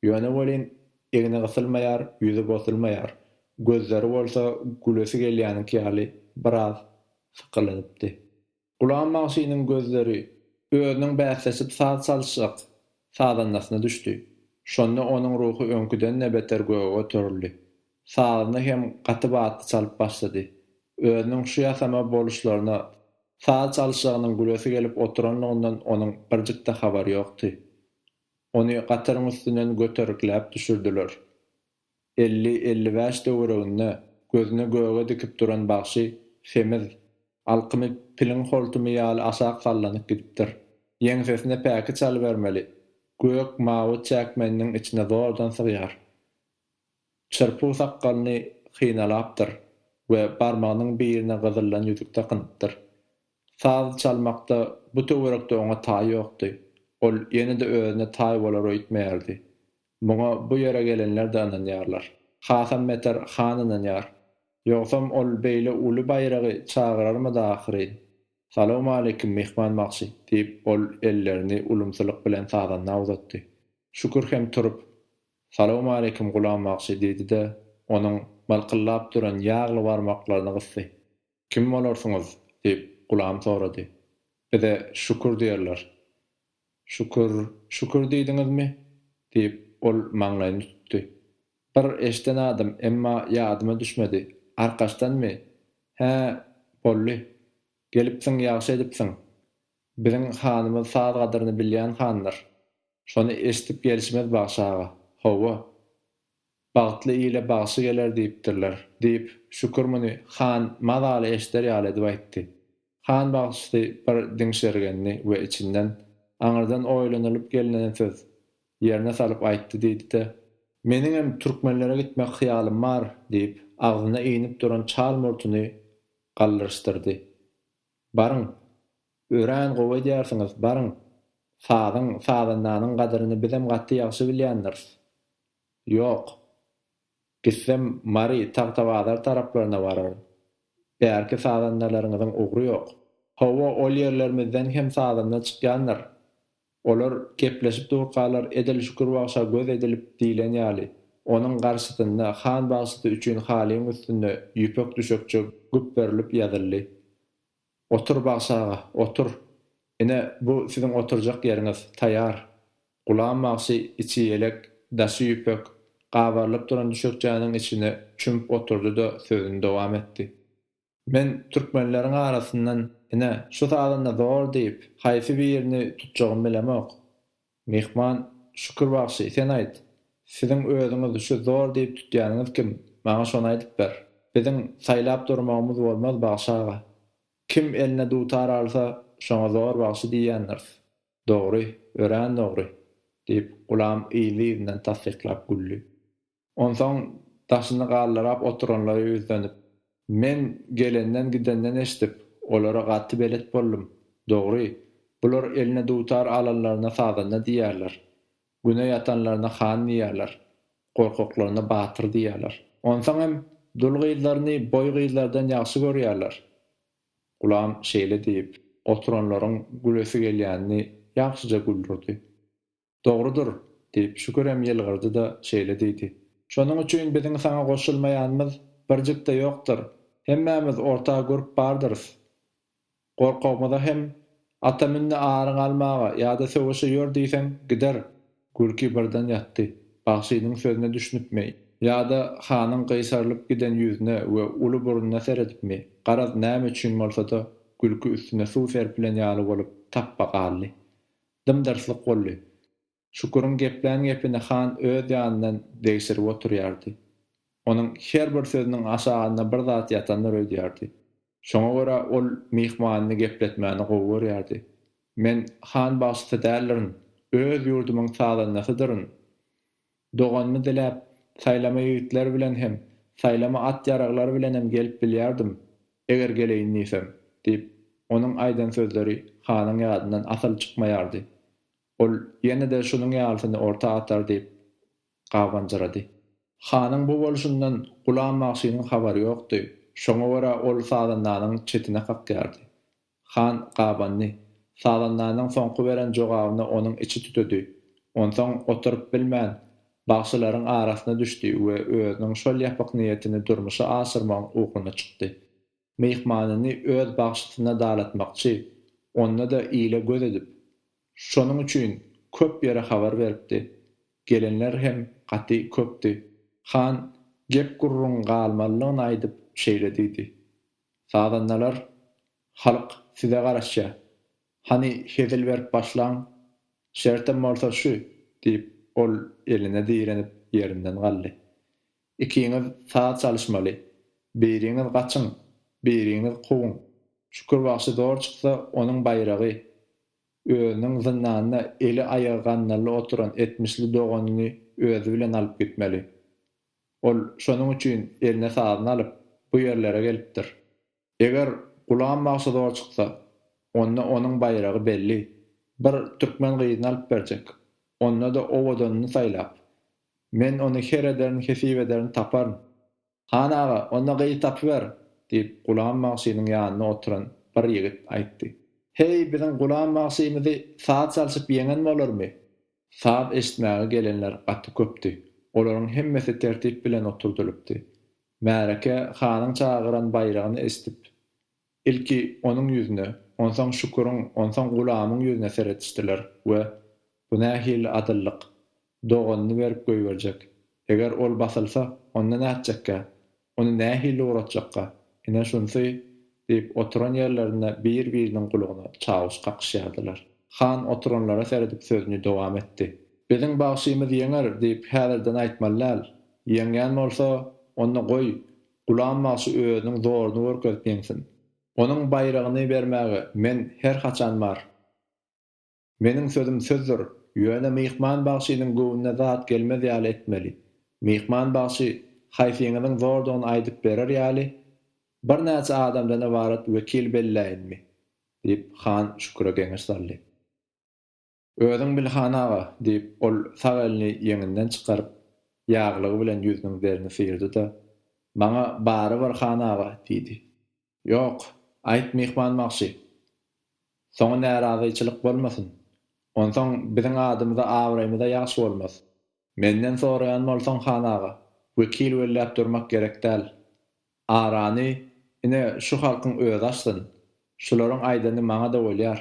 Ýöne welin egni gysylmaýar, ýüzi bozulmaýar, gözleri bolsa gülesi gelýäniňki ýaly biraz sykylanypdy. Gulam bagşynyň gözleri. Özüniň bäsleşip saz çalyşjak sazandasyna düşdi. Şonda onuň ruhy öňküden-de beter göge göterildi. Sazyny hem gaty batly çalyp başlady. Özüniň şu ýasama boluşlaryna, saz çalyşjagynyň gülesi gelip oturanlygyndan onuň birjik-de habary ýokdy. Ony gatyryň üstünden götergläp düşürdiler. 50, 55 töwereginde gözüni göge dikip duran bagşy semiz, alkymy piliň holtumy ýaly aşak sallanyp gidipdir. Ýeňsesine päki çalybermeli, gök, mawy çäkmeniniň içine zordan sygýar. Çyrpuw sakgalyny hynalapdyr we barmagynyň birine gyzyldan ýüzük dakynypdyr. Saz çalmakda bu töwerekde oňa taý ýokdy. Ol ýene-de özüne taý bolar öýtmeýärdi. Muňa bu ýere gelenler-de ynanýarlar. Hasam beter han ynanýar. Ýogsam ol beýle uly baýragy çagyrarmydy ahyryn? Salowmaleýkim, myhman bagşy, diýip, ol ellerini ulumsylyk bilen sazanda uzatdy. Şükür hem turup, Salowmaleýkim, Gulam bagşy, diýdi-de, onuň mylkyllap duran ýagly barmaklaryny gysdy. Kim bolarsyňyz? diýip, Gulam sorady. Bize Şükür diýerler. Şükür, Şükür diýdiňizmi? diýip, ol maňlaýyny tutdy. Bir eşden adym, emma ýadyma düşmedi. Arkaçdanmy? Hä, boldy. Gelipsiň, ýagşy edipsiň. Biziň hanymyz saz gadyryny bilýän handyr. Şony eşidip gelşimiz bagşy aga. Hawa. Bagtly ile bagşy geler diýipdirler, diýip, Şükür muny han mazaly eşider ýaly edip aýtdy. Han bagşysy bir diňşirgendi we içinden, Aňyrdan oýlanylyp gelnen söz, ýerine salyp aýtdy diýdi-de, Meniňem türkmenlere gitmek hyýalym bar, diýip, agzyna inip duran çal murtuny galdyryşdyrdy. Baryň. Örän gowy edýärsiňiz, baryň. Sazyň, sazandanyň gadyryny bizem gaty ýagşy bilýändiris. Ýok. Gitsem, Mary, Tagtabazar taraplaryna bararyn. Bärki sazandalaryňyzyň ugry ýok. Hawa, ol ýerlerimizden hem sazanda çykýandyr. Olar gepleşip durkalar edil Şükür bagşa göz edilip diýlen ýaly, onuň garşysynda han bagşysy üçin halyň üstünde ýüpek düşekçe güpberilip ýazyldy. Otur, bagşy aga, otur. Ine, bu siziň oturjak ýeriňiz, taýar. Gulam bagşy içi ýelek, daşy ýüpek, gabarylyp duran düşekçäniň içine çümüp oturdy-da, sözüni dowam etdi. Men türkmenleriň arasyndan, ine, şu sazanda zor diýip, haýsy birini tutjagymy bilemok. Myhman, Şükür bagşy, sen aýt, siziň özüňiz şu zor diýip tutýanyňyz kim, maňa şony aýdyp ber. Biziň saýlap durmagymyz bolmaz, bagşy aga. Kim eline dutar alsa, şoňa zor bagşy diýýändiris. Dogry, örän dogry, diýip, Gulam yzly-yzyndan tassyklap güldi. Onsoň daşyny galdyrap oturanlara ýüzlenip, Men gelenden-gidenden eşidip, olara gaty belet boldum. Dogry, bular eline dutar alanlaryna sazanda diýýärler. Güne ýatanlaryna han diýýärler. Gorkaklaryna batyr diýýärler. Onsoň hem dul gyzlaryny boý gyzlardan ýagşy görýärler. Gulam şeýle diýip, oturanlaryň gülesi gelýänini ýagşyja güldürdi. Dogrudyr, diýip, Şükürem ýylgyrdy-da, şeýle diýdi. Şonuň üçin biziň saňa goşulmaýanymyz birjik-de ýokdur. Hemmämiz orta gürp bardyrys. Gorkagymyza hem, Ata mün-de aryňy almaga ýa-da söweşe ýör diýseň, gider. Gülki birden ýatdy. Bagşynyň sözüne düşünipmi ýa-da hanyň gyşarylyp giden ýüzüne we uly burnuna seredipmi, garaz, näme üçin bolsa-da, gülki üstüne suw serpilen ýaly bolup, tapba galdy. Dym-dyrslyk boldy. Şüküriň geplän gepini han öz ýanyndan degşirip oturýardy. Onuň her bir sözüniň aşagynda bir zat ýatandyr öýdýärdi. Şoňa görä ol myhmanyny gepletmäni gowy görýärdi. Men han bagşysy däldirin, öz ýurdumyň sazandasydyryn. Doganymy diläp, saýlama ýigitler bilen hem, saýlama at-ýaraglar bilenem gelip bilýärdim, eger geleýin diýsem, diýip, onuň aýdan sözleri hanyň ýadyndan asyl çykmaýardy. Ol ýene-de şunuň ýalysyny orta atar diýip gabanjyrady. Hanyň bu bolşundan Gulam bagşynyň habary ýokdy, şoňa görä ol sazandanyň çetine kakýardy. Han gabandy. Sazandanyň soňky beren jogabyna onuň içi tütedi. Onsoň oturyp bilmän, bagşylaryň arasyna düşdi we özüniň şol ýapyk niýetini durmuşa aşyrmagyň ugruna çykdy. Myhmanyny öz bagşysyna dalatmakçy, onda-da ile göz edip. Şonuň üçin köp ýere habar beripdi. Gelenler hem gaty köpdi. Han gep-gürrüň galmalydygyny aýdyp, şeýle diýdi, Sazandalar, halk size garaşýar. Hany hezil berip başlaň. Şertem bolsa şu, diýip, ol eline direnip ýerinden galdy. Ikiňiz saz çalyşmaly. Biriňiz gaçyň, biriňiz kowuň. Şükür bagşy zor çyksa, onuň baýragy, özüniň zyndanda eli-aýagy gandally oturan etmişli doganyny özi bilen alyp gitmeli. Ol şonuň üçin eline sazyny alyp, bu ýerlere gelipdir. Eger Gulam bagşy zor çyksa, onda onuň baýragy belli, bir türkmen gyzyny alyp berjek. Onda-da owadanyny saýlap. Men ony her ederin, hesip ederin taparyn. Han aga, onda gyz tapyber! diýip, Gulam bagşynyň ýanynda oturan bir ýigit aýtdy. Heý, biziň Gulam bagşymyzy saz çalşyp ýeňen bolarmy? Saz eşitmäge gelenler gaty köpdi. Olaryň hemmesi tertip bilen oturdylypdy. Märeke hanyň çagyran baýragyny eşidip, ilki onuň ýüzüne, onsoň Şüküriň, onsoň Gulamyň ýüzüne seredişdiler we, Bu nähili adyllyk? Doganyny berip goýberjek. Eger ol basylsa, onda nätjekkä? Ony nähili ugratjakka? Ine şunsy, diýip, oturan ýerlerinde bir-biriniň gulagyna çawuş kakyşýardylar. Han oturanlara seredip sözüni dowam etdi. Biziň bagşymyz ýeňer diýip häzirden aýtmaly däl. Ýeňýän bolsa, onda goý, Gulam bagşy özüniň zoruny görkezip ýeňsin. Onuň baýragyny bermäge men her haçan bar. Meniň sözüm sözdür, ýöne myhman bagşynyň göwnüne zat gelmez ýaly etmeli. Myhman bagşy haýsyňyzyň zordugyny aýdyp berer ýaly, birnäçe adamdan ybarat wekil belläýinmi? diýip, han Şüküre geňeş saldy. Özüň bil, han aga, diýip, ol sag elini ýeňinden çykaryp, ýaglygy bilen ýüzüniň derini syrdy-da, Maňa barybir, han aga, diýdi. Ýok, aýt myhman bagşy. Soňy närazyçylyk bolmasyn. Onsoň biziň adymyza, abraýymyza ýagşy bolmaz. Menden soraýan bolsaň, han aga, wekil belläp durmak gerek däl. Arany, ine, şu halkyň özi açsyn. Şularyň aýdany maňa-da bolýar.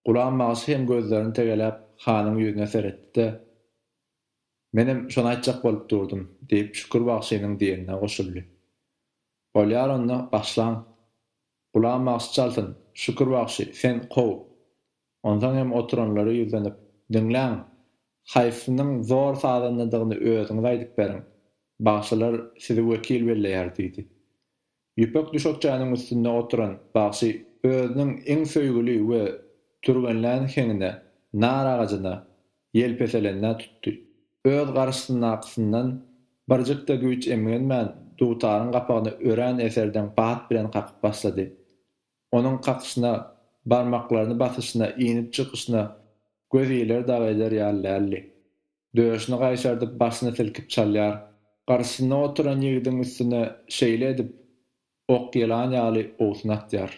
Gulam bagşy hem gözlerini tegeläp, hanyň ýüzüne seretdi-de, Menem şony aýtjak bolup durdum, diýip, Şükür bagşynyň diýenine goşuldy. Bolýar onda, başlaň. Gulam bagşy çalsyn, Şükür bagşy, sen kow. Onsoň hem oturanlara ýüzlenip, Diňläň, haýsynyň zor sazandadygyny özüňiz aýdyp beriň. Bagşylar sizi wekil belleýär diýdi. Ýüpek düşekçäniň üstünde oturan bagşy özüniň iň söýgüli we türgenlän heňine, nar agajyna, ýelpeselende tutdy. Öz garşysyndakysyndan birjik-de güýç emgenmän, dutaryň gapagyny örän eserdeň bat bilen kakyp başlady. Onuň kakyşyna, barmaklaryny basyşyna, inip-çykyşyna göz iler dagy eder ýaly däldi. Döşüni gaýşardyp, başyny silkip çalýar. Garşysynda oturan ýigidiň üstüne şeýle edip, ok ýylan ýaly owsun atýar.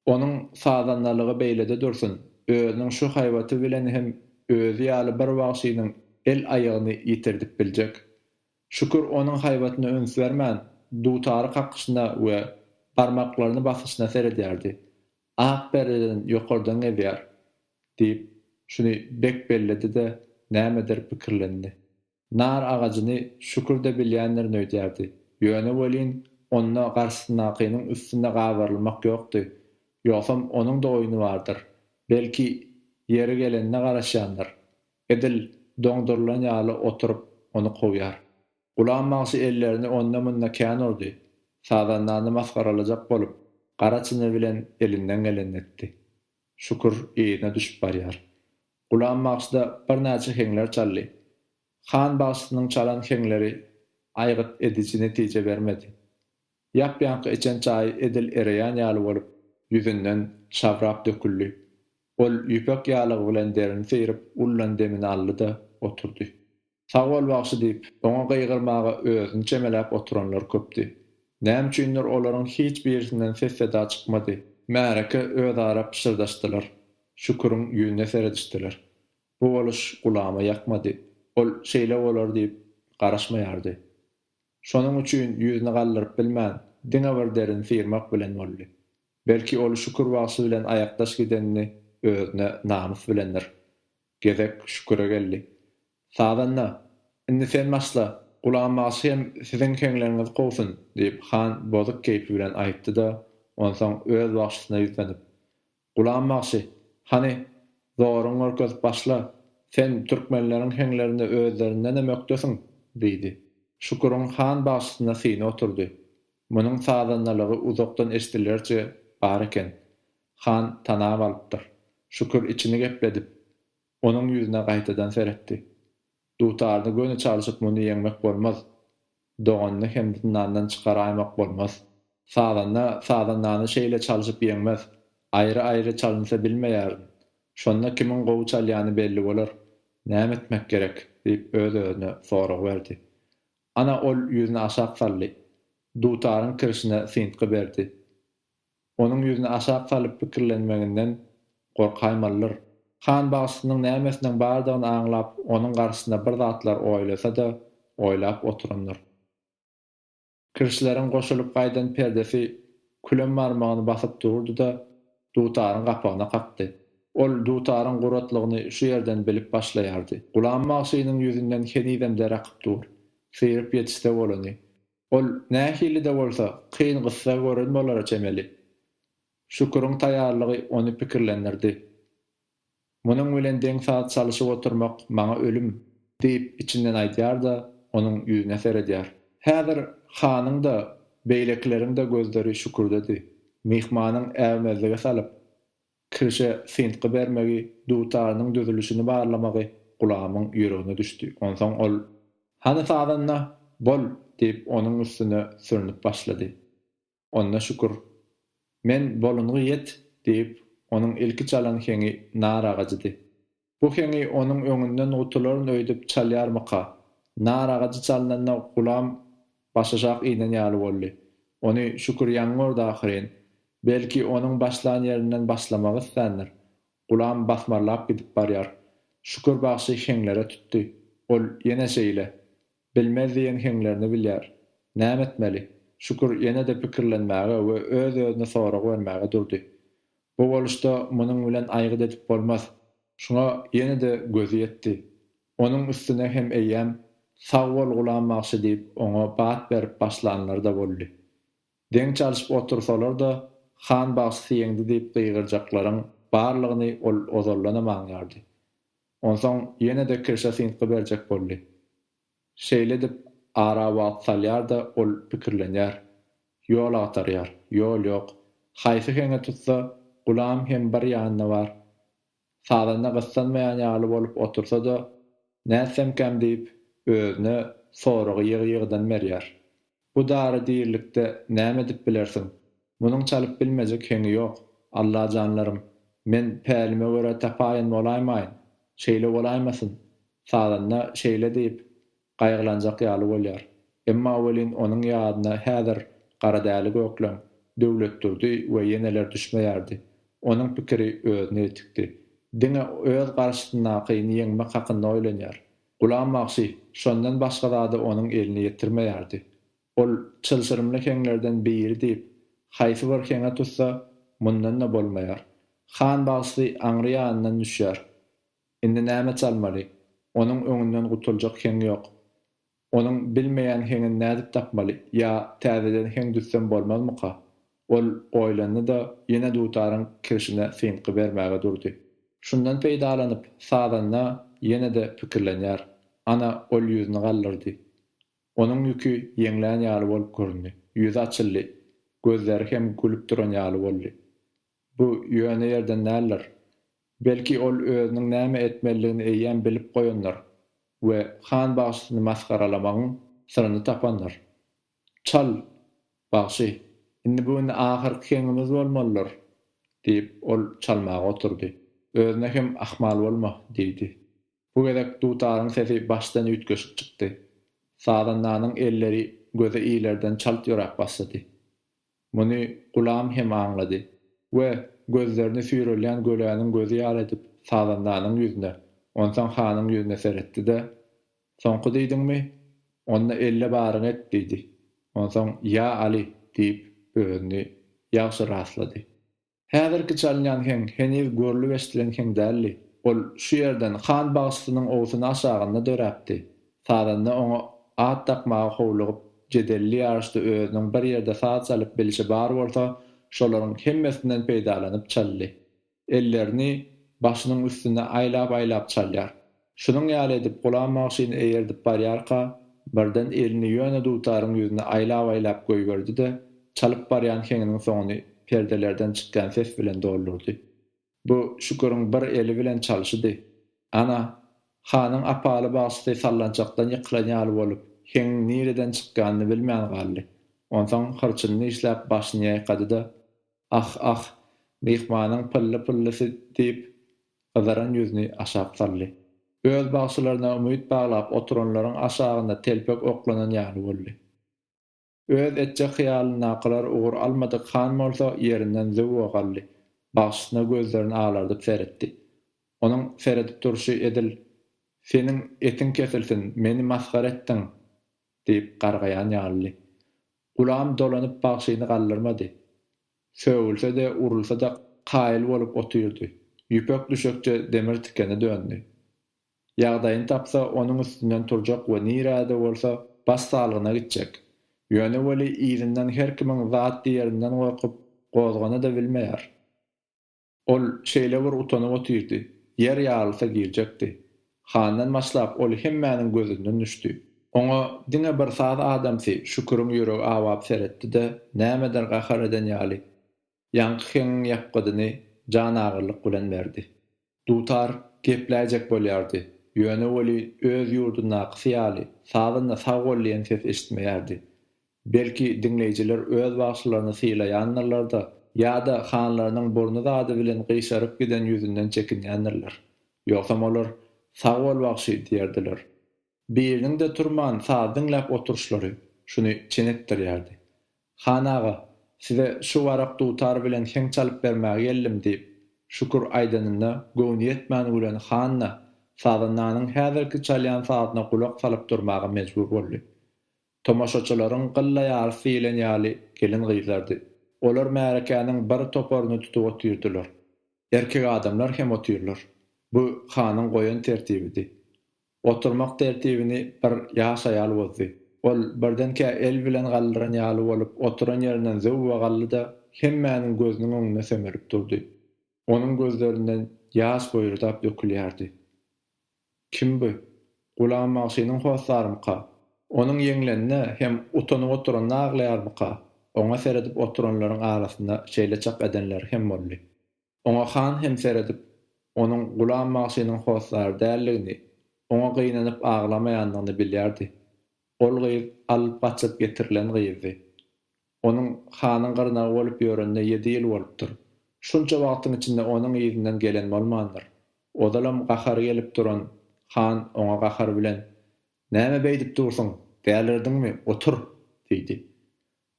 Onuň sazandalygy beýlede dursun, özüniň şu haýbaty bilen hem özi ýaly bir wagşynyň el-aýagyny ýitirdip biljek. Şükür onuň haýbatyna üns bermän, dutary kakyşyna we barmaklaryny basyşyna seredýärdi. Ak perdeden ýokardan gezýär, diýip, şuny bek belledi-de, nämedir pikirlendi. Nar agajyny Şükür-de bilýändirin öýdýärdi. Ýöne welin, onda garşysyndakynyň üstünde gabarylmak ýokdy. Ýogsam onuň-da oýny bardyr. Belki, ýeri gelenine garaşýandyr. Edil doňdurylan ýaly oturyp, ony kowýar. Gulam bagşy ellerini onda-munda kän urdy. Sazandany masgaralajak bolup, gara çyny bilen elinden gelenini etdi. Şükür yzyna düşüp barýar. Gulam bagşy-da birnäçe heňler çaldy. Han bagşysynyň çalan heňleri aýgyt ediji netije bermedi. Ýap-ýaňky içen çaýy edil ereýän ýaly bolup, ýüzünden şabrap döküldi. Ol ýüpek ýalygy bilen derini syryp, ullan demini aldy-da, oturdy. Sag bol, bagşy diýip, oňa gygyrmaga özüni çemeläp oturanlar köpdi. Näme üçindir olaryň hiç birisinden ses-seda çykmady. Märeke özara pyşyrdaşdylar. Şüküriň ýüzüne seredişdiler. Bu boluş Gulama ýakmady. Ol şeýle bolar diýip garaşmaýardy. Şonuň üçin ýüzüni galdyryp bilmän, diňe bir derini syrmak bilen boldy. Belki ol Şükür bagşy bilen aýakdaş gidenini özüne namys bilendir. Gezek Şüküre geldi. Sazanda, indi sen başla, Gulam bagşy hem siziň heňleriňizi kowsun, diýip, han bozuk keýpi bilen aýtdy-da, onsoň öz bagşysyna ýüzlenip, Gulam bagşy, hany, zoruňy görkezip başla, sen türkmenleriň heňlerinde özlerindenem ökdesiň, diýdi. Şüküriň han bagşysyna syny oturdy. Munuň sazandalygy uzakdan eşidilerçe bar eken. Han tanap alypdyr. Şükür içini gepledip, onuň ýüzüne gaýtadan seretdi. Dutaryny göni çalşyp muny ýeňmek bolmaz. Doganyny hem zyndandan çykaraýmak bolmaz. Sazanda sazandany şeýle çalşyp ýeňmez. Aýry-aýry çalynsa bilmeýärin. Şonda kimiň gowy çalýany belli bolar. Näme etmek gerek? diýip öz-özüne sorag berdi. Ana ol ýüzüni aşak saldy. Dutaryň kirşine syntgy berdi. Onuň ýüzüni aşak salyp pikirlenmeginden gorkaýmalydyr. Han bagşysynyň nämesiniň bardygyny aňlap, onuň garşysyna bir zatlar oýlasa-da, oýlap oturandyr. Kirşleriň goşulyp gaýdan perdesi külem barmagyny basyp durdy-da, dutaryň gapagyna kakdy. Ol dutaryň guratlygyny şu ýerden bilip başlaýardy. Gulam bagşynyň ýüzünden henizem der akyp dur. Syryp ýetişse bolany. Ol, nähili-de bolsa, kyn gyssag gören bolara çemeli. Şüküriň taýýarlygy ony pikirlendirdi. Munuň bilen deň saz çalyşyp oturmak maňa ölüm! diýip, içinden aýdýar-da, onuň ýüzüne seredýär. Häzir hanyň-da, beýlekileriň-de gözleri Şükürdedi. Myhmanyň äwmezlige salyp, Kirşe syntgy bermegi, dutarynyň düzülişini barlamagy Gulamyň ýüregine düşdi. Onsoň ol, Hany sazanda, bol! diýip, onuň üstüne sürnüp başlady. Onda şükür. Men bolungy ýet! diýip, onuň ilki çalan heňi nar agajydy. Bu heňi onuň öňünden gutularyn öýdüp çalýarmyka? Nar agajy çalnanda Gulam başaşak inen ýaly boldy. Ony Şükür ýaňy gördi ahyryn. Belki, onuň başlan ýerinden başlamagy isländir. Gulam basmarlap gidip barýar. Şükür bagşy heňlere tutdy. Ol ýene şeýle. Bilmez diýen heňlerini bilýär. Näme etmeli? Şükür ýene-de pikirlenmäge we öz-özüne sorag bermäge durdy. Bu boluşda munuň bilen aýgyt edip bolmaz. Şuňa ýene-de gözi ýetdi. Onuň üstüne hem eýýäm, Sag bol, Gulam bagşy diýip, oňa bat berip başlanlar-da boldy. Deň çalşyp otursalar-da, Han bagşysy ýeňdi diýip gygyrjaklaryň barlygyny ol ozaldanam aňýardy. Onsoň ýene-de kirşe syntgy berjek boldy. Şeýle edip, ara wagt salýar-da, ol pikirlenýär. Ýol agtarýar. Ýol ýok. Haýsy heňe tutsa, Gulam hem bir ýanynda bar. Sazanda gyssanmaýan ýaly bolup otursa-da, nätsemkäm diýip, özüne soragy ýygy-ýygydan berýär. Bu dary dirilikde näme edip bilersiň? Munuň çalyp bilmejek heňi ýok. Alla janlarym, men pälime görä tapaýyn bolaýmaýyn? Şeýle bolaýmasyn? Sazanda şeýle diýip, gaýgylanjak ýaly bolýar. Emma welin onuň ýadyna häzir Garadäli gökleň, Döwletdurdy we ýeneler düşmeýärdi. Onuň pikiri özüne ýetikdi. Diňe öz garşysyndakyny ýeňmek hakynda oýlanýar. Gulam bagşy şondan başga zada onuň elini ýetirmeýärdi. Ol çylşyrymly heňlerden biri diýip, haýsy bir heňe tutsa, mundan-da bolmaýar. Han bagşysy aňry ýanyndan düşýär. Indi näme çalmaly? Onuň öňünden gutuljak heň ýok. Onuň bilmeýän heňini nädip tapmaly? Ýa täzeden heň düzsem bolmazmyka? Ol oýlandy-da, ýene dutaryň kirşine syntgy bermäge durdy. Şundan peýdalanyp, sazanda ýene-de pikirlenýär. Ana, ol ýüzüni galdyrdy. Onuň ýüki ýeňlän ýaly bolup göründi. Ýüzi açyldy. Gözleri hem gülüp duran ýaly boldy. Bu ýöne ýerden däldir. Belki ol özüniň näme etmelidigini eýýäm bilip goýandyr we han bagşysyny masgaralamagyň syryny tapandyr. Çal, bagşy, indi bu indi ahyrky heňimiz bolmalydyr, diýip, ol çalmaga oturdy. Özüne hem ahmal bolma, diýdi. Bu gezek dutaryň sesi başdan üýtgeşik çykdy. Sazandanyň elleri göze ilerden çalt ýöräp başlady. Muny Gulam hem aňlady we gözlerini süýrelýän göläniň gözi ýaly edip sazandanyň ýüzüne, onsoň hanyň ýüzüne seretdi-de, Soňky diýdiňmi? Onda elle baryňy et diýdi. Onsoň Ýa Aly! diýip, özüni ýagşy rastlady. Häzirki çalynýan heň heniz görlüp-eşidilen heň däldi. Ol şu ýerden han bagşysynyň owsuny aşagynda döräpdi. Sazanda oňa at dakmaga howlugyp, jedelli ýaryşda özüniň bir ýerde saz çalyp bilşi bar bolsa, şolaryň hemmesinden peýdalanyp çaldy. Ellerini başynyň üstünde aýlap-aýlap çalýar. Şunuň ýaly edip Gulam bagşyny eýerdip barýarka, birden elini ýöne dutaryň ýüzüne aýlap-aýlap goýberdi-de, çalyp barýan heňiniň soňuny perdelerden çykýan ses bilen doldurdy. Bu Şüküriň bir eli bilen çalşydy. Ana, hanyň apaly bagşysy sallançakdan ýykylan ýaly bolup, heňiň nireden çykýanyny bilmän galdy. Onsoň hyrçyny dişläp başyny ýaýkady-da, Ah, ah, myhmanyň pylly-pyllysy diýip, gyzaran ýüzüni aşak saldy. Öz bagşylaryna umyt baglap oturanlaryň aşagyna telpek oklanan ýaly boldy. Öz etjek hyýalyndakylar ugur almadyk han bolsa ýerinden zöwwe galdy. Bagşysyna gözlerini alardyp seretdi. Onuň seredip durşy edil, Seniň etiň kesilsin, meni masgara etdiň! diýip gargaýan ýalydy. Gulam dolanyp bagşyny galdyrmady. Sögülse-de, urulsa-da kaýyl bolup otyrdy. Ýüpek düşekçe demir tikene döndi. Ýagdaýyny tapsa, onuň üstünden turjak we nirä-de bolsa, baş salgyna gitjek. Ýöne weli yzyndan her kimiň zat diýerinden gorkup, gozgana-da bilmeýär. Ol şeýle bir utanyp otyrdy, ýer ýarylsa girjekdi. Handan başlap ol hemmäniň gözünden düşdi. Oňa diňe bir saz adamsy Şüküriň ýüregi awap seretdi-de, nämedir gahar eden ýaly, Ýaňky heňiň ýapgydyny janagyrlyk bilen berdi. Dutar gepläýjek bolýardy, ýöne weli öz ýurdundakysy ýaly, sazanda sag bol diýen ses eşitmeýärdi. Belki, diňleýjiler öz bagşylaryny sylaýandyrlar-da, ýa-da hanlarynyň burny zady bilen gyşaryp giden ýüzünden çekinýändirler. Ýogsam olar, Sag bol, bagşy! diýerdiler. Biriniň-de turman saz diňläp oturyşlary şuny çen etdirýärdi. Han aga, size şu warak dutar bilen heň çalyp bermäge geldim diýip, Şükür aýdanynda göwni ýetmän gülen han-da sazandanyň häzirki çalýan sazyna gulak salyp durmaga mejbur boldy. Tomaşaçylaryň gylla ýarysy diýlen ýaly gelin-gyzlardy. Olar märekäniň bir toparyny tutup otyrdylar. Erkek adamlar hem otyrlar. Bu hanyň goýan tertibidi. Oturmak tertibini bir ýaş aýal bozdy. Ol birdenkä el bilen galdyran ýaly bolup, oturan ýerinden zöwwe galdy-da, hemmäniň gözüniň öňünde sömelip durdy. Onuň gözlerinden ýaş boýurdap dökülýärdi. Kim bu? Gulam bagşynyň hossarymyka? Onuň ýeňlenine hem utanyp oturanyna aglaýarmyka? Oňa seredip oturanlaryň arasynda şeýle çak edenleri hem boldy. Oňa han hem seredip, onuň Gulam bagşynyň hossary däldigini, oňa gynanyp aglamaýandygyny bilýärdi. Ol gyz alnyp gaçylyp getirilen gyzdy. Onuň hanyň gyrnagy bolup ýörenine ýedi ýyl bolupdyr. Şunça wagtyň içinde onuň yzyndan gelen bolmandyr. Ozalam gahary gelip duran han oňa gahar bilen, Näme beýdip dursuň, dälirdiňmi, otur! diýdi.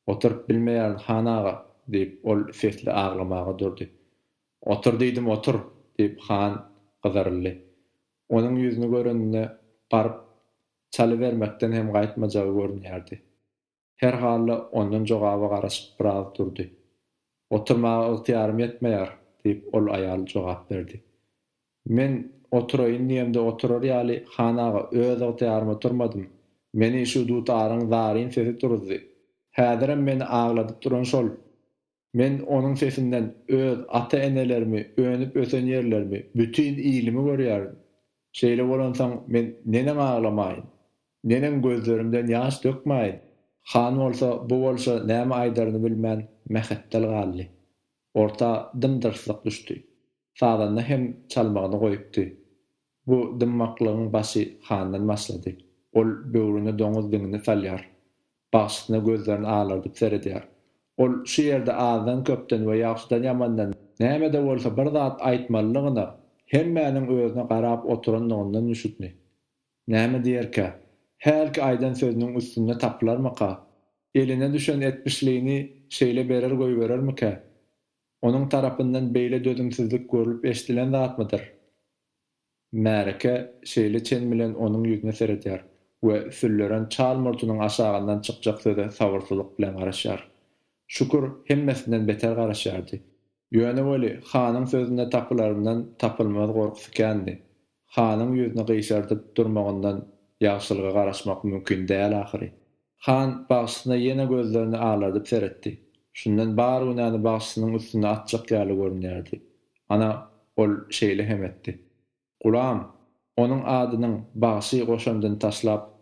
Oturyp bilmeýärin, han aga, diýip, ol sesli aglamaga durdy. Otur diýdim, otur! diýip, han gyzaryldy. Onuň ýüzüni göreninde baryp çalybermekden hem gaýtmajagy görünýärdi. Her halda ondan jogaba garaşyp biraz durdy. Oturmaga ygtyýarym ýetmeýär, diýip, ol aýal jogap berdi. Men oturaýyn diýemde oturar ýaly, han aga, öz ygtyýaryma turmadym. Meni şu dutaryň zaryn sesi turuzdy. Häzirem meni agladyp duran şol. Men onuň sesinden öz ata-enelerimi, önüp-ösen ýerlerimi, bütin ilimi görýärin. Şeýle bolansoň, men neneň aglamaýyn? Neneň gözlerimden ýaş dökmäýin? Han bolsa bu bolşa näme aýdaryny bilmän, mähetdel galdy. Orta dym-dyrslyk düşdi. Sazanda hem çalmagyny goýupdy. Bu dymmaklygyň başy handan başlady. Ol böwrüne doňuz diňini salýar. Bagşysyna gözlerini alardyp seredýär. Ol şu ýerde azdan-köpden we ýagşydan-ýamandan näme-de bolsa bir zat aýtmalydygyna, hemmäniň özüne garap oturandygyndan düşündi. Näme diýerkä? Hälki aýdan sözüniň üstünde tapylarmyka? Eline düşen etmişligini şeýle berer goýberermikä? Onuň tarapyndan beýle dözümsizlik görlüp-eşdilen zatmydyr? Märeke şeýle çen bilen onuň ýüzüne seredýär we sülleren çal murtunyň aşagyndan çykjak söze sabyrsyzlyk bilen garaşýar. Şükür hemmesinden beter garaşýardy. Ýöne weli, hanyň sözünde tapylaryndan tapylmaz gorkusy kändi. Hanyň ýüzüni gyşardyp durmagyndan ýagşylyga garaşmak mümkin däl ahyry. Han bagşysyna ýene gözlerini alardyp seretdi. Şundan bar günäni bagşysynyň üstüne atjak ýaly görünýärdi. Ana, ol şeýle hem etdi. Gulam, onuň adynyň bagşy goşandyny taşlap,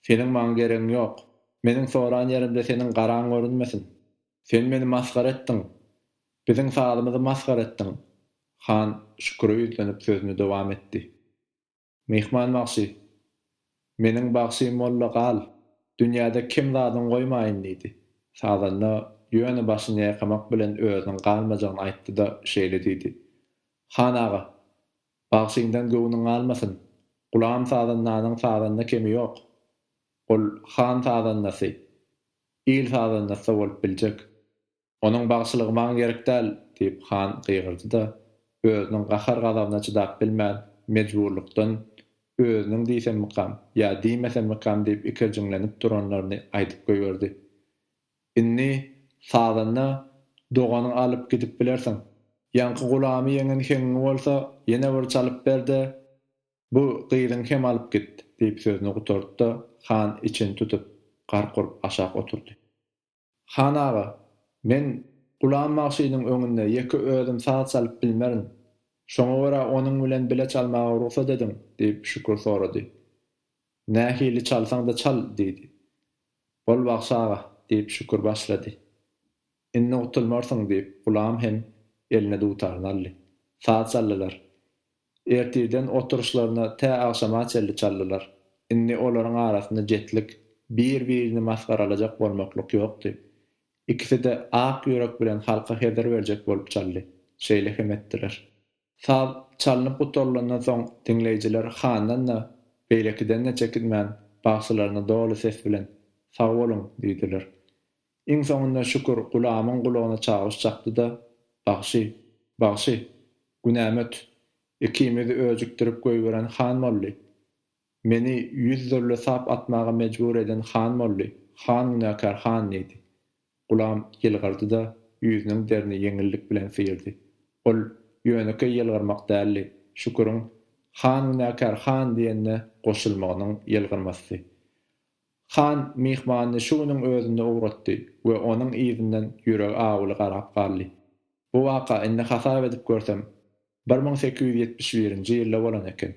Seniň maňa geregiň ýok. Meniň soran ýerimde seniň garaň görünmesin. Sen meni masgara etdiň. Biziň sazymyzy masgara etdiň. Han Şüküre ýüzlenip sözüni dowam etdi. Myhman bagşy, Meniň bagşym bol-da gal, dünýäde kem zadyňy goýmaýyn diýdi. Sazanda ýöne başyny ýaýkamak bilen özüniň galmajagyny aýtdy-da, şeýle diýdi, Han aga, bagşyňdan göwnüň galmasyn. Gulam sazandanyň sazanda kemi ýok. Ol han sazandasy, il sazandasy-da bolup biljek. Onuň bagşylygy maňa gerek däl! diýip, han gygyrdy-da, özüniň gahar-gazabyna çydap bilmän, mejburlykdan özüniň diýsemmikam ýa diýmesemmikam diýip ikirjiňlenip duranlaryny aýdyp goýberdi. Indi, sazanda, doganyňy alyp gidip bilersiň. Ýaňky gulamy ýeňen heňiňi bolsa ýene bir çalyp ber-de, bu gyzyňy hem alyp git, diýip sözüni gutardy-da, han içini tutup, gark urup aşak oturdy. Han aga, men Gulam bagşynyň öňünde ýeke özüm saz çalyp bilmerin. Şoňa görä onuň bilen bile çalmaga rugsat ediň, diýip, Şükür sorady. Nähili çalsaň-da çal, diýdi. Bol bagşy aga, diýip, Şükür başlady. Indi gutulmarsyň, diýip, Gulam hem eline dutaryny aldy. Saz çaldylar. Ertirden oturyşlaryna tä agşama çenli çaldylar. Indi olaryň arasynda jetlik, bir-birini masgaralajak bolmaklyk ýokdy. Ikisi-de ak ýürek bilen halka hezir berjek bolup çaldy. Şeýle hem etdiler. Saz çalnyp gutarylandan soň diňleýjiler handan-da, beýlekiden-de çekinmän, bagşylaryna doly ses bilen, Sag boluň! diýdiler. Iň soňunda Şükür Gulamyň gulagyna çawuş çakdy-da, Bagşy! Bagşy! Günämi öt! Ikimizi öjükdirip goýberen han boldy. Meni ýüz dürli sap atmaga mejbur eden han boldy. Han günäkär han! diýdi. Gulam ýylgyrdy-da, ýüzüniň derini ýeňillik bilen syrdy. Ol ýönekeý ýylgyrmak däldi, Şüküriň Han günäkär han diýende goşulmagynyň ýylgyrmasydy. Han myhmanyny şu günüň özünde ugratdy we onuň yzyndan ýüregi awuly garap galdy. Bu waka indi hasap edip görsem, 1871-nji ýylda bolan eken.